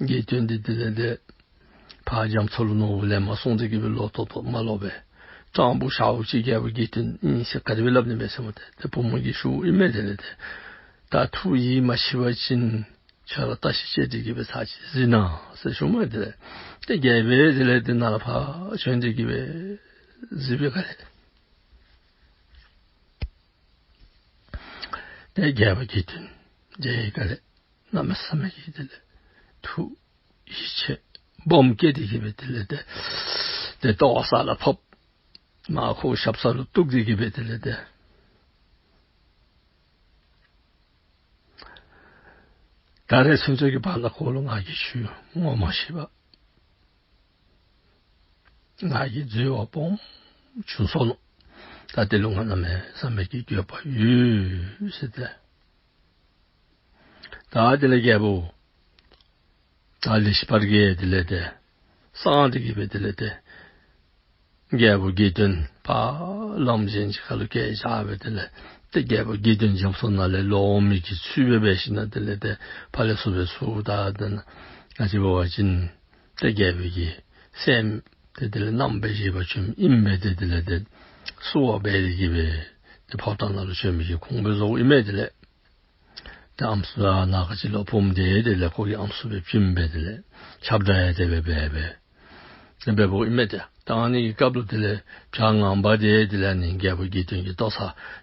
དགེ་འདུན་འདི་དེ་ལས་ཏེ་ཕར་རྒྱ་མཚོ་ལུ་ནོར་བུ་ལེན་པར་སོང་སྟེ་གི་སྦེ་ལོག་ཏོག་ཏོ་མ་ལོག་པར་སྤྲང་པོ་ཞརཝ་ཅིག་རྒྱལ་པོ་དགེ་འདུན་ཨིན་ཟེར་ག་དེ་སྦེ་སླབ་ནི་མས་ཟེར་མས། ཏེ་ཏེ་བུམོ་གིས་ཞུཝ་ཨིན་མས། དེ་ལས་ཏེ་ད་ཐུགས་ཡིད་མ་ཆེས་པ་ཅིན་ཁྱོད་ར་བརྟག་ཞིབ་བྱས་ཏེ་གི་སྦེ་ཚར་ཅིག་གཟིགས་གནང་ཟེར་ཞུཝ་མས། དེ་ལས་ཏེ་རྒྱལ་པོ་དེ་ལས་ཏེ་ནཱ་ལས་ཕར་བྱོན་ཏེ་གི་སྦེ་གཟིགས་པའི་སྒང་ལས་ཏེ་རྒྱལ་པོ་དགེ་འདུན་དེ་ག་ལས་གནམ་མེད་ས་མེད་ཀྱི་དེ་ལས་ཐུགས་ཡིད་ཆེས་སྦོམ་སྐྱེས་ཏེ་གི་སྦེ་དེ་ལས་ཏེ་ཏེ་ལྟོ་ས་ལུ་ཕབ། མར་ཁོ་ཞབས་ས་ལུ་གཏུགས་ཏེ་གི་སྦེ་དེ་ལས་ཏེ་ད་རེས་ཚུན་ཚོད་ཀྱི་བར་ན་ཁོ་ལུ་ང་གིས་ཆོས་ངོ་མ་ཤེས་པས། ང་གིས་འཛོལ་བ་སྦོམ་བྱུང་སོ་ནུག། ད་དེ་ལུ་ང་གནམ་མེད་ས་མེད་ཀྱི་འགྱོད་པ་ཡོད་ཟེར་ཏེ། ད་དེ་ལས་རྒྱལ་པོ་ད་ལེགས་ཤོམ་སྦེ་ར་དེ་ལས་ཏེ་གསང་སྟེ་གི་སྦེ་དེ་ལས་ཏེ་རྒྱལ་པོ་དགེ་འདུན་ཕར་ལམ་གཞན་ཅིག་ཁ་ལུ་བསྐྱལ་བཞག་སྦེ་དེ་ལས་ཏེ་རྒྱལ་པོ་དགེ་འདུན་རྒྱ་མཚོ་ནང་ལས་ལོག་འོང་མི་གི་ཚུལ་སྦེ་འབད་ཞིནམ་དེ་ལས་ཏེ་ཕར་ལས་ཚུར་སྦེ་ཚུར་ད་དེ་ནང་ང་བཅས་འབད་བ་ཅིན་ཏེ་རྒྱལ་པོ་གི་སྲསམོ་ཏེ་དེ་ལས་མནའམ་སྦེ་བཞེས་པར་བྱོནམ་ཨིན་པས། ཏེ་དེ་ལས་ཏེ་བསུ་བ་འབད་དེ་གི་སྦེ་ཏེ་ཕོ་བྲང་ནང་ལུ་བྱོན་མི་གི་ཁུངས་སྦེ་བཟོཝ་ཨིན་མས། དེ་ལས་ཏེ་ཨམ་སྲུ་ནཱ་ག་ཅི་ལོ་བུམོ་འདི་དེ་ལས་ཁོ་གི་ཨམ་སྲུ་སྦེ་བྱིནམ་སྦེ་དེ་ལས་ཁྱབ་བསྒྲགས་ཡང་དེ་སྦེ་འབད་སྦེ་དེ་སྦེ་འབདཝ་ཨིན་མས། ཏེ་ད་ཨ་ནི་གི་སྐབས་ལུ་དེ་ལས་བྱ་ངན་པ་དེ་དེ་ལས་ཨ་ནི་རྒྱལ་པོ་དགེ་འདུན་གྱི་ལྟོ་ས་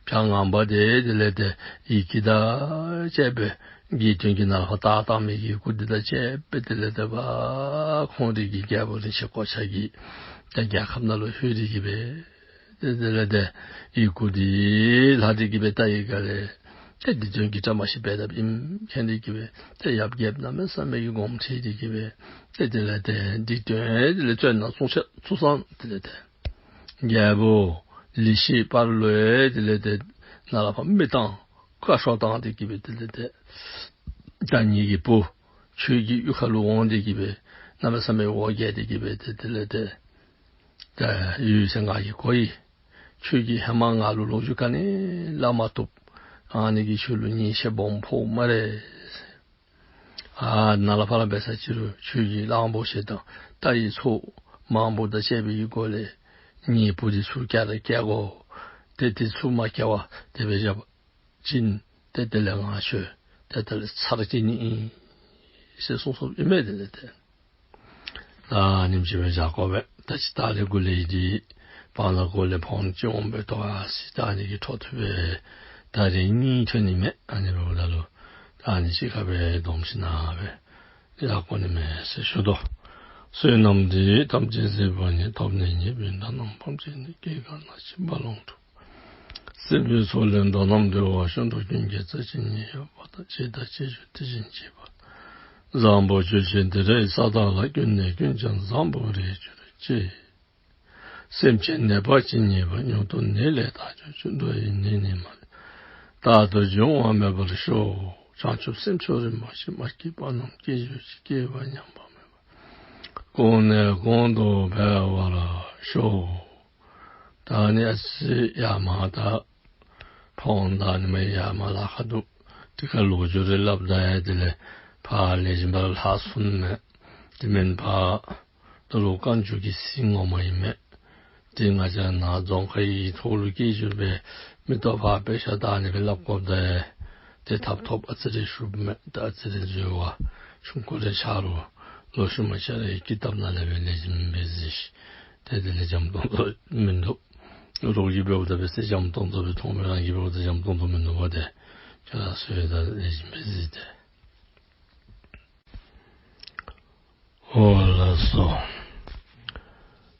བྱ་ངན་པ་དེ་དེ་ལས་ཏེ་ཡི་གུ་དང་བཅས་སྦེ་དགེ་འདུན་གྱི་ནང་ལུ་ཕར་བཏང་བཏངམ་གི་ཡི་གུ་འདི་དང་བཅས་སྦེ་དེ་ལས་ཏེ་ཕར་ཁོང་རའི་གི་རྒྱལ་པོ་རིན་ཆེན་གོ་ཆ་གི་ཏེ་རྒྱལ་ཁབ་ནང་ལུ་ལྷོད་དེ་གི་སྦེ་ཏེ་དེ་ལས་ཏེ་ཡི་གུ་འདི་ལྷག་སྟེ་གི་སྦེ་ད་ཡི་ག་ལས་ཏེ་འདི་དོན་གྱི་བཀྲ་མ་ཤིས་པའི་ཐབས་ཨིནམ་མཁྱེན་ཏེ་གི་སྦེ་ཏེ་ཡབ་རྒྱལཔོ་གནམ་མེད་ས་མེད་ཀྱི་དགོངསམ་ཁྲེལ་ཏེ་གི་སྦེ་ཏེ་དེ་ལས་ཏེ་འདི་དོན་དེ་ལས་བཙོན་ནང་བཙུགས་ཆ་བཙུགས་ས་དེ་ལས་ཏེ་རྒྱལ་པོ་ལི་ཤི་པར་ལོ་ཡང་དེ་ལས་ཏེ་ནཱ་ལས་ཕར་མི་བཏང་བཀའ་ཤོག་བཏང་སྟེ་གི་སྦེ་དེ་ལས་ཏེ་ད་ངེ་གི་བུ་ཁྱོད་ཀྱི་གཡུས་ཁ་ལུ་འོང་སྟེ་གི་སྦེ་གནམ་མེད་ས་མེད་འོ་བརྒྱལ་ཏེ་གི་སྦེ་ཏེ་དེ་ལས་ཏེ་ད་ཡོད་ཟེར་ང་གིས་གོ་ཡི། ཁྱོད་ཀྱིས་ཧེ་མ་ང་ལུ་ལོ་རྒྱུས་ག་ནི་སླབ་མ་བཏུབ། ཨ་ནི་གིས་ཁྱོད་ལུ་ཉེས་ཆད་སྦོམ་ཕོགཔ་སྨ་རེ། ཨ་ནཱ་ལས་ཕར་ལས་འབད་ས་ཅིག་རུང་ཁྱོད་ཀྱིས་གླང་པོ་ཆེ་དང་རྟ་ཡི་ཚོགས་མང་པོ་དང་བཅས་པའི་གི་སྒོ་ལས་ངེའི་བུ་འདི་ཚུར་སྐྱེལ་ར་སྐྱེལ་དགོ། ཏེ་དེ་ཚུར་མ་སྐྱེལ་བར་དེ་སྦེ་བཞག་པ་ཅིན་ཏེ་དེ་ལས་ང་ཁྱོད་ཏེ་དེ་ལས་ཚར་བཅད་ནི་ཨིན་ཟེར་གསུངས་གསུངསམ་ཨིན་མས། དེ་ལས་ཏེ་ད་ཉིནམ་ཅིག་སྦེ་བཞག་དགོ་པས། ད་ཅི་ད་ལས་འགོ་ལས་འདི་བར་ན་འགོ་ལས་ཕོན་ཅིག་འོང་པས། ཏེ་ཨ་ཙི་ད་ཨ་ནི་གི་འཕྲོ་མཐུད་སྦེ་ད་རེས་གཉིས་ཐོན་ནི་མས། ཨ་ནི་འབདཝ་ད་ལུ་ད་ཨ་ནི་གཅིག་ཁར་སྦེ་སྡོམ་ཞིན་ན་སྦེ་ཡར་འགོ་ནི་མས་ཟེར་ཞུ་དོ། བསོད་ནམས་འདི་ཡིས་ཐམས་ཅད་གཟིགས་པ་ཉིད། ཐོབ་ནས་ཉེས་པའི་དགྲ་རྣམས་ཕམ་བྱས་ནས། སྐྱེ་རྒ་ན་འཆིའི་རྦ་ཀློང་འཁྲུགས། སྲིད་པའི་མཚོ་ལས་འགྲོ་རྣམས་སྒྲོལ་བར་ཤོག། འགྲོ་ཀུན་དགེ་རྩ་ཇི་སྙེད་ཡོད་པ་དང་། བྱས་དང་བྱེད་འགྱུར་དེ་བཞིན་བྱེད་པ་དང་། བཟང་པོ་སྤྱོད་ཕྱིར་དེ་འདྲ་ཡི་ས་དག་ལ། ཀུན་ནས་ཀུན་ཀྱང་བཟང་པོར་རེག་གྱུར་ཅིག། སེམས་ཅན་ནད་པ་ཇི་སྙེད་པ། མྱུར་དུ་ནད་ལས་ཐར་གྱུར་ཅིག། འགྲོ་ཡི་ནད་ནི་མ་ལུས་པ། རྟག་ཏུ་འབྱུང་བ་མེད་པར་ཤོག། བྱང་ཆུབ་སེམས་མཆོག་རིན་པོ་ཆེ། མ་སྐྱེས་པ་རྣམས་སྐྱེ་གྱུར་ཅིག། སྐྱེས་པ་ཉམས་པ་མེད་པར། གོང་ནས་གོང་དུ་འཕེལ་བར་ཤོག། ད་ཨ་ནི་ཨ་ཙི་ཡར་མར་ད་ཕོན་ད་ཨ་ནི་མར་ཡར་མར་ལཱ་ཁག་འདུག། དེ་ཁར་ལོ་རྒྱུས་རེ་སླབ་ད་ཡང་དེ་ལས་ཕར་ལེགས་ཤོམ་སྦེ་ལྷག་སོང་མས། དེ་མེན་པར་ད་ལུ་རྐང་མགྱོགས་ཀྱི་སྲིང་ངོ་མ་ཨིན་མས། ཏེ་ང་བཅས་ནཱ་རྫོང་ཁའི་ཐོག་ལུ་སྐྱེས་གྱུར་པའི་མི་ལྟོ་ཕར་དཔེ་ཆ་ད་ཨ་ནི་སྦེ་སླབ་དགོཔ་ད་ཡང་ཏེ་ཐབ་ཐོབ་ཨ་ཙི་རེ་ཞུཝ་མས། ད་ཨ་ཙི་རེ་འཛོལ་བ་ཆུང་ཀུ་རེ་ཆགས་རུང་ལོག་ཤུལ་མ་ཁྱེད་རའི་ཀི་ཏབ་ནང་ལས་སྦེ་ལེགས་ཤོམ་སྦེ་གཟིགས་ཤིག། ཏེ་དེ་ལས་འཇམ་ཏོང་ཏོ་མིན་འདུག། རོགས་ཀྱིས་འབདཝ་ད་འབད་ས་འཇམ་ཏོང་ཏོ་སྦེ་མཐོང་མི་རང་གིས་འབདཝ་ད་འཇམ་ཏོང་ཏོ་མིན་འདུག་པ། ཏེ་ཁྱོད་ར་གསོལཝ་ད་ལེགས་ཤོམ་སྦེ་གཟིགས་ཏེ། འོ་ལགས་སོ།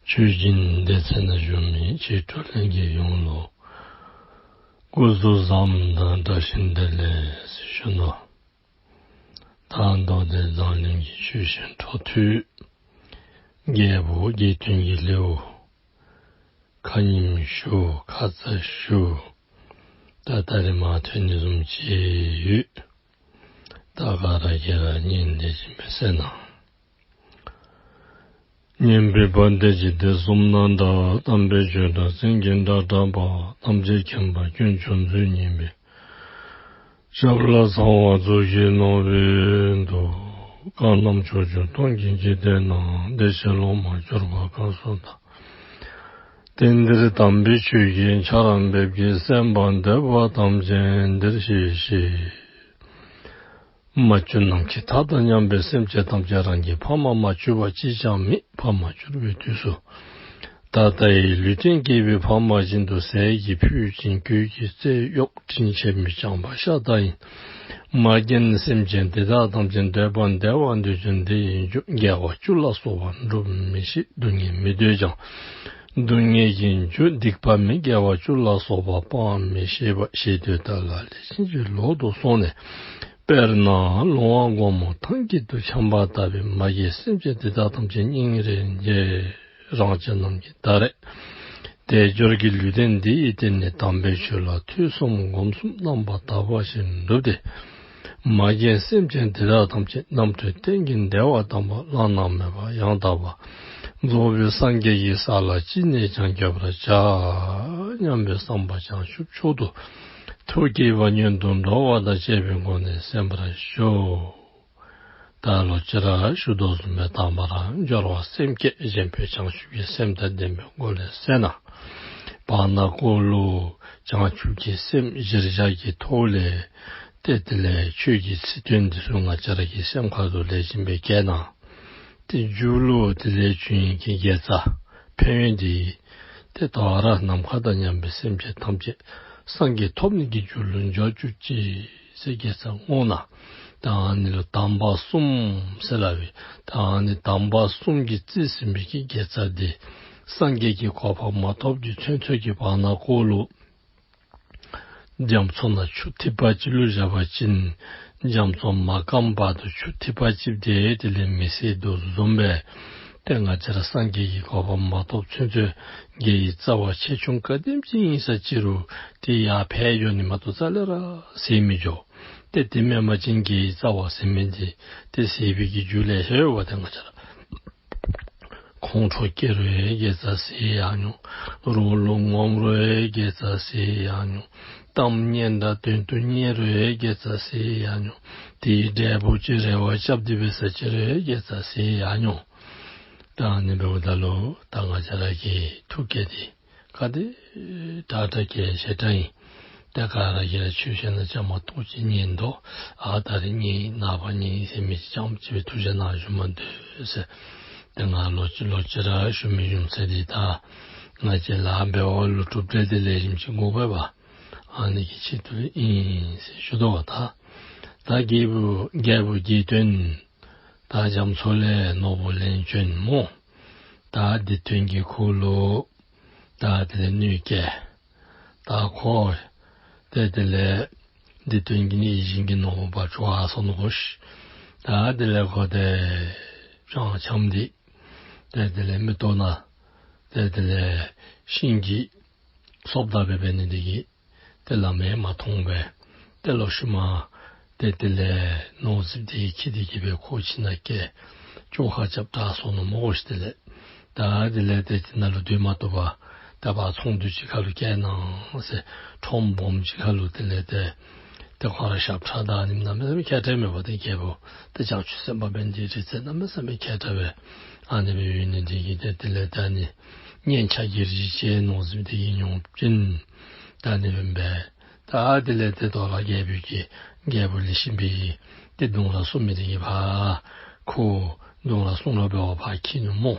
ཆོས་སྦྱིན་སྡེ་ཚན་ནང་བཞུགས་མི་ཆོས་གྲོགས་ལྷན་རྒྱས་ཡོངས་ལུ་སྐུ་གཟུགས་བཟང་དང་བཀྲ་ཤིས་བདེ་ལེགས་ཟེར་ཞུ་ནི། ད་མདོ་སྡེ་མཛངས་བླུན་གྱི་ཆོས་བཤད་འཕྲོ་མཐུད། རྒྱལ་པོ་རྒྱལ་བསྟན་གྱི་ལེའུ་ཁ་ཉིནམ་ཞུ་ཁ་ཙ་ཞུ། ད་ད་རིས་མར་ཐོན་ནི་བཟུམ་ཅིག་ཡོད། ད་ག་ར་གིས་ར་ཉན་དེ་བཞིན་སྦེ་གསན་གནང་། སྙན་པའི་བ་དན་འཇིག་རྟེན་གསུམ་ན་གྲགས། དམ་པའི་ཆོས་སྒྲ་སེང་གེའི་སྒྲ་བསྒྲགས་པ། ཐམས་ཅད་མཁྱེན་པ་དཀོན་མཆོག་མཛོད་བརྙེས་པའི། ཞབས་ལ་ཚངས་དབང་གཙུག་གི་ནོར་བུས་གཏུགས། བཀའ་གདམས་ཕྱོགས་བཅུ་སྟོང་གི་འཇིག་རྟེན་ན། བདེ་གཤེགས་སློབ་མར་གྱུར་པ་གང་སུ་དག། དེང་འདིར་དམ་པའི་ཆོས་ཀྱི་ཆར་འབེབས་ཀྱིས། གསན་པར་འདོད་པ་ཐམས་ཅད་འདིར་གཤེགས་ཤིག། མ་གྱུར་ནམ་མཁའི་མཐའ་དང་མཉམ་པའི་སེམས་ཅན་ཐམས་ཅད་རང་གི་ཕ་མ་མ་གྱུར་པ་གཅིག་ཀྱང་མེད། ཕ་མ་གྱུར་པའི་དུས་སུ་ད་ལྟའི་ལུས་རྟེན་བསྐྱེད་པའི་ཕ་མ་བཞིན་དུ་ཟས་ཀྱི་ཕུད་ཅིང་གོས་ཀྱི་རྩེས་གཡོགས། དྲིན་ཆེན་མོས་བསྐྱངས་པ་ཤ་སྟག་ཡིན། མ་རྒན་སེམས་ཅན་དེ་དག་ཐམས་ཅད་འདོད་པ་བདེ་བ་འདོད་ཀྱང་འདི་ཡི་རྒྱུ་དགེ་བ་བཅུ་ལ་སོགས་པ་སྒྲུབ་མི་ཤེས། སྡུག་བསྔལ་མི་འདོད་ཀྱང་སྡུག་བསྔལ་གྱི་རྒྱུ་སྡིག་པ་མི་དགེ་བ་བཅུ་ལ་སོགས་པ་སྤང་མི་ཤེས་པ་ཞེ་འདོད་ལྟ་ལ་ལེགས་ཤིང་གི་ལོག་ཏུ་སོང་ནས། དཔེར་ན་ལོང་བ་སྒོར་མོ་ཐང་དཀྱིལ་དུ་འཁྱམས་པ་ལྟ་བུའི་མ་རྒན་སེམས་ཅན་དེ་དག་ཐམས་ཅད་སྙིང་རེ་རྗེ། རང་གཅེས་རྣམས་ཀྱིས་ད་རེས་དལ་འབྱོར་གྱི་ལུས་རྟེན་འདི་ཡི་སྟེང་ནས་དམ་པའི་ཆོས་ལ་ཐོས་བསམ་སྒོམ་གསུམ་རྣམ་པར་དག་པ་ཞིག་བསྒྲུབས་ཏེ། མ་རྒན་སེམས་ཅན་དེ་དག་ཐམས་ཅད་རྣམ་གྲོལ་གཏན་གྱི་བདེ་བ་དམ་པ་བླ་ན་མེད་པ་ཡང་དག་པ་རྫོགས་པའི་སངས་རྒྱས་ཀྱི་ས་ལ་ཅི་ནས་ཀྱང་འགོད་པར་བྱ་སྙམ་པའི་བསམ་པ་བྱང་ཆུབ་མཆོག་ཏུ་ཐུགས་བསྐྱེད་པ་སྔོན་དུ་འགྲོ་བ་དང་བཅས་པའི་སྒོ་ནས་གསན་པར་ཞུ། ད་ལོག་ཅི་ར་ཞུ་དོ་བཟུམ་སྦེ་དང་པ་ར་སྦྱོར་བ་སེམས་བསྐྱེད་གཞན་ཕན་བྱང་ཆུབ་ཀྱི་སེམས་དང་ལྡན་པའི་སྒོ་ལས་གསན་གནང་། བར་ན་ཀོ་ལུ་བྱང་ཆུབ་ཀྱི་སེམས་གཞིར་བཞག་གི་ཐོག་ལས་ཏེ་དེ་ལས་ཆོས་ཀྱི་ཚིག་དོན་འདི་ཚུ་ང་བཅས་ར་གི་སེམས་ཁ་ལུ་ལེགས་ཤོམ་སྦེ་བཀལ་གནང་། ཏེ་མཇུག་ལུ་དེ་ལས་ཆོས་ཀྱི་དགེ་རྩ་ཕན་ཡོན་འདི་ཏེ་ད་རེས་ནམ་མཁའ་དང་མཉམ་པའི་སེམས་ཅན་ཐམས་ཅད་སངས་རྒྱས་ཐོབ་ནི་གི་རྒྱུ་ལུ་འགྱུར་གྱུར་ཅིག་ཟེར་དགེ་རྩ་བསྔོ་གནང་། ད་ཨ་ནི་ལུ་དམ་པ་གསུམ་ཟེར་སླབ་པས། ད་ཨ་ནི་དམ་པ་གསུམ་གྱིས་རྩིས་ཟིན་པའི་གི་དགེ་རྩ་འདི་སངས་རྒྱས་ཀྱི་གོ་འཕང་མ་ཐོབ་ཀྱི་ཚུན་ཚོད་ཀྱི་བར་ན་ཀོ་ལུ་རྒྱ་མཚོ་ནང་ཆུ་ཐིགས་པ་གཅིག་ལུ་བཞག་པ་ཅིན་རྒྱ་མཚོ་མ་སྐམ་བར་དུ་ཆུ་ཐིགས་པ་གཅིག་དེ་དེ་ལས་མི་ཟད་དོ་བཟུམ་སྦེ་ཏེ་ང་བཅས་ར་སངས་རྒྱས་ཀྱི་གོ་འཕང་མ་ཐོབ་ཚུན་ཚོད་དགེ་བའི་རྩ་བ་ཆེ་ཆུང་ག་དེམ་ཅིག་ཨིན་ས་ཅི་རུང་ཏེ་ཡར་འཕེལ་འགྱོ་ནི་མ་གཏོགས་རྩ་ལས་ར་ཟད་མི་འགྱོ། ཏེ་དེ་མེན་པ་ཅིན་དགེ་བའི་རྩ་བ་ཟེར་མི་འདི་ཏེ་ཟད་པའི་གི་རྒྱུ་ལས་ལྷོད་པ་ཏེ་ང་བཅས་ར་ཁོང་ཁྲོ་སྐྱེ་རུང་དགེ་རྩ་ཟད་ཡར་འགྱོ། རོགས་ལུ་ངོམས་རུང་དགེ་རྩ་ཟད་ཡར་འགྱོ། གཏམ་སྙན་གྲགས་དོན་དུ་གཉེར་རུང་དགེ་རྩ་ཟད་ཡར་འགྱོ། དེའི་འབྲས་བུ་ཅིག་རེ་བ་རྐྱབ་སྟེ་འབད་ས་ཅི་རུང་དགེ་རྩ་ཟད་ཡར་འགྱོ། ད་ཨ་ནི་འབདཝ་ད་ལུ་ད་ང་བཅས་ར་གི་ཐུགས་བསྐྱེད་འདི་ག་དེ་དྲག་དྲག་གི་ཞེ་དྲག་ཨིན། ད་ག་ར་གིས་ར་ཆོས་བཤད་ནང་བཅའ་མར་གཏོགས་ཅིག་ཉན་དོ། ཨ་ད་རིས་ཉན་ནངས་པ་ཉན་ཟེར་མི་ཅིག་རྐྱངམ་ཅིག་སྦེ་ཐུགས་རྗེ་གནང་ཞུ་མ་སྡོད་ཟེར། ཏེ་ང་ལོག་ཅི་ལོག་ཅི་ར་ཞུ་མི་ཞུ་ཚད་འདི་ད་ང་བཅས་ལཱ་འབད་བ་ལུ་གྲུབ་འབྲས་འདི་ལེགས་ཤོམ་ཅིག་དགོ་པས་པ། ཨ་ནི་གི་ཆེད་དུ་ཨིན་ཟེར་ཞུ་དོ་བ་ད། ད་རྒྱལ་པོ་རྒྱལ་པོ་རྒྱལ་བསྟན་ད་རྒྱ་མཚོ་ལས་ནོར་བུ་ལེན་བྱོན་སྨོ། ད་འདི་དོན་གྱི་ཁོ་ལུ་ད་དེ་ལས་གནོད་བསྐྱལ། ད་ཁོ་ཏེ་དེ་ལས་འདི་དོན་གྱི་ནི་ཡིད་བཞིན་གྱི་ནོར་བུ་འབག་འགྱོ་སོ་ནུག་གོ་ཤིག། ད་དེ་ལས་ཁོ་ཏེ་སྤྱང་འཁྱམས་ཏེ་ཏེ་དེ་ལས་མིག་ཏོ་ནང་ཏེ་དེ་ལས་ཤིང་གི་སོབ་ད་སྦེ་འབད་ནི་དེ་གིས་ཏེ་ལམ་ཡང་མ་མཐོང་པས། ཏེ་ལོག་ཤུལ་མ་ཏེ་དེ་ལས་ནོར་རྫིཔ་དེ་འཁྱིད་དེ་གིས་སྦེ་ཁོ་ཁྱིམ་ནང་བསྐྱལ། བཅོ་ཁ་རྐྱབ་དྲག་སོ་ནུག་སྨོ་གོ་ཤིག། དེ་ལས་ད་དེ་ལས་ཏེ་དེ་ནང་ལུ་སྡོད་མ་བཏུབ་པར་ཏེ་ཕར་ཚོང་འདུས་ཅིག་ཁ་ལུ་བསྐྱལ་གནང་ཟེར། ཁྲོམ་སྦོམ་ཅིག་ཁ་ལུ་དེ་ལས་ཏེ་ཏེ་ཁོ་ར་ཞབས་ཁྲ་གནང་ནི་གནམ་མེད་ས་མེད་མཁས་དྲགས་མས་པ། ཏེ་རྒྱལ་པོ་ཏེ་བྱང་ཆུབ་སེམས་དཔའ་འབད་ནི་དེ་རིག་རྩལ་གནམ་མེད་ས་མེད་མཁས་དྲགས་པས། ཨ་ནི་སྦེ་ཡོད་ནི་དེ་གིས་ཏེ་དེ་ལས་ད་ཨ་ནི་སྙན་ཆ་གིས་རིག་བྱེད་ནོར་རྫིཔ་དེ་གིས་མྱོང་བྱིན། ད་ཨ་ནི་སྦེ་འབད། ད་དེ་ལས་ཏེ་དོ་རུང་རྒྱལ་པོ་གིས་རྒྱལ་པོ་ལེགས་ཤོམ་སྦེ་ཏེ་གདུང་ར་བསུ་མི་དེ་གིས་ཕར་ཁོ་གདུང་ར་བསུ་ར་འབད་བར་ཕར་འཁྱིད་ནུག་སྨོ།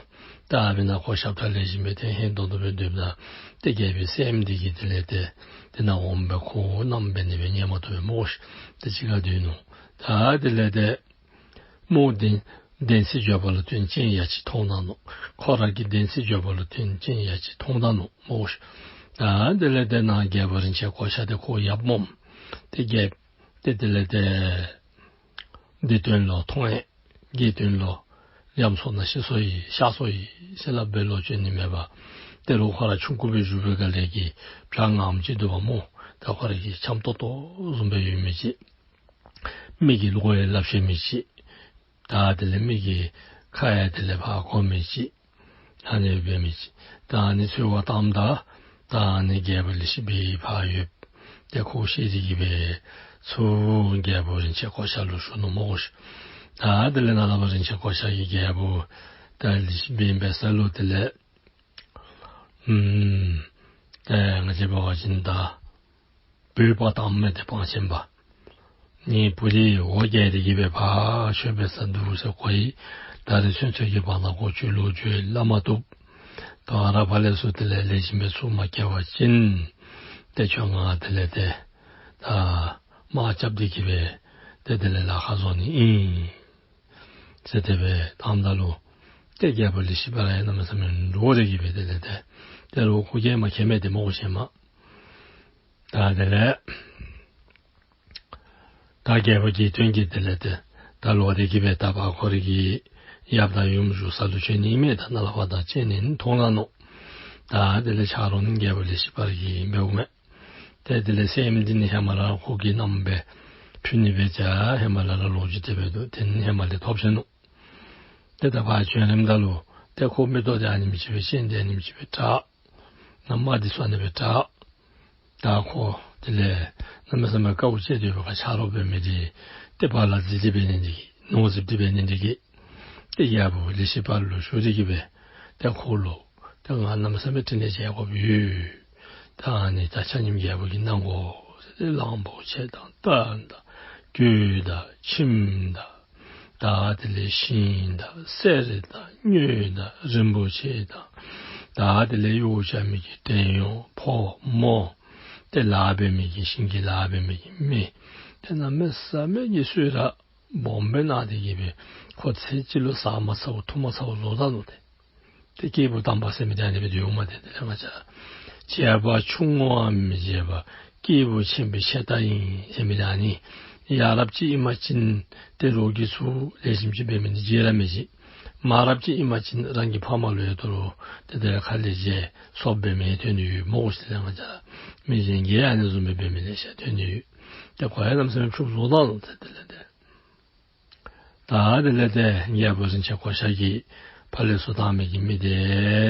ད་འབདན་ཁོ་ཞབས་ཁྲ་ལེགས་ཤོམ་སྦེ་ཏེ་ཧན་ཏོང་ཏོ་སྦེ་སྡོདཔ་ད་ཏེ་རྒྱལ་པོའི་སྲསམོ་འདི་གིས་དེ་ལས་ཏེ་དེ་ནང་འོངམ་སྦེ་ཁོ་གནམ་མེད་ས་མེད་སྦེ་ཉན་མ་བཏུབ་པས་སྨོ་ཤིག། ཏེ་ཅི་ག་སྡོད་ནུག། ད་དེ་ལས་ཏེ་མོ་བདེན་བདེན་ཚིག་བརྗོད་པ་ལུ་བརྟེན་སྤྱན་ཡ་གཅིག་མཐོང་ད་ནུག། ཁོ་ར་གི་བདེན་ཚིག་བརྗོད་པ་ལུ་བརྟེན་སྤྱན་ཡ་གཅིག་མཐོང་ད་ནུག་སྨོ་ཤིག། ད་དེ་ལས་ཏེ་ནཱ་རྒྱལ་པོ་རིན་ཆེན་གོ་ཤ་དེ་ཁོ་ཡབ་སྨོ། ཏེ་རྒྱལཔོ་ཏེ་དེ་ལས་ཏེ་འདི་དོན་ལུ་མཐོང་ཡི། གི་དོན་ལུ་ཡམ་སོང་ན་ཤི་སོ་ཡི་གཤགས་སོ་ཡི་ཟེར་སླབ་སྦེ་ལོ་རྒྱུས་ནི་མེད་པར། ཏེ་རོགས་ཁོ་ར་ཆུང་ཀུ་སྦེ་བཞུགས་པའི་སྒང་ལས་ཀྱི་བྱ་ངམ་ཅིག་འདུག་པ་སྨོ། ད་ཁོ་ར་གི་འཆམ་ཏོག་ཏོ་བཟུམ་སྦེ་ཡོད་མི་ཅིག། མི་གི་བློ་ཡང་སླབ་ཤེས་མི་ཅིག། ད་དེ་ལས་མི་གི་ཁ་ཡང་དེ་ལས་ཕར་གོ་མི་ཅིག། ཨ་ནི་འབད་མི་ཅིག། ད་ཨ་ནི་འཚོལ་བར་བཏངམ་ད་ད་ཨ་ནི་རྒྱལ་པོ་ལི་ཤི་བི་ཕར་ཡོདཔ་ཏེ་ཁོ་ཤེས་ཏེ་གི་སྦེ་ཚུར་རྒྱལ་པོ་རིན་ཆེན་གོ་ཤ་ལུ་ཞུ་ནུག་སྨོ་ཤིག། ད་དེ་ལས་ནཱ་ལས་ཕར་རིན་ཆེན་གོ་ཤ་གིས་རྒྱལ་པོ་ད་ལི་ཤི་བི་འབད་ས་ལུ་དེ་ལས་ཨུམ་ཏེ་ང་བཅས་འབད་བ་ཅིན་ད་བོད་པ་དང་མི་དེ་པང་ཆེན་པ་ངེའི་བུ་དེ་འོ་བརྒྱལ་ཏེ་གི་སྦེ་ཕར་ཆོས་འབད་སར་འདུག་ཟེར་གོ་ཡི། ད་རེས་ཚུན་ཚོད་ཀྱི་བར་ན་ཁོ་ཆོས་ལོ་རྒྱུས་སླབ་མ་བཏུབ། ད་རུང་ཕར་ལས་ཚུར་དེ་ལས་ལེགས་ཤོམ་སྦེ་ཚུར་མ་བསྐྱལ་བ་ཅིན་ཏེ་ཁྱོད་ང་དེ་ལས་ཏེ་ད་དམག་རྐྱབ་སྟེ་གི་སྦེ་ཏེ་དེ་ལས་ལཱ་ཁག་བཟོ་ནི་ཨིན་ཟེར་དེ་སྦེ་བཏངམ་ད་ལུ་ཏེ་རྒྱལ་པོ་ལི་ཤི་བི་ར་ཡང་གནམ་མེད་ས་མེད་འདྲོག་སྟེ་གི་སྦེ་དེ་ལས་ཏེ་ཏེ་རོགས་ཁོ་གིས་མ་མཁྱེན་མས་ཏེ་སྨོ་ཤེས་མས། ད་དེ་ལས་ད་རྒྱལ་པོ་གི་དོན་གྱིས་དེ་ལས་ཏེ་ད་ལོག་སྟེ་གི་སྦེ་ད་ཕར་ཁོ་རའི་གི་ཡབ་དང་ཡུམ་བཞུགས་ས་ལུ་བྱོན་ནི་མས། ད་ནཱ་ལས་ཕར་ད་སྤྱན་ནི་མཐོང་ད་ནུག། ད་དེ་ལས་ཆ་རོགས་ནི་རྒྱལ་པོ་ལི་ཤི་བི་ར་གིས་འབདཝ་མས། ཏེ་དེ་ལས་སྲསམོ་འདི་ནི་ཧེ་མ་ར་ཁོ་གི་མནའམ་སྦེ་ཕུལ་ནི་སྦེ་བྱ་ཧེ་མ་ལས་ར་ལོ་རྒྱུས་དེ་སྦེ་འདུག། དེ་ནི་ཧེ་མ་ལས་ཐོབ་ཆི་ནུག། ཏེ་ད་ཕར་བྱོན་རནམ་ད་ལུ་ཏེ་ཁོ་མིག་ཏོ་དེ་ཨ་ནེམ་ཅིག་སྦེ་སྤྱན་དེ་ཨ་ནེམ་ཅིག་སྦེ་དྲག། ན་མ་འདི་ཚུ་ཨ་ནི་སྦེ་དྲག། ད་ཁོ་དེ་ལས་གནམ་མེད་ས་མེད་དཀའཝ་སྤྱད་དེ་ཡོད་པའི་ཁར་ཆ་རོགས་འབད་མི་འདི་ཏེ་བ་ལ་འཛིན་ཏེ་འབད་ནི་འདི་གིས་ནོར་འཛིན་ཏེ་འབད་ནི་འདི་གིས་ཏེ་རྒྱལ་པོ་ལི་ཤི་བི་ར་ལུ་ཞུ་སྟེ་གི་སྦེ་ཏེ་ཁོ་ལུ་ཏེ་ང་གནམ་མེད་ས་མེད་ཕྲིན་ལས་མཛད་དགོཔ་ཡོད། ད་ཨ་ནི་ད་ཆ་མཉམ་རྒྱལ་པོ་གིས་གནང་དགོ་ཟེར་ཏེ་གླང་པོ་ཆེ་དང་རྟ་དང་གོས་དང་ཁྱིམ་དང་ད་དེ་ལས་ཤིང་དང་གསེར་དང་དངུལ་དང་རིན་པོ་ཆེ་དང་ད་དེ་ལས་གཡོག་བྱ་མི་གི་བྲན་གཡོག་ཕོ་མོ་ཏེ་ལཱ་འབད་མི་གི་ཞིང་གི་ལཱ་འབད་མི་གི་མི་ཏེ་གནམ་མེད་ས་མེད་ཀྱི་གསོལ་རས་སྦོམ་སྦེ་གནང་སྟེ་གི་སྦེ་ཁོ་ཚེ་གཅིག་ལུ་བཟའ་མ་ཚརཝ་འཐུང་མ་ཚརཝ་བཟོ་ད་ནུག། ཏེ་ཏེ་སྐྱེས་བུ་དམ་པ་ཟེར་མི་འདི་ཨ་ནི་སྦེ་འདུག་མས། ཏེ་དེ་ལས་ང་བཅས་བྱས་པ་ཆུང་ངུ་འམ་མི་བྱས་པ་སྐྱེས་བུ་ཆེན་པོའི་ཆེ་རྟགས་ཨིན་ཟེར་མི་འདི་ཨ་ནི། ཡ་རབས་ཅིག་ཨིན་པ་ཅིན་ཏེ་རོགས་ཀྱིས་ཚུར་ལེགས་ཤོམ་ཅིག་འབད་མི་འདི་བརྗེད་ར་མི་བརྗེད། མ་རབས་ཅིག་ཨིན་པ་ཅིན་རང་གི་ཕམ་ལུ་ཡང་དོ་རུང་ཏེ་དེ་ལས་ཁ་ལས་བརྗེད་སོཔ་འབད་མི་ཐོན་ནི་ཡོད་སྨོ་ཤིག། ཏེ་ང་བཅས་མི་གཞན་གྱིས་ཨ་ནི་བཟུམ་སྦེ་འབད་མི་ལེ་ཤ་ཐོན་ནི་ཡོད། ཏེ་ཁོ་ཡང་གནམ་མེད་ས་མེད་ཕྱུགཔོ་བཟོ་ད་ནུག། ཏེ་དེ་ལས་ཏེ་ད་དེ་ལས་ཏེ་རྒྱལ་པོ་རིན་ཆེན་གོ་ཤ་གིས་ཕར་ལས་ཚུར་བཏང་མི་གི་མི་དེ་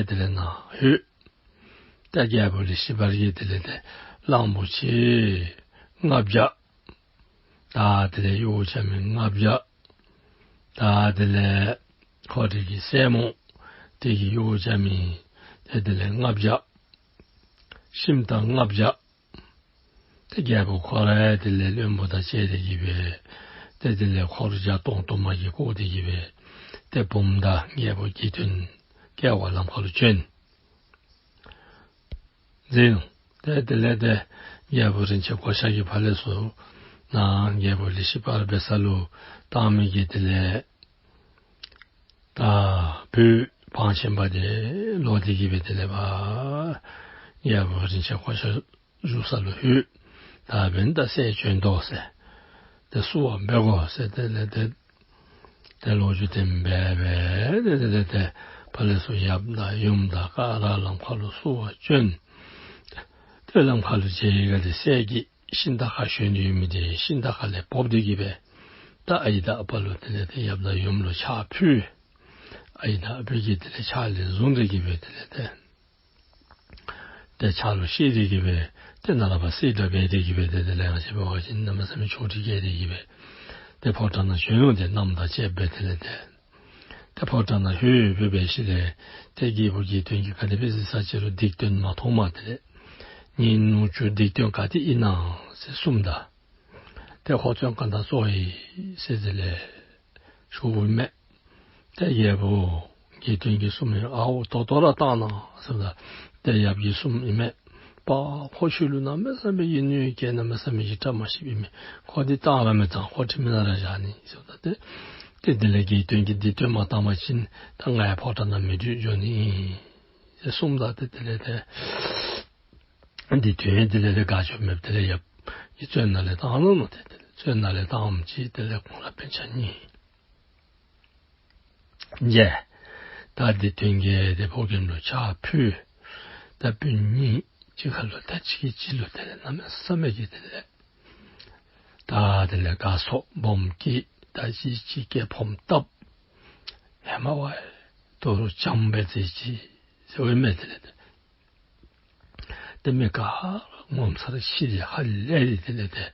དེ་ལས་ནཱ་ལྷོད། ད་རྒྱལ་པོ་ལི་ཤི་བི་ར་གིས་དེ་ལས་ཏེ་གླང་པོ་ཆེ་ལྔ་བརྒྱ། ད་དེ་ལས་གཡོག་བྱ་མི་ལྔ་བརྒྱ། ད་དེ་ལས་ཁོ་རའི་གི་སྲས་མོ་དེ་གི་གཡོག་བྱ་མི་ཏེ་དེ་ལས་ལྔ་བརྒྱ། ཤིང་རྟ་ལྔ་བརྒྱ། ཏེ་རྒྱལ་པོ་ཁོ་ར་ཡང་དེ་ལས་བློན་པོ་དང་བཅས་ཏེ་གི་སྦེ་ཏེ་དེ་ལས་འཁོར་བརྒྱ་སྟོང་དུ་མ་གིས་བསྐོར་ཏེ་གི་སྦེ་ཏེ་བུམོ་དང་རྒྱལ་པོ་གི་དོན་སྐལ་བ་ལམ་ཁ་ལུ་བྱོན་མཛད་ནུག། ཏེ་དེ་ལས་ཏེ་རྒྱལ་པོ་རིན་ཆེན་གོ་ཤ་གིས་ཕར་ལས་ཚུར་ནཱ་རྒྱལ་པོ་ལི་ཤི་བི་ར་འབད་ས་ལུ་བཏང་མི་གི་དེ་ལས་ད་བུ་བང་ཆེན་པ་དེ་ལོག་སྟེ་གི་སྦེ་དེ་ལས་ཕར་རྒྱལ་པོ་རིན་ཆེན་གོ་ཤ་བཞུགས་ས་ལུ་ལྷོད། ད་འབདན་ད་སྲས་བྱོན་དོ་ཟེར། ཏེ་བསུ་བ་འབད་དགོ་ཟེར་དེ་ལས་ཏེ་ཏེ་ལོ་རྒྱུས་དེམ་སྦེ་འབད་དེ་དེ་དེ་ཏེ་ཕར་ལས་ཚུར་ཡབ་དང་ཡུམ་དང་ག་ར་ལམ་ཁ་ལུ་བསུ་བར་བྱོན། ཏེ་ལམ་ཁ་ལུ་མཇལ་བའི་སྒང་ལས་སྲས་ཀྱིས་ཤིང་རྟ་ཁར་ཞོན་ཏེ་ཡོད་མི་དེ་ཤིང་རྟ་ཁ་ལས་བབས་ཏེ་གི་སྦེ་ད་ཨའི་དང་ཨ་པ་ལུ་དེ་ལས་ཏེ་ཡབ་དང་ཡུམ་ལུ་ཕྱག་ཕུལ། ཨའི་དང་ཨ་པའི་གིས་དེ་ལས་ཕྱག་ལེན་བཟུང་སྟེ་གི་སྦེ་དེ་ལས་ཏེ་ཏེ་ཕྱག་ལུ་བཤེད་དེ་གི་སྦེ་ཏེ་ནཱ་ལས་ཕར་གསེར་སྒྲེང་འབད་དེ་གི་སྦེ་ཏེ་དེ་ལས་ང་བཅས་འབད་བ་ཅིན་གནམ་མེད་ས་མེད་ཆོག་སྒྲིག་འབད་དེ་གི་སྦེ་ཏེ་ཕོ་བྲང་ནང་བྱོན་ནུག། ཏེ་མནའམ་དང་བཅས་སྦེ་དེ་ལས་ཏེ་ཏེ་ཕོ་བྲང་ནང་ལྷོད་སྦེ་འབད་ཞིནམ་ལས་ཏེ་རྒྱལ་པོ་གི་དོན་གྱི་ག་དེ་སྦེ་གཟིགས་ས་ཅི་རུང་སྡིག་དོན་མ་མཐོང་མས། དེ་ལས་ངེའི་ནུ་གཅུང་སྡིག་དོན་ག་ཏེ་ཨིན་ན་ཟེར་གསུངམ་ད་ཏེ་ཁོ་བཙོན་ཁང་ནང་བཙོ་ཡི་ཟེར་དེ་ལས་ཞུཝ་མས། ཏེ་རྒྱལ་པོ་ དགེ་འདུན་གྱིས་གསུངམ་ཨིན། ཨའོ་ད་ལྟོ་ར་བཏང་གནང་ཟེརཝ་ད་ཏེ་ཡབ་ཀྱིས་གསུངམ་ཨིན་མས། པ་ཁོ་ཆོས་ལུ་གནམ་མེད་ས་མེད་ཀྱི་གནོད་སྐྱེལ་གནམ་མེད་ས་མེད་ཀྱི་བཀྲ་མ་ཤིསཔ་ཨིན་མས། ཁོ་འདི་བཏང་ར་མི་བཏང་། ཁོ་དྲི་མི་ནང་ར་བཞག་ནི་ཟེརཝ་ད་ཏེ་ཏེ་དེ་ལས་དགེ་འདུན་གྱིས་འདི་བཏོན་མ་བཏང་པ་ཅིན་ད་ང་ཡང་ཕོ་བྲང་ནང་མི་སྡོད་འགྱོ་ནི་ཨིན་ཟེར་གསུངམ་ད་ཏེ་དེ་ལས་ཏེ་འདི་བཏོན། དེ་ལས་ཏེ་དགའ་ཚོར་མེདཔ་དེ་ལས་ཡབ་ཀྱིས་བཙོན་ནང་ལས་བཏང་ནུག་ནོ། ཏེ་དེ་ལས་བཙོན་ནང་ལས་བཏངམ་ཅིག་དེ་ལས་ཁོང་ར་སྤུན་ཆ་གཉིས་མཇལ། ད་འདི་བཏོན་གྱིས་ཏེ་ཕོ་རྒནམ་ལུ་ཕྱག་ཕུལ། ད་སྤུན་གཉིས་གཅིག་ཁར་ལུ་ད་གཅིག་གིས་གཅིག་ལུ་དེ་ལས་གནམ་མེད་ས་མེད་ཀྱི་དེ་ལས་ད་དེ་ལས་དགའ་ཚོར་སྦོམ་སྐྱེས། ད་གཅིག་གིས་སྐྱེས་ཕོམ་བཏབ། ཧེ་མ་བ་ད་རུང་བྱམས་པའི་རྩེ་གཅིག་ཟེརཝ་མས། དེ་ལས་ཏེ་ཏེ་མི་ག་ར་ངོ་མཚར་ཤི་སྟེ་ཧ་ལས་ཏེ་དེ་ལས་ཏེ་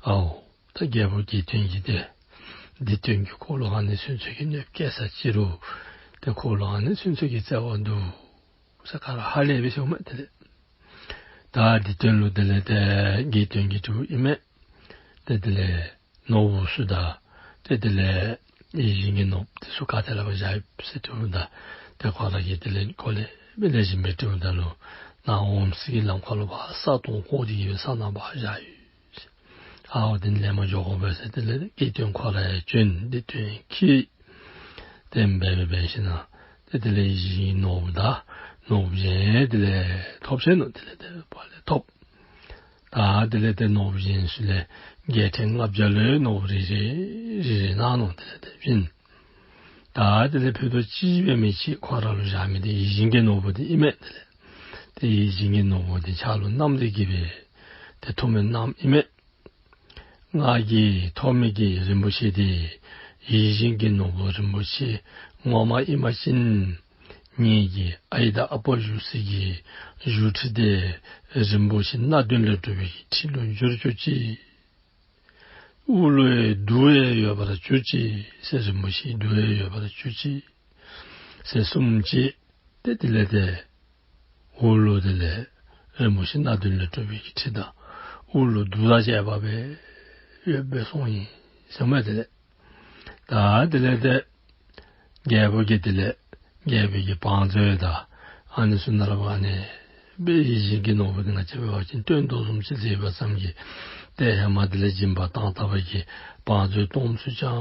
ཨའོ་ད་རྒྱལ་པོ་དགེ་འདུན་གྱིས་ཏེ་འདི་བཏོན་གྱིས་ཁོ་ལུ་ཨ་ནི་ཚུན་ཚོད་ཀྱི་གནོདཔ་བཀལ་ས་ཅི་རུང་ཏེ་ཁོ་ལུ་ཨ་ནི་ཚུན་ཚོད་ཀྱི་བརྩེ་བ་འདུག་ཟེར་ག་ར་ཧ་ལས་པས་ཟེརཝ་མས། དེ་ལས་ད་འདི་བཏོན་ལུ་དེ་ལས་ཏེ་དགེ་འདུན་གྱིས་དྲིཝ་ཨིན་མས། ཏེ་དེ་ལས་ནོར་བུ་ཚུ་དང་ཏེ་དེ་ལས་ཡིད་བཞིན་གྱི་ནོར་བུ་དེ་ཚུ་ག་ཏེ་ལས་ཕར་བཞག་ཡོད་ཟེར་དྲིཝ་ད་ཏེ་ཁོ་ར་གིས་དེ་ལས་ཁོ་ལས་མི་ལེགས་ཤོམ་སྦེ་དྲིཝ་ད་ལུ་ནཱ་འོང་སའི་གི་ལམ་ཁ་ལུ་ཕར་ས་དོང་བརྐོ་སྟེ་གི་སྦེ་ས་ནང་ཕར་བཞག་ཡོད། ཨའོ་དེ་ལས་མར་འགྱོ་དགོ་པས་ཟེར་དེ་ལས་དགེ་འདུན་ཁོ་ར་ཡང་བྱོན། འདི་བཏོན་གྱིས་ཏེ་འབད་འབད་འབད་ཞིནམ་ཏེ་དེ་ལས་ཡིད་བཞིན་གྱི་ནོར་བུ་དང་ནོར་བུ་གཞན་དེ་ལས་ཐོབ་ཅི་ནོ། དེ་ལས་ཏེ་ཕར་ལས་ཐོབ། ད་དེ་ལས་ཏེ་ནོར་བུ་གཞན་ཚུ་ལས་བརྒྱ་ཕྲག་ལྔ་བརྒྱ་ལུ་ནོར་བུ་རེ་རེ་རེ་རེ་གནང་ནུག། དེ་ལས་ཏེ་བྱིན། ད་དེ་ལས་ཕུད་རྡོག་གཅིག་འབད་མི་ཅིག་ཁོ་ར་ལུ་བཞག་མི་དེ་ཡིད་བཞིན་གྱི་ནོར་བུ་དེ་ཨིན་མས། དེ་ལས་ཏེ་ཡིད་བཞིན་གྱི་ནོར་བུ་དེ་ཕྱག་ལུ་བསྣམས་ཏེ་གི་སྦེ་ཏེ་ཐུགས་སྨོན་གནངམ་ཨིན་མས། ང་གིས་ཐོབ་མི་གི་རིན་པོ་ཆེ་དེ་ཡིད་བཞིན་གྱི་ནོར་བུ་རིན་པོ་ཆེ་ངོ་མ་ཨིན་པ་ཅིན་ངེ་གི་ཨའི་དང་ཨ་པ་བཞུགས་སའི་གི་བཞུགས་ཁྲི་དེ་རིན་པོ་ཆེ་སྣ་བདུན་ལས་གྲུབ་པའི་ཁྲི་ལུ་འགྱུར་བཅུག་ཅིག། དབུ་ལུ་གདུགས་ཡང་ཡོད་པར་གྱུར་ཅིག་ཟེར། རིན་པོ་ཆེའི་གདུགས་ཡང་ཡོད་པར་གྱུར་ཅིག་ཟེར་གསུངས་ཅི། ཏེ་དེ་ལས་ཏེ་དབུ་ལུ་དེ་ལས་རིན་པོ་ཆེ་སྣ་བདུན་ལས་གྲུབ་པའི་ཁྲི་དང་དབུ་ལུ་གདུགས་དང་བཅས་པ་སྦེ་ཡོདཔ་སྦེ་སོང་ཡི་ཟེརཝ་མས། དེ་ལས་ད་དེ་ལས་ཏེ་རྒྱལ་པོ་གིས་དེ་ལས་རྒྱལ་པོའི་གི་བང་མཛོད་དང་ཨ་ནི་ཚུ་ནང་ར་ཨ་ནི་སྦེ་ཡིད་བཞིན་གྱི་ནོར་བུ་དེ་ང་བཅས་འབད་བ་ཅིན་སྟོན་དོ་བཟུམ་ཅིག་མཛད་པ་ཙམ་གྱིས་ཏེ་ཧེ་མ་དེ་ལས་སྦྱིན་པ་བཏང་བཏང་བའི་གི་བང་མཛོད་སྟོངམ་ཚུ་ཅང་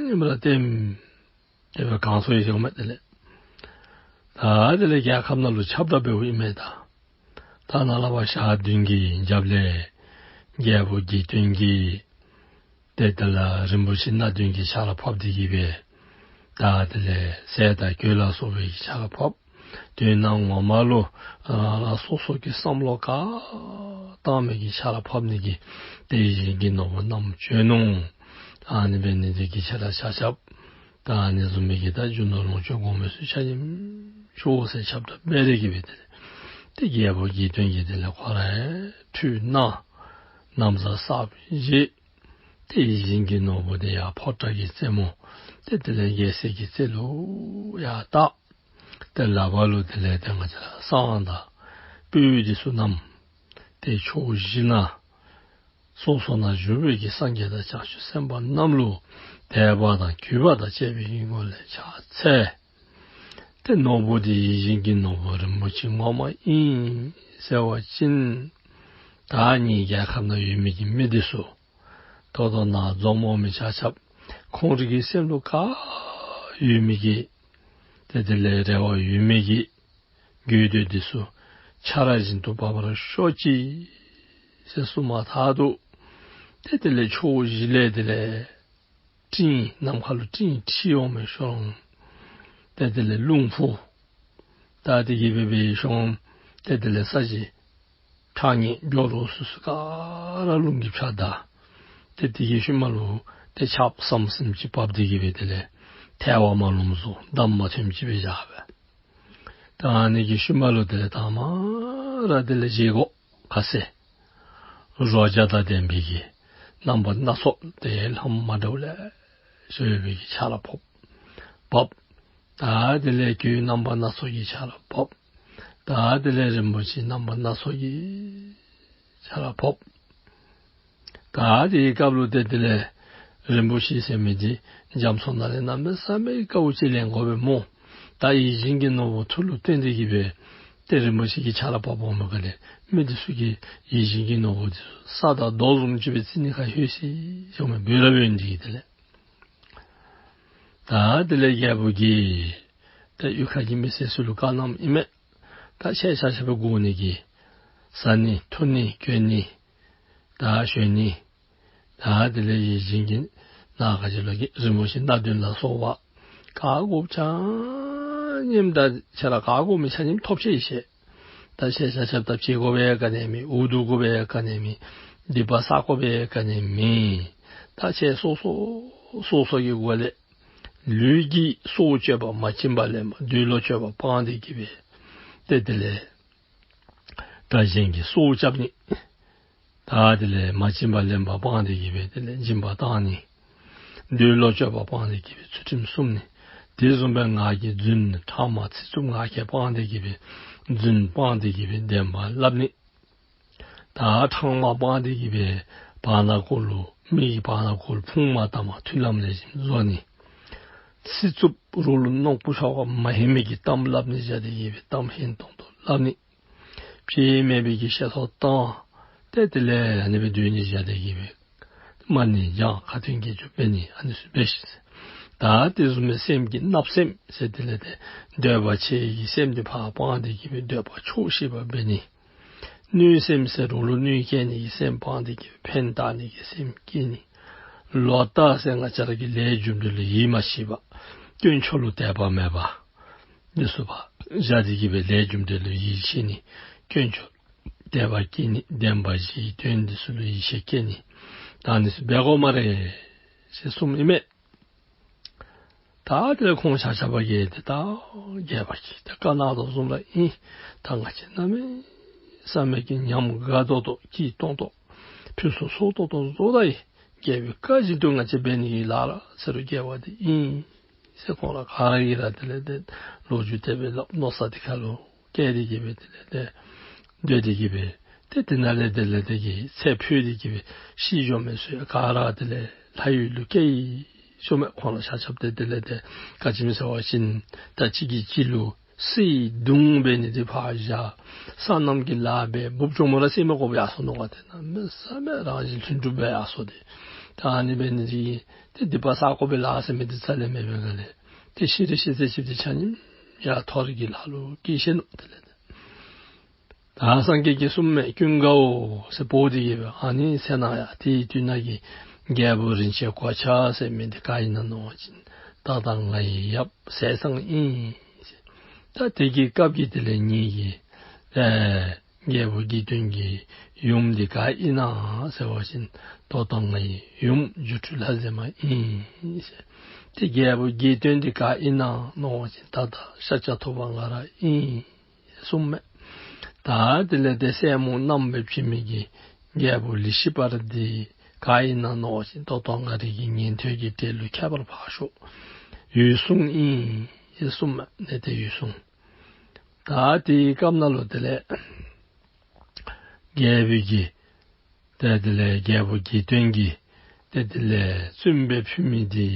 ཉིནམ་ར་ལྟེམ་ལྟེ་སྦེ་གང་སོང་ཡི་ཟེརཝ་མས། དེ་ལས་ད་དེ་ལས་རྒྱལ་ཁབ་ནང་ལུ་ཁྱབ་བརྡལ་འབདཝ་ཨིན་མས། ད་ད་ནཱ་ལས་ཕར་ཞག་བདུན་གྱི་རྒྱབ་ལས་རྒྱལ་པོ་དགེ་འདུན་གྱིས་ཏེ་དེ་ལས་རིན་པོ་ཆེ་སྣ་བདུན་གྱི་ཆརཔ་ཕབ་སྟེ་གི་སྦེ་ད་དེ་ལས་ཟས་དང་གོས་ལ་སོགས་པའི་གི་ཆརཔ་ཕབ། དོན་ངོ་མ་ལུ་ཨ་སོ་སོ་གི་བསམ་བློ་ག་བཏང་མི་གི་ཆརཔ་ཕབ་ནི་གི་ཏེ་ཡིད་བཞིན་གྱི་ནོར་བུ་བསྣམས་བྱོན་ནུག། ཨ་ནི་འབད་ནི་དེ་གིས་ཁྱེད་ར་ཆ་ཁྱབ་ད་ཨ་ནི་བཟུམ་མའི་གི་ད་རྒྱུ་ནོར་ལོངས་སྤྱོད་གོང་མའི་ཚུ་ཆ་མཉམ་ཤོག་ཟེར་ཁྱབ་བརྡལ་འབད་དེ་གི་སྦེ་ཏེ་ཏེ་རྒྱལ་པོ་དགེ་འདུན་གྱིས་དེ་ལས་ཁོ་ར་ཡང་ཁྲུས་གནང་། ན་བཟའ་བསགས་བཞེས། ཏེ་ཡིད་བཞིན་གྱི་ནོར་བུ་དེ་ཡང་ཕོ་བྲང་གི་རྩེ་མོ་ཏེ་དེ་ལས་རྒྱལ་སྲས་ཀྱི་རྩེ་ལུ་ཡར་བཏགས། ཏེ་ལག་པ་ལུ་དེ་ལས་ཏེ་ང་བཅས་ར་བསང་དང་སྤོས་འདི་ཚུ་བསྣམས། ཏེ་ཕྱོགས་བཞི་ན་སོ་སོ་ན་བཞུགས་པའི་གི་སངས་རྒྱས་དང་བྱང་ཆུབ་སེམས་དཔའ་རྣམས་ལུ་དད་པ་དང་གུས་པ་དང་བཅས་པའི་གི་སྒོ་ལས་ཕྱག་འཚལ། ཏེ་ནོར་བུ་འདི་ཡིད་བཞིན་གྱི་ནོར་བུ་རིན་པོ་ཆེ་ངོ་མ་ཨིན་ཟེར་བ་ཅིན་ད་ངེའི་རྒྱལ་ཁབ་ནང་ཡོད་མི་གི་མི་འདི་ཚུ་ད་ལྟོ་ནཱ་འཛོམས་འོང་མི་ཆ་ཁྱབ་ཁོང་རའི་གི་སེམས་ལུ་ག་ཡོད་མི་གི་ཏེ་དེ་ལས་རེ་བ་ཡོད་མི་གི་དགོས་འདོད་འདི་ཚུ་ཆརཔ་བཞིན་དུ་འབབ་པར་ཤོག་ཅིག་ཟེར་གསུངམ་ད་ལུ་ཏེ་དེ་ལས་ཕྱོགས་བཞི་ལས་དེ་ལས་སྤྲིན་ནམ་མཁའ་ལུ་སྤྲིན་འཁྲིགས་འོང་མི་ཤོང་། ཏེ་དེ་ལས་རླུང་ཕུ་ད་དེ་གི་སྦེ་འབད་ཤོང་། ཏེ་དེ་ལས་ས་གཞི་ཕྱགས་སྙིགས་སྦྱོར་རོ་སོ་སོ་ག་ར་རླུང་གིས་ཕྱགས་བདའ། ཏེ་དེ་གི་ཤུལ་མ་ལུ་ཏེ་ཆརཔ་ཟམ་ཟིམ་ཅིག་འབབ་སྟེ་གི་སྦེ་དེ་ལས་ཐལ་བ་མ་ལོངམ་བཟོ། འདམ་མ་ཐོནམ་ཅིག་སྦེ་བཞག་པས། ད་ཨ་ནི་གི་ཤུལ་མ་ལུ་དེ་ལས་དང་མ་ར་དེ་ལས་བཞེས་སྒོ་ཁ་ཟས་རོ་བརྒྱ་དང་ལྡན་པའི་གི་རྣམ་པ་སྣ་ཚོགས་ཏེ་ལྷམ་མ་འདྲཝ་ལེ་ཤ་ཡོད་པའི་གི་ཆརཔ་ཕབ་ཕབ། ད་དེ་ལས་གོས་རྣམ་པ་སྣ་ཚོགས་ཀྱི་ཆརཔ་ཕབ། ད་དེ་ལས་རིན་པོ་ཆེ་རྣམ་པ་སྣ་ཚོགས་ཀྱི་ཆརཔ་ཕབ། ད་དེའི་སྐབས་ལུ་ཏེ་དེ་ལས་ རིན་པོ་ཆེ་ཟེར་མི་འདི་རྒྱ་མཚོ་ནང་ལས་གནམ་མེད་ས་མེད་དཀའཝ་སྤྱད་ལེན་དགོ་པས་སྨོ། ད་ཡིད་བཞིན་གྱི་ནོར་བུ་ཐུགས་ལུ་བརྟེན་ཏེ་གི་སྦེ་ཏེ་རིན་པོ་ཆེ་གི་ཆརཔ་འབབ་འོང་པའི་སྒང་ལས་མི་འདི་ཚུ་གིས་ཡིད་བཞིན་གྱི་ནོར་བུ་འདི་ཚུ་ས་དང་རྡོ་བཟུམ་ཅིག་སྦེ་བརྩི་ནི་ཁར་ལྷོད་ཅི་ཟེར་མི་འབོ་ར་འབོ་ནི་འདི་གིས་དེ་ལས། ད་དེ་ལས་རྒྱལ་པོ་གིས་ད་གཡུས་ཁ་གི་མི་སེར་ཚུ་ལུ་བཀའ་གནངམ་ཨིན་མས། ད་ཁྱེད་ཆ་ཁྱབ་སྦེ་དགོ་ནི་གི་བཟའ་ནི་འཐུང་ནི་གྱོན་ནི་ད་ཞོན་ནི། ད་དེ་ལས་ཡིད་བཞིན་གྱི་ནམ་མཁའ་ལུ་གི་རིན་པོ་ཆེ་སྣ་བདུན་ལ་སོགས་པ་ག་དགོཔ་ཆ་མཉམ་ད་ཁྱེད་ར་ག་དགོ་མི་ཆ་མཉམ་ཐོབ་ཅི་ཟེར། ད་ཁྱེད་ཆ་ཁྱབ་ད་བྱིན་དགོ་པའི་ག་ནི་མེད། འུ་སྡུག་དགོ་པའི་ག་ནི་མེད། སྡིག་པ་བསག་དགོ་པའི་ག་ནི་མེད། ད་ཁྱེད་སོ་སོ་སོ་སོ་གི་སྒོ་ལས་ལུས་ཀྱི་སྲོག་གཅོད་པ་མ་བྱིན་པ་ལེན་པ། འདོད་ལོག་སྤྱོད་པ་སྤང་སྟེ་གི་སྦེ་ཏེ་དེ་ལས་ད་གཞན་གྱི་སྲོག་སྐྱབ་ནི། ད་དེ་ལས་མ་བྱིན་པ་ལེན་པ་སྤང་སྟེ་གི་སྦེ་དེ་ལས་སྦྱིན་པ་བཏང་ནི། འདོད་ལོག་སྤྱོད་པ་སྤང་སྟེ་གི་སྦེ་ཚུལ་ཁྲིམས་སྲུང་ནི། དེ་བཟུམ་སྦེ་ངག་གི་རྫུན་ཕྲ་མ་ཚིག་རྩུབ་ངག་འཁྱལ་སྤང་སྟེ་གི་སྦེ་རྫུན་སྤང་སྟེ་གི་སྦེ་བདེན་པ་སླབ་ནི། ད་ཕྲང་མ་སྤང་སྟེ་གི་སྦེ་བར་ན་གུ་ལུ་མི་གི་བར་ན་གུ་ལུ་ཕུང་མ་བཏབ་མ་མཐུན་ལམ་ལེགས་ཤོམ་བཟོ་ནི། ཚིག་རྩུབ་རོགས་ལུ་རྣོངས་པོ་ཤོར་བ་མ་ཧན་མི་གི་གཏམ་སླབ་ནི་བཞག་སྟེ་གི་སྦེ་གཏམ་ཧན་ཏོང་ཏོ་སླབ་ནི། བྱེད་མེད་པའི་གི་བཤད་ཐོ་བཏང་། ཏེ་དེ་ལས་ཨ་ནི་སྦེ་སྡོད་ནི་བཞག་སྟེ་གི་སྦེ་སྨྲ་ནི་སྦྱང་ཁ་ཏོན་དགེ་སྦྱོར་འབད་ནི་ཨ་ནི་ཚུ་འབད་ཤིག། ད་དེ་བཟུམ་མའི་སེམས་ཀྱི་བརྣབ་སེམས་ཟེར་དེ་ལས་ཏེ་འདོད་པ་ཆེ་གི་སེམས་འདི་ཕར་སྤང་སྟེ་གི་སྦེ་འདོད་པ་ཆོག་ཤེས་པ་འབད་ནི། གནོད་སེམས་ཟེར་རོགས་ལུ་གནོད་བཀལ་ནི་གི་སེམས་སྤང་སྟེ་གི་ཕན་བཏགས་ནི་གི་སེམས་བསྐྱེད་ནི། ལོག་ལྟ་ཟེར་ང་བཅས་ར་གི་ལས་རྒྱུ་འབྲས་ལུ་ཡིད་མ་ཆེས་པ། དཀོན་མཆོག་ལུ་དད་པ་མེད་པ། འདི་ཚུ་ཕར་བཞག་སྟེ་གི་སྦེ་ལས་རྒྱུ་འབྲས་ལུ་ཡིད་ཆེས་ནི། དཀོན་མཆོག་དད་པ་བསྐྱེད་ནི། བདེན་པ་བཞིའི་དོན་འདི་ཚུ་ལུ་ཡིད་ཆེས་བསྐྱེད་ནི། ད་ཨ་ནི་ཚུ་འབད་དགོ་སྨ་རེ་ཟེར་གསུངམ་ཨིན་མས། ད་དེ་ལས་ཁོང་ཆ་ཁྱབ་ཀྱིས་ཏེ་ད་རྒྱལ་པོ་གིས་ཏེ་བཀའ་གནང་དོ་བཟུམ་ར་ཨིན། ད་ང་བཅས་གནམ་མེད་ས་མེད་ཀྱི་ཉམས་དགའ་ཏོག་ཏོ་སྐྱིད་ཏོང་ཏོ་ཕུན་སུམ་ཚོགས་ཏོག་ཏོ་བཟོ་ད་ཡི། རྒྱལ་པོའི་བཀའ་བཞིན་དུ་ང་བཅས་འབད་ནི་གི་ལཱ་ར་ཟེར་རུང་དགེ་བ་འདི་ཨིན་ཟེར་ཁོང་ར་ག་ར་གིས་ར་དེ་ལས་ཏེ་ལོ་རྒྱུས་དེ་སྦེ་སླབ། མནོ་བསམ་འདི་ཁ་ལུ་བསྐྱེད་དེ་གི་སྦེ་དེ་ལས་ཏེ་སྡོད་དེ་གི་སྦེ་ཏེ་དེ་ནང་ལས་དེ་ལས་དེ་གི་ཚེ་འཕོས་ཏེ་གི་སྦེ་ཤི་འགྱོ་མི་ཚུ་ག་ར་དེ་ལས་ལྷ་ཡུལ་ལུ་སྐྱེལ་ཡི་ཟེར་མས། ཁོང་ར་ཆ་ཁྱབ་ཏེ་དེ་ལས་ཏེ་ག་ཅི་སྨོ་ཟེར་བ་ཅིན་ད་གཅིག་གིས་གཅིག་ལུ་བསིལ་རྡུང་འབད་ནི་འདི་ཕར་བཞག། སོ་ནམ་གྱི་ལཱ་འབད། འབུཔ་གྱོག་མོ་ར་བསིལ་མི་དགོ་པར་ཡར་སོ་ནུག་པ། ཏེ་གནམ་མེད་ས་མེད་རང་བཞིན་ལྷུན་གྲུབ་སྦེ་ཡར་སོ་སྟེ། ད་ཨ་ནི་འབད་ནི་འདི་གིས་ཏེ་སྡིག་པ་བསག་དགོ་པའི་ལཱ་ཟེར་མི་འདི་རྩ་ལས་མེད་པའི་སྒང་ལས་ཏེ་ཤི་རུང་ཤི་ཚེ་ཅིག་འདི་ཆ་མཉམ་ཡར་མཐོ་རིས་ཀྱི་ལྷ་ལུ་སྐྱེ་ཤེས་ནུག། དེ་ལས་ད་སངས་རྒྱས་ཀྱིས་གསུངམ་མས། ཀུན་དགའ་བོ་ཟེར་འབོ་སྟེ་གི་སྦེ་ཨ་ནི་ཚེ་ནང་ཡང་དེའི་དུས་ནང་གི་རྒྱལ་པོ་རིན་ཆེན་གོ་ཆ་ཟེར་མི་འདི་ག་ཨིན་ན་མནོ་བ་ཅིན་ད་ལྟོ་ང་ཡི་ཡབ་ཟས་གཙང་ཨིན། ད་དེ་གི་སྐབས་ཀྱི་དེ་ལས་ངེ་གི་ཨེ་རྒྱལ་པོ་དགེ་འདུན་གྱི་ཡུམ་འདི་ག་ཨིན་ན་ཟེར་བ་ཅིན་ད་ལྟོ་ང་ཡི་ཡུམ་སྒྱུ་འཕྲུལ་ལྷ་མཛེས་མ་ཨིན་ཟེར། ཏེ་རྒྱལ་པོ་དགེ་འདུན་འདི་ག་ཨིན་ན་མནོ་བ་ཅིན་ད་ལྟོ་ཤཱཀྱ་ཐུབ་པ་ང་ར་ཨིན་གསུངམ་མས། ད་དེ་ལས་ཏེ་སྲས་མོ་བསྣམས་སྦེ་བྱོན་མི་གི་རྒྱལ་པོ་ལི་ཤི་པར་འདི་ག་ཨིན་ན་མནོ་བ་ཅིན་ད་ལྟོ་ང་རའི་གི་ཉན་ཐོས་ཀྱི་གྲས་ལུ་ཁྱད་པར་འཕགས་ཤོས་འོད་སྲུང་ཨིན་གསུངམ་མས། ཏེ་འོད་སྲུང་ད་དེའི་སྐབས་ནང་ལུ་དེ་ལས་རྒྱལ་པོ་གིས་ཏེ་དེ་ལས་རྒྱལ་པོ་དགེ་འདུན་གྱིས་ཏེ་དེ་ལས་བཙུནམོ་སྦེ་ཕུལ་མི་འདི་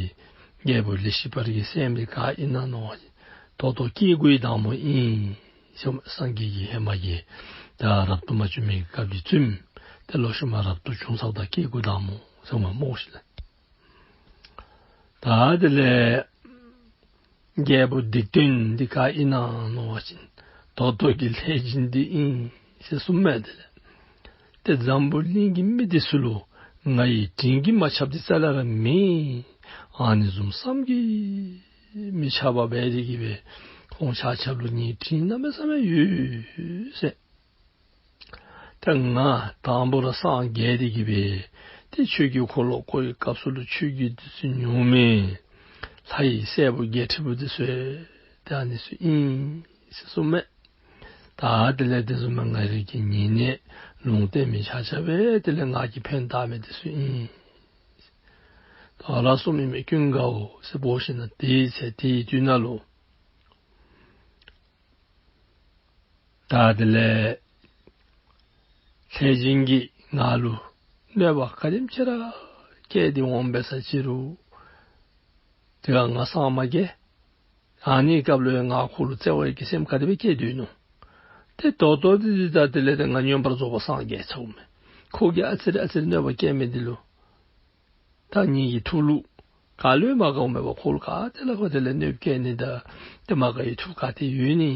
རྒྱལ་པོ་ལི་ཤི་པར་གྱི་སྲསམོ་འདི་ག་ཨིན་ན་མནོ་བ་ཅིན་ད་ལྟོ་སྐྱེ་དགུའི་བདག་མོ་ཨིན་ཟེར་མས། སངས་རྒྱས་ཀྱིས་ཧེ་མ་གི་ད་རབ་ཏུ་མ་བྱུང་མི་གི་སྐབས་ཀྱི་བཙུནམོ་ཏེ་ལོག་ཤུལ་མ་རབ་ཏུ་བྱུང་ཚརཝ་ད་སྐྱེ་དགུའི་བདག་མོ་ཟེར་མས་སྨོ་ཤིག་ལགས། ད་དེ་ལས་རྒྱལ་པོ་སྡིག་ཏོ་འདི་ག་ཨིན་ན་མནོ་བ་ཅིན་ད་ལྟོ་གི་ལྷས་སྦྱིན་འདི་ཨིན་ཟེར་གསུངམ་མས། དེ་ལས་ཏེ་འཛམ་བུ་གླིང་གི་མི་འདི་ཚུ་ལུ་ང་ཡི་དྲིན་གྱིས་མ་ཁྱབ་འདི་རྩ་ལས་ར་མེད། ཨ་ནི་བཟུམ་བསམ་གྱིས་མི་ཁྱབ་པ་འབད་དེ་གི་སྦེ་ཁོང་ཆ་ཁྱབ་ལུ་ངེའི་དྲིན་གནམ་མེད་ས་མེད་ཡོད་ཟེར། ཏེ་ང་དང་པ་ར་སངས་རྒྱས་ཏེ་གི་སྦེ་ཏེ་ཆོས་ཀྱི་འཁོར་ལོ་བསྐོར་བའི་སྐབས་སུ་ལུ་ཆོས་བརྒྱུད་འདི་ཚུ་ཉོན་མི་ལྷ་ཡི་སྲས་པོ་བརྒྱད་ཁྲི་པོ་འདི་ཚུ་ཏེ་ཨ་ནི་ཚུ་ཨིན་ཟེར་གསུངམ་མས། ད་དེ་ལས་དེ་བཟུམ་མའི་ང་རའི་གི་ཉེ་གནས་ལུང་བསྟན་མི་ཆ་ཁྱབ་སྦེ་དེ་ལས་ང་གིས་ཕན་བཏགས་མི་འདི་ཚུ་ཨིན། ད་ར་གསུངམ་ཨིན་མས། ཀུན་དགའ་བོ་ཟེར་འབོ་ཞིནམ་ན་དེའི་ཚེ་དེའི་དུས་ནང་ལུ་ད་དེ་ལས་ལྷས་སྦྱིན་གྱིས་ང་ལུ་གནོད་པ་ག་དེམ་ཅིག་ར་ སྐྱེས་ཏེ་འོང་འབད་ས་ཅི་རུང་དེ་ཁར་ང་སངས་མ་རྒྱས། ཨ་ནི་སྐབས་ལུ་ཡང་ང་ཁོ་ལུ་བརྩེ་བའི་གི་སེམས་ག་དེ་སྦེ་སྐྱེས་དོ་ཨིན་ནོ། ཏེ་ད་ལྟོ་འདི་འདི་ད་དེ་ལས་ཏེ་ང་མངོན་པར་རྫོགས་པར་སངས་རྒྱས་ཚརཝ་མས། ཁོ་གིས་ཨ་ཙི་རེ་ཨ་ཙི་རེ་གནོད་པ་བཀལ་མི་འདི་ལུ་ད་ངེ་གི་ཐུགས་ལུ་ག་ལུ་ཡང་མ་དགའཝ་མེད་པར་ཁོ་ལུ་ག་ཏེ་ལས་ཁོ་དེ་ལས་གནོདཔ་བཀལ་ནི་དང་ཏེ་མ་དགའ་བའི་ཐུགས་ག་ཏེ་ཡོད་ནི་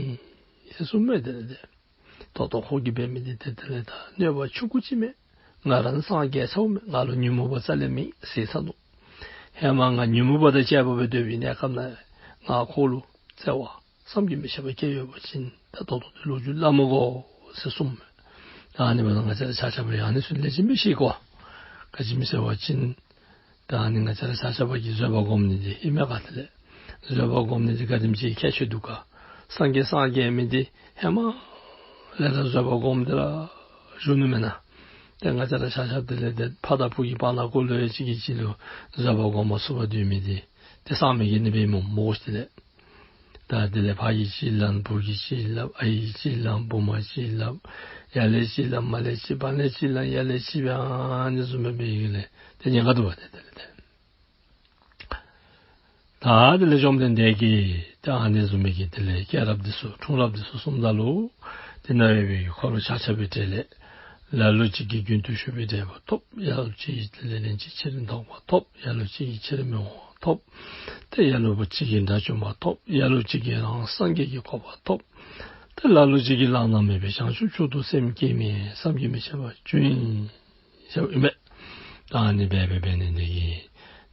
ཟེར་གསུངམ་མས། དེ་ལས་ཏེ་ད་ལྟོ་ཁོ་གིས་འབད་མི་འདི་ཏེ་དེ་ལས་ད་གནོད་པ་ཆུང་ཀུ་ཅིག་མས། ང་ར་སངས་རྒྱས་ཚརཝ་མས། ང་ལུ་ཉོན་མོངས་པ་རྩ་ལས་མེད་ཟེར་ཚར་ནུག། ཧེ་མ་ང་ཉོན་མོངས་པ་དང་བཅས་པ་སྦེ་སྡོད་པའི་གནས་སྐབས་ནང་ང་ཁོ་ལུ་བརྩེ་བ་བསམ་གྱིས་མི་ཁྱབ་པ་སྐྱེས་ཡོད་པ་ཅིན་ད་ད་ལྟོ་འདི་ལོ་རྒྱུས་སླབ་མི་དགོ་ཟེར་གསུངམ་མས། ད་ཨ་ནི་འབདཝ་ད་ང་བཅས་ར་ཆ་ཁྱབ་ཡང་ཨ་ནི་ཚུ་ལེགས་ཤོམ་སྦེ་ཤེས་དགོ། ག་ཅི་སྨོ་ཟེར་བ་ཅིན་ད་ཨ་ནི་ང་བཅས་ར་ཆ་ཁྱབ་ཀྱིས་བཟོད་པ་སྒོམ་ནི་འདི་ཨིན་མས་ག། དེ་ལས་བཟོད་པ་སྒོམ་ནི་འདི་ག་དེམ་ཅིག་ཁག་ཆེ་འདུག་ག། སངས་རྒྱས་སངས་རྒྱས་མི་འདི་ཧེ་མ་ལས་ར་བཟོད་པ་སྒོམ་སྟེ་ར་བཞུགས་ནུག་མེན་ན། ཏེ་ང་བཅས་ར་ཆ་ཁྱབ་དེ་ལས་ཏེ་ཕ་དང་བུ་གི་བར་ན་ཀོ་ལོ་ཡང་གཅིག་གིས་གཅིག་ལུ་བཟོད་པ་སྒོམ་མ་ཚུགས་པར་སྡོད་མི་འདི་ཏེ་སངས་མི་རྒྱས་ནི་སྦེ་སྨོ་སྨོ་ཤིག། དེ་ལས་ད་དེ་ལས་ཕ་གིས་གཅིག་སླབ་བུ་གིས་གཅིག་སླབ་ཨའི་གིས་གཅིག་སླབ་བུམོ་གིས་གཅིག་སླབ་ཡར་ལས་གཅིག་སླབ་མར་ལས་གཅིག་བར་ལས་གཅིག་སླབ་ཡར་ལས་གཅིག་སྦེ་ཨ་ནི་བཟུམ་སྦེ་འབད་ཡི་གི་ལས་ཏེ་ཉེན་ཁ་འདུག་པ། ཏེ་དེ་ལས་ཏེ་ད་དེ་ལས་བཅོམ་ལྡན་འདས་ཀྱིས་ད་ཨ་ནི་བཟུམ་མའི་གི་དེ་ལས་སྐྱེས་རབས་འདི་ཚུ་འཁྲུངས་རབས་འདི་ཚུ་གསུངམ་ད་ལུ་དེ་ནང་ཡོད་པའི་འཁོར་ལོ་ཆ་ཁྱབ་པའི་གྲས་ལས་ལ་ལུ་ཅིག་གིས་རྒྱུན་དུ་ཞུགས་པའི་འབྲས་བུ་ཐོབ། ལ་ལུ་ཅིག་གིས་དེ་ལས་ལན་གཅིག་ཕྱིར་ལྡོག་པ་ཐོབ། ལ་ལུ་ཅིག་གིས་ཕྱིར་མི་འོང་བ་ཐོབ། ཏེ་ལ་ལུ་ཅིག་གིས་དགྲ་བཅོམ་པ་ཐོབ། ལ་ལུ་ཅིག་གིས་རང་སངས་རྒྱས་ཀྱི་གོ་འཕང་ཐོབ། ཏེ་ལ་ལུ་ཅིག་གིས་བླ་ན་མེད་པའི་བྱང་ཆུབ་མཆོག་ཏུ་སེམས་བསྐྱེད་མི་བསམ་གྱིས་མི་ཁྱབ་པ་བྱུང་ཡི། ཟེརཝ་ཨིན་མས། ད་ཨ་ནི་སྦེ་འབད་འབད་ནི་འདི་གིས་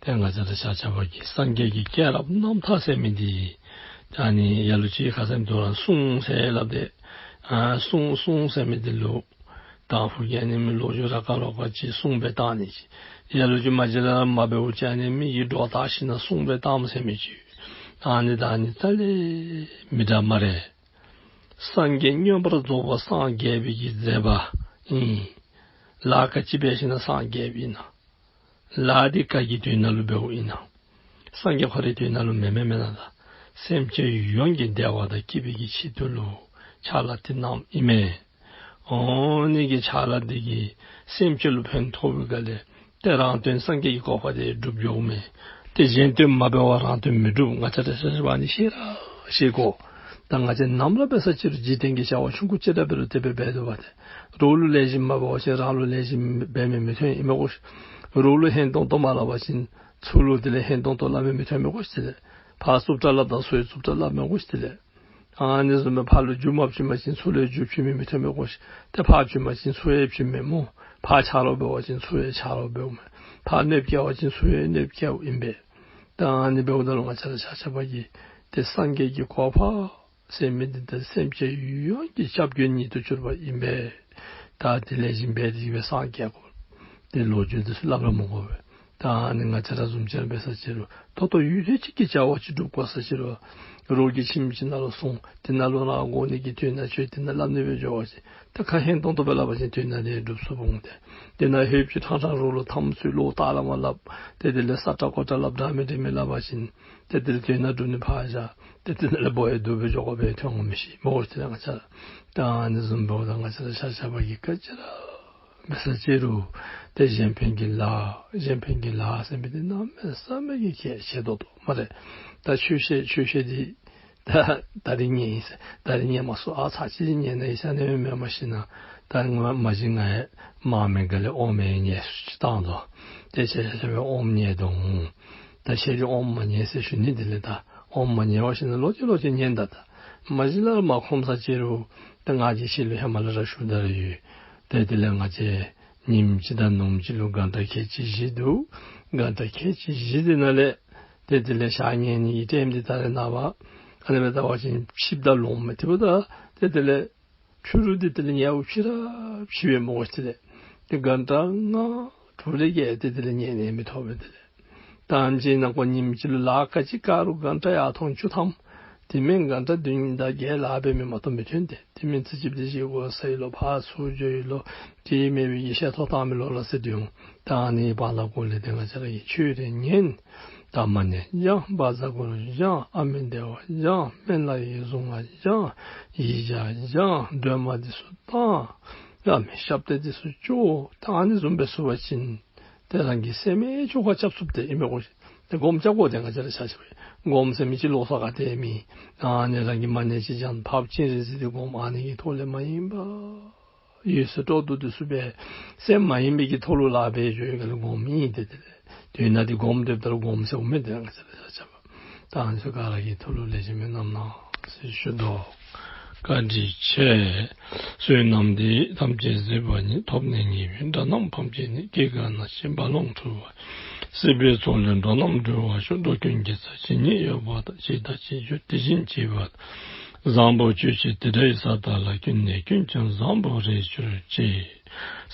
ཏེ་ང་བཅས་ར་ཆ་ཁྱབ་ཀྱིས་སངས་རྒྱས་ཀྱི་སྐྱེས་རབས་རྣམ་ཐར་ཟེར་མི་འདི་ད་ཨ་ནི་ལ་ལུ་ཅིག་ཁ་ཙ་ད་རུང་སྲུང་ཟེར་སླབ་སྟེ་ཨ་སྲུང་སྲུང་ཟེར་མི་འདི་ལུ་དང་ཕུ་གི་ཨ་ནི་མི་ལོ་རྒྱུས་ར་ག་ར་ག་ཅི་སྲུང་སྦེ་བཏང་ནི་ཅིག། ལ་ལུ་ཅིག་མ་གཞི་ལས་མ་འབདཝ་ཅིག་ཨ་ནི་མི་གི་སྒྲོ་བཏགས་ཞིནམ་སྲུང་སྦེ་བཏངམ་ཟེར་མི་ཅིག། ཨ་ནི་དང་ཨ་ནི་རྩ་ལས་མི་འདྲ་སྨ་རེ། སངས་རྒྱས་མངོན་པར་རྫོགས་པར་སངས་རྒྱས་པའི་གི་མཛད་པ་ཨིན། ལཱ་ག་ཅི་འབད་ཞིནམ་སངས་རྒྱསཔ་ཨིན་ན། ལཱ་འདི་ག་གི་དོན་ལུ་འབདཝ་ཨིན་ན། སངས་རྒྱས་ཁོ་རའི་དོན་ལུ་མེན་མེན་མེན་ན་ད། སེམས་ཅན་ཡོངས་ཀྱི་བདེ་བ་དང་སྐྱིད་པའི་གི་ཆེད་དུ་ལུ་ཕྱག་ལཱ་འདི་གནངམ་ཨིན་མས། ཨོ་ནི་གི་ཕྱག་ལཱ་འདི་གིས་སེམས་ཅན་ལུ་ཕན་ཐོགས་པའི་སྒང་ལས་ཏེ་རང་དོན་སངས་རྒྱས་ཀྱི་གོ་འཕང་འདི་སྒྲུབ་འགྱོཝ་མས། ཏེ་གཞན་དོན་མ་འབད་བར་རང་དོན་མི་སྒྲུབ། ང་བཅས་ར་ཆ་ཁྱབ་ཨ་ནི་ཤེས་ར་ཤེས་དགོ། ད་ང་བཅས་ནམ་ར་འབད་ས་ཅི་རུང་འཇིག་རྟེན་གྱི་བྱ་བ་ཆུང་ཀུ་ཅིག་ར་འབད་རུང་དེ་སྦེ་འབད་དོ་བ་ཏེ། རོགས་ལུ་ལེགས་ཤོམ་མ་འབད་བ་ཅིན་རང་ལུ་ལེགས་ཤོམ་འབད་མི་མི་ཐོན་ཨིན་མས་གོ་ཤིག། རོགས་ལུ་ཧན་ཏོང་ཏོ་མ་སླབ་པ་ཅིན་ཚུར་ལུ་དེ་ལས་ཧན་ཏོང་ཏོ་སླབ་མི་མི་ཐོན་མས་གོ་ཤིག། དེ་ལས་ཕར་རྩུབ་དྲགས་སླབ་དང་ཚུར་རྩུབ་དྲགས་སླབ་མས་གོ་ཤིག། དེ་ལས་ཨ་ནི་བཟུམ་སྦེ་ཕར་ལུ་རྒྱུ་མ་བྱིན་པ་ཅིན་ཚུར་ལུ་རྒྱུ་བྱིན་མི་མི་ཐོན་མས་གོ་ཤིག། ཏེ་ཕར་བྱིན་པ་ཅིན་ཚུར་ཡང་བྱིན་མས་སྨོ། ཕར་ཆ་རོགས་འབད་བ་ཅིན་ཚུར་ཡང་ཆ་རོགས་འབདཝ་མས། ཕར་གནོདཔ་བཀལ་བ་ཅིན་ཚུར་ཡང་གནོདཔ་བཀལཝ་ཨིན་པས། ད་ཨ་ནི་འབདཝ་ད་ལུ་ང་བཅས་ར་ཆ་ཁྱབ་ཀྱིས་ཏེ་སངས་རྒྱས་ཀྱི་གོ་འཕང་ཟེར་མི་འདི་ཏེ་སེམས་ཅན་ཡོངས་ཀྱི་སྐྱབས་མགོན་ཉིད་དུ་གྱུར་པ་ཨིན་པས། ད་དེ་ལས་གཞན་འབད་དེ་སྦེ་སངས་རྒྱས་དགོ། ཏེ་ལོ་རྒྱུས་འདི་ཚུ་སླབ་ར་མི་དགོ་པས། ད་ཨ་ནི་ང་བཅས་ར་བཟུམ་ཅིག་ར་འབད་ས་ཅི་རུང་ད་ལྟོ་ཡུན་རིང་ཅིག་གི་བྱ་བ་ཅིག་སྒྲུབ་དགོ་ས་ཅི་རུང་རོགས་ཀྱི་ཁྱིམ་ཅིག་ནང་ལུ་སོང་། དེ་ནང་ལུ་རང་དགོ་ནི་གི་དོན་དག་ཁྱོད་དེ་ནང་སླབ་ནི་སྦེ་འགྱོ་བ་ཅིན་ད་ཁ་ཧན་ཏོང་ཏོ་སྦེ་སླབ་པ་ཅིན་དོན་དག་འདི་འགྲུབ་ཚུགསཔ་འོང་། ཏེ་དེ་ནང་ལྷོདཔ་ཅིག་ཕྲང་ཕྲང་རོགས་ལུ་ཐམ་ཚུ་ལོག་ལྟག་ལས་མར་སླབ། ཏེ་དེ་ལས་ས་ཁྲ་ཀོ་ཁྲ་སླབ་འདྲ་མི་འདྲ་མི་སླབ་པ་ཅིན་ཏེ་དེ་ལས་དོན་དག་འགྲུབ་ནི་ཕར་བཞག། ཏེ་དེ་ནང་ལས་འབོ་ཡང་སྡུག་སྦེ་འགྱོ་དགོཔ་སྦེ་ཐོན་འོང་མི་ཤེས་སྨོ་ཤིག། ཏེ་ང་བཅས་ར་ད་ཨ་ནི་བཟུམ་འབདཝ་ད་ང་བཅས་ར་ཆ་ཁྱབ་ཀྱིས་ག་ཅི་ར་འབད་ས་ཅི་རུང་ཏེ་གཞན་ཕན་གྱི་ལཱ་གཞན་ཕན་གྱི་ལཱ་ཟེར་མི་འདི་གནམ་མེད་ས་མེད་ཀྱི་གལ་ཆེ་ཏོག་ཏོ་སྨ་རེ། ད་ཆོས་བཤད་ཆོས་བཤད་འདི་ད་ད་རིས་ཉན་ཡི་ཟེར་ད་རིས་ཉན་མ་ཚུགས། ཨ་ཚར་ཅིག་ཉན་ན་ཡང་ཤ་ནི་མེད་མ་ཤེས་ན། ད་ང་མ་གཞི་ང་ཡང་མང་མི་ག་ལས་ཨོམ་ཡང་ཉལ་སུ་ཅིག་བཏང་དོ། ཏེ་ཁྱེད་ཆ་ཁྱབ་ཨོམ་ཉལ་དོ་འོང་། ད་ཁྱེད་ཀྱིས་ཨོམ་མ་ཉལ་ཟེར་ཞུ་ནི། དེ་ལས་ད་ཨོམ་མ་ཉལ་བར་ཞིན་ན་ལོག་ཅི་ལོག་ཅི་ཉན་ད། ད་མ་གཞི་ལས་ར་མ་ཁོམ་ས་ཅི་རུང་ད་ང་གིས་ཁྱེད་ལུ་ཧེ་མ་ལས་ར་ཞུ་ད་ར་ཡོད། ཏེ་དེ་ལས་ང་བཅས་ཉིནམ་གཅིག་དང་ནུབམོ་གཅིག་ལུ་གྷན་ཊ་ཁལ་གཅིག་བཞི་འདུག། གྷན་ཊ་ཁལ་གཅིག་བཞི་འདི་ནང་ལས་ཏེ་དེ་ལས་ཞག་ཉལ་ནི་གི་ཊེམ་འདི་ད་རེས་ནངས་པ་ཨ་ནི་སྦེ་བལྟ་བ་ཅིན་ཕྱིས་ད་ལོངམ་མས། དེ་འབདཝ་ད་ཏེ་དེ་ལས་ཕྱི་རུ་འདི་དེ་ལས་ཉལཝ་ཕྱི་ར་ཕྱི་སྦེ་སྨོ་ཤིག། དེ་ལས་ཏེ་གྷན་ཊ་ལྔ་དྲུག་ལས་བརྒལ་ཏེ་དེ་ལས་ཉལ་ནི་མི་ཐོབ་པས། དེ་ལས་ད་ཨ་ནེམ་ཅིག་ནང་འཁོད་ཉིནམ་གཅིག་ལུ་ལཱ་ག་ཅི་བཀག་རུང་གྷན་ཊ་ཡར་ཐོག་བཅུ་ཐམ། དེ་མེན་གྷན་ཊ་བདུན་དང་བརྒྱད་ལཱ་འབད་མི་མ་གཏོགས་མི་ཐོན་ཏེ། དེ་མེན་ཚར་གཅིག་དེ་བཞེས་སྒོ་ཟ་ཡི་ལོ་ཕར་ཚུར་འགྱོ་ཡི་ལོ་དེ་མེད་པའི་གི་ཤ་ཐོག་བཏང་མི་ལོ་ལ་ཟེར་དོ་འོང་། ད་ཨ་ནི་བར་ན་འཁོད་ལས་ཏེ་ང་བཅས་ར་གིས་ཆོས་རེ་ཉན། ད་མ་ཎི་བགྱང་བཛྲ་གུ་རུ་བགྱང་ཨ་མི་དྷེ་ཝ་བགྱང་སྨན་བླ་ཡི་གཟུངས་སྔགས་བགྱང་ཡིག་བརྒྱ་བགྱང་སྒྲོལ་མ་འདི་ཚུ་བཏང་། ཨ་མི་ཞབས་བརྟན་འདི་ཚུ་བཅོ། ད་ཨ་ནི་བཟུམ་སྦེ་ཚུགས་པ་ཅིན་ ཏེ་རང་གི་སེམས་ཨེ་ཆོ་ག་སྐྱབས་སུ་ཏེ་ཨིན་མས་གོ་ཤིག། ཏེ་སྒོམ་རྐྱབ་དགོ། ཏེ་ང་བཅས་ར་ཆ་ཁྱབ་སྦེ་སྒོམ་ཟེར་མི་ཅིག་ལོགས་ས་ག་ཏེ་མེད། ཨ་ནི་རང་གི་མ་ཎི་ཅིག་བགྱང་ཕབ་ཅིན་རེ་ཟེར་ཏེ་སྒོམ། ཨ་ནི་གི་ཐོག་ལས་མ་ཡེངས་པར་ཡོད་ཚད་སྤྲོ་བསྡུ་དེ་ཚུ་སྦེ་སེམས་མ་ཡེངས་པའི་གི་ཐོག་ལུ་ལཱ་འབད་འགྱོ་ཡི་ག་ལུ་སྒོམ་ཨིན། ཏེ་དེ་ལས་དོན་དག་འདི་སྒོམ་སྡོདཔ་ད་ལུ་སྒོམ་ཟེརཝ་མས། ཏེ་ང་བཅས་ར་ཆ་ཁྱབ་ད་ཨ་ནི་ཚུ་ག་ར་གི་ཐོག་ལུ་ལེགས་ཤོམ་སྦེ་གནང་གནང་ཟེར་ཞུ་དོ། བཀའ་དྲིན་ཆེ། བསོད་ནམས་འདི་ཡིས་ཐམས་ཅད་གཟིགས་པ་ཉིད། ཐོབ་ནས་ཉེས་པའི་དགྲ་རྣམས་ཕམ་བྱས་ནས། སྐྱེ་རྒ་ན་འཆིའི་རྦ་ཀློང་འཁྲུགས་པ་ཡི། སྲིད་པའི་མཚོ་ལས་འགྲོ་རྣམས་སྒྲོལ་བར་ཤོག། འགྲོ་ཀུན་དགེ་རྩ་ཇི་སྙེད་ཡོད་པ་དང་། བྱས་དང་བྱེད་འགྱུར་དེ་བཞིན་བྱེད་པ་དང་། བཟང་པོ་སྤྱོད་ཕྱིར་དེ་འདྲ་ཡི་ས་དག་ལ། ཀུན་ནས་ཀུན་ཀྱང་བཟང་པོར་རེག་གྱུར་ཅིག།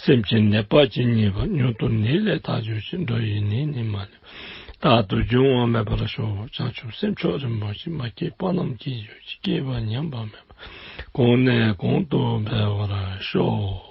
སེམས་ཅན་ནད་པ་ཇི་སྙེད་པ། མྱུར་དུ་ནད་ལས་ཐར་གྱུར་ཅིག། འགྲོ་བའི་ནད་ནི་མ་ལུས་པ། རྟག་ཏུ་འབྱུང་བ་མེད་པར་ཤོག། བྱང་ཆུབ་སེམས་མཆོག་རིན་པོ་ཆེ། མ་སྐྱེས་པ་རྣམས་སྐྱེ་གྱུར་ཅིག། སྐྱེས་པ་ཉམས་པ་མེད་པར། གོང་ནས་གོང་དུ་འཕེལ་བར་ཤོག།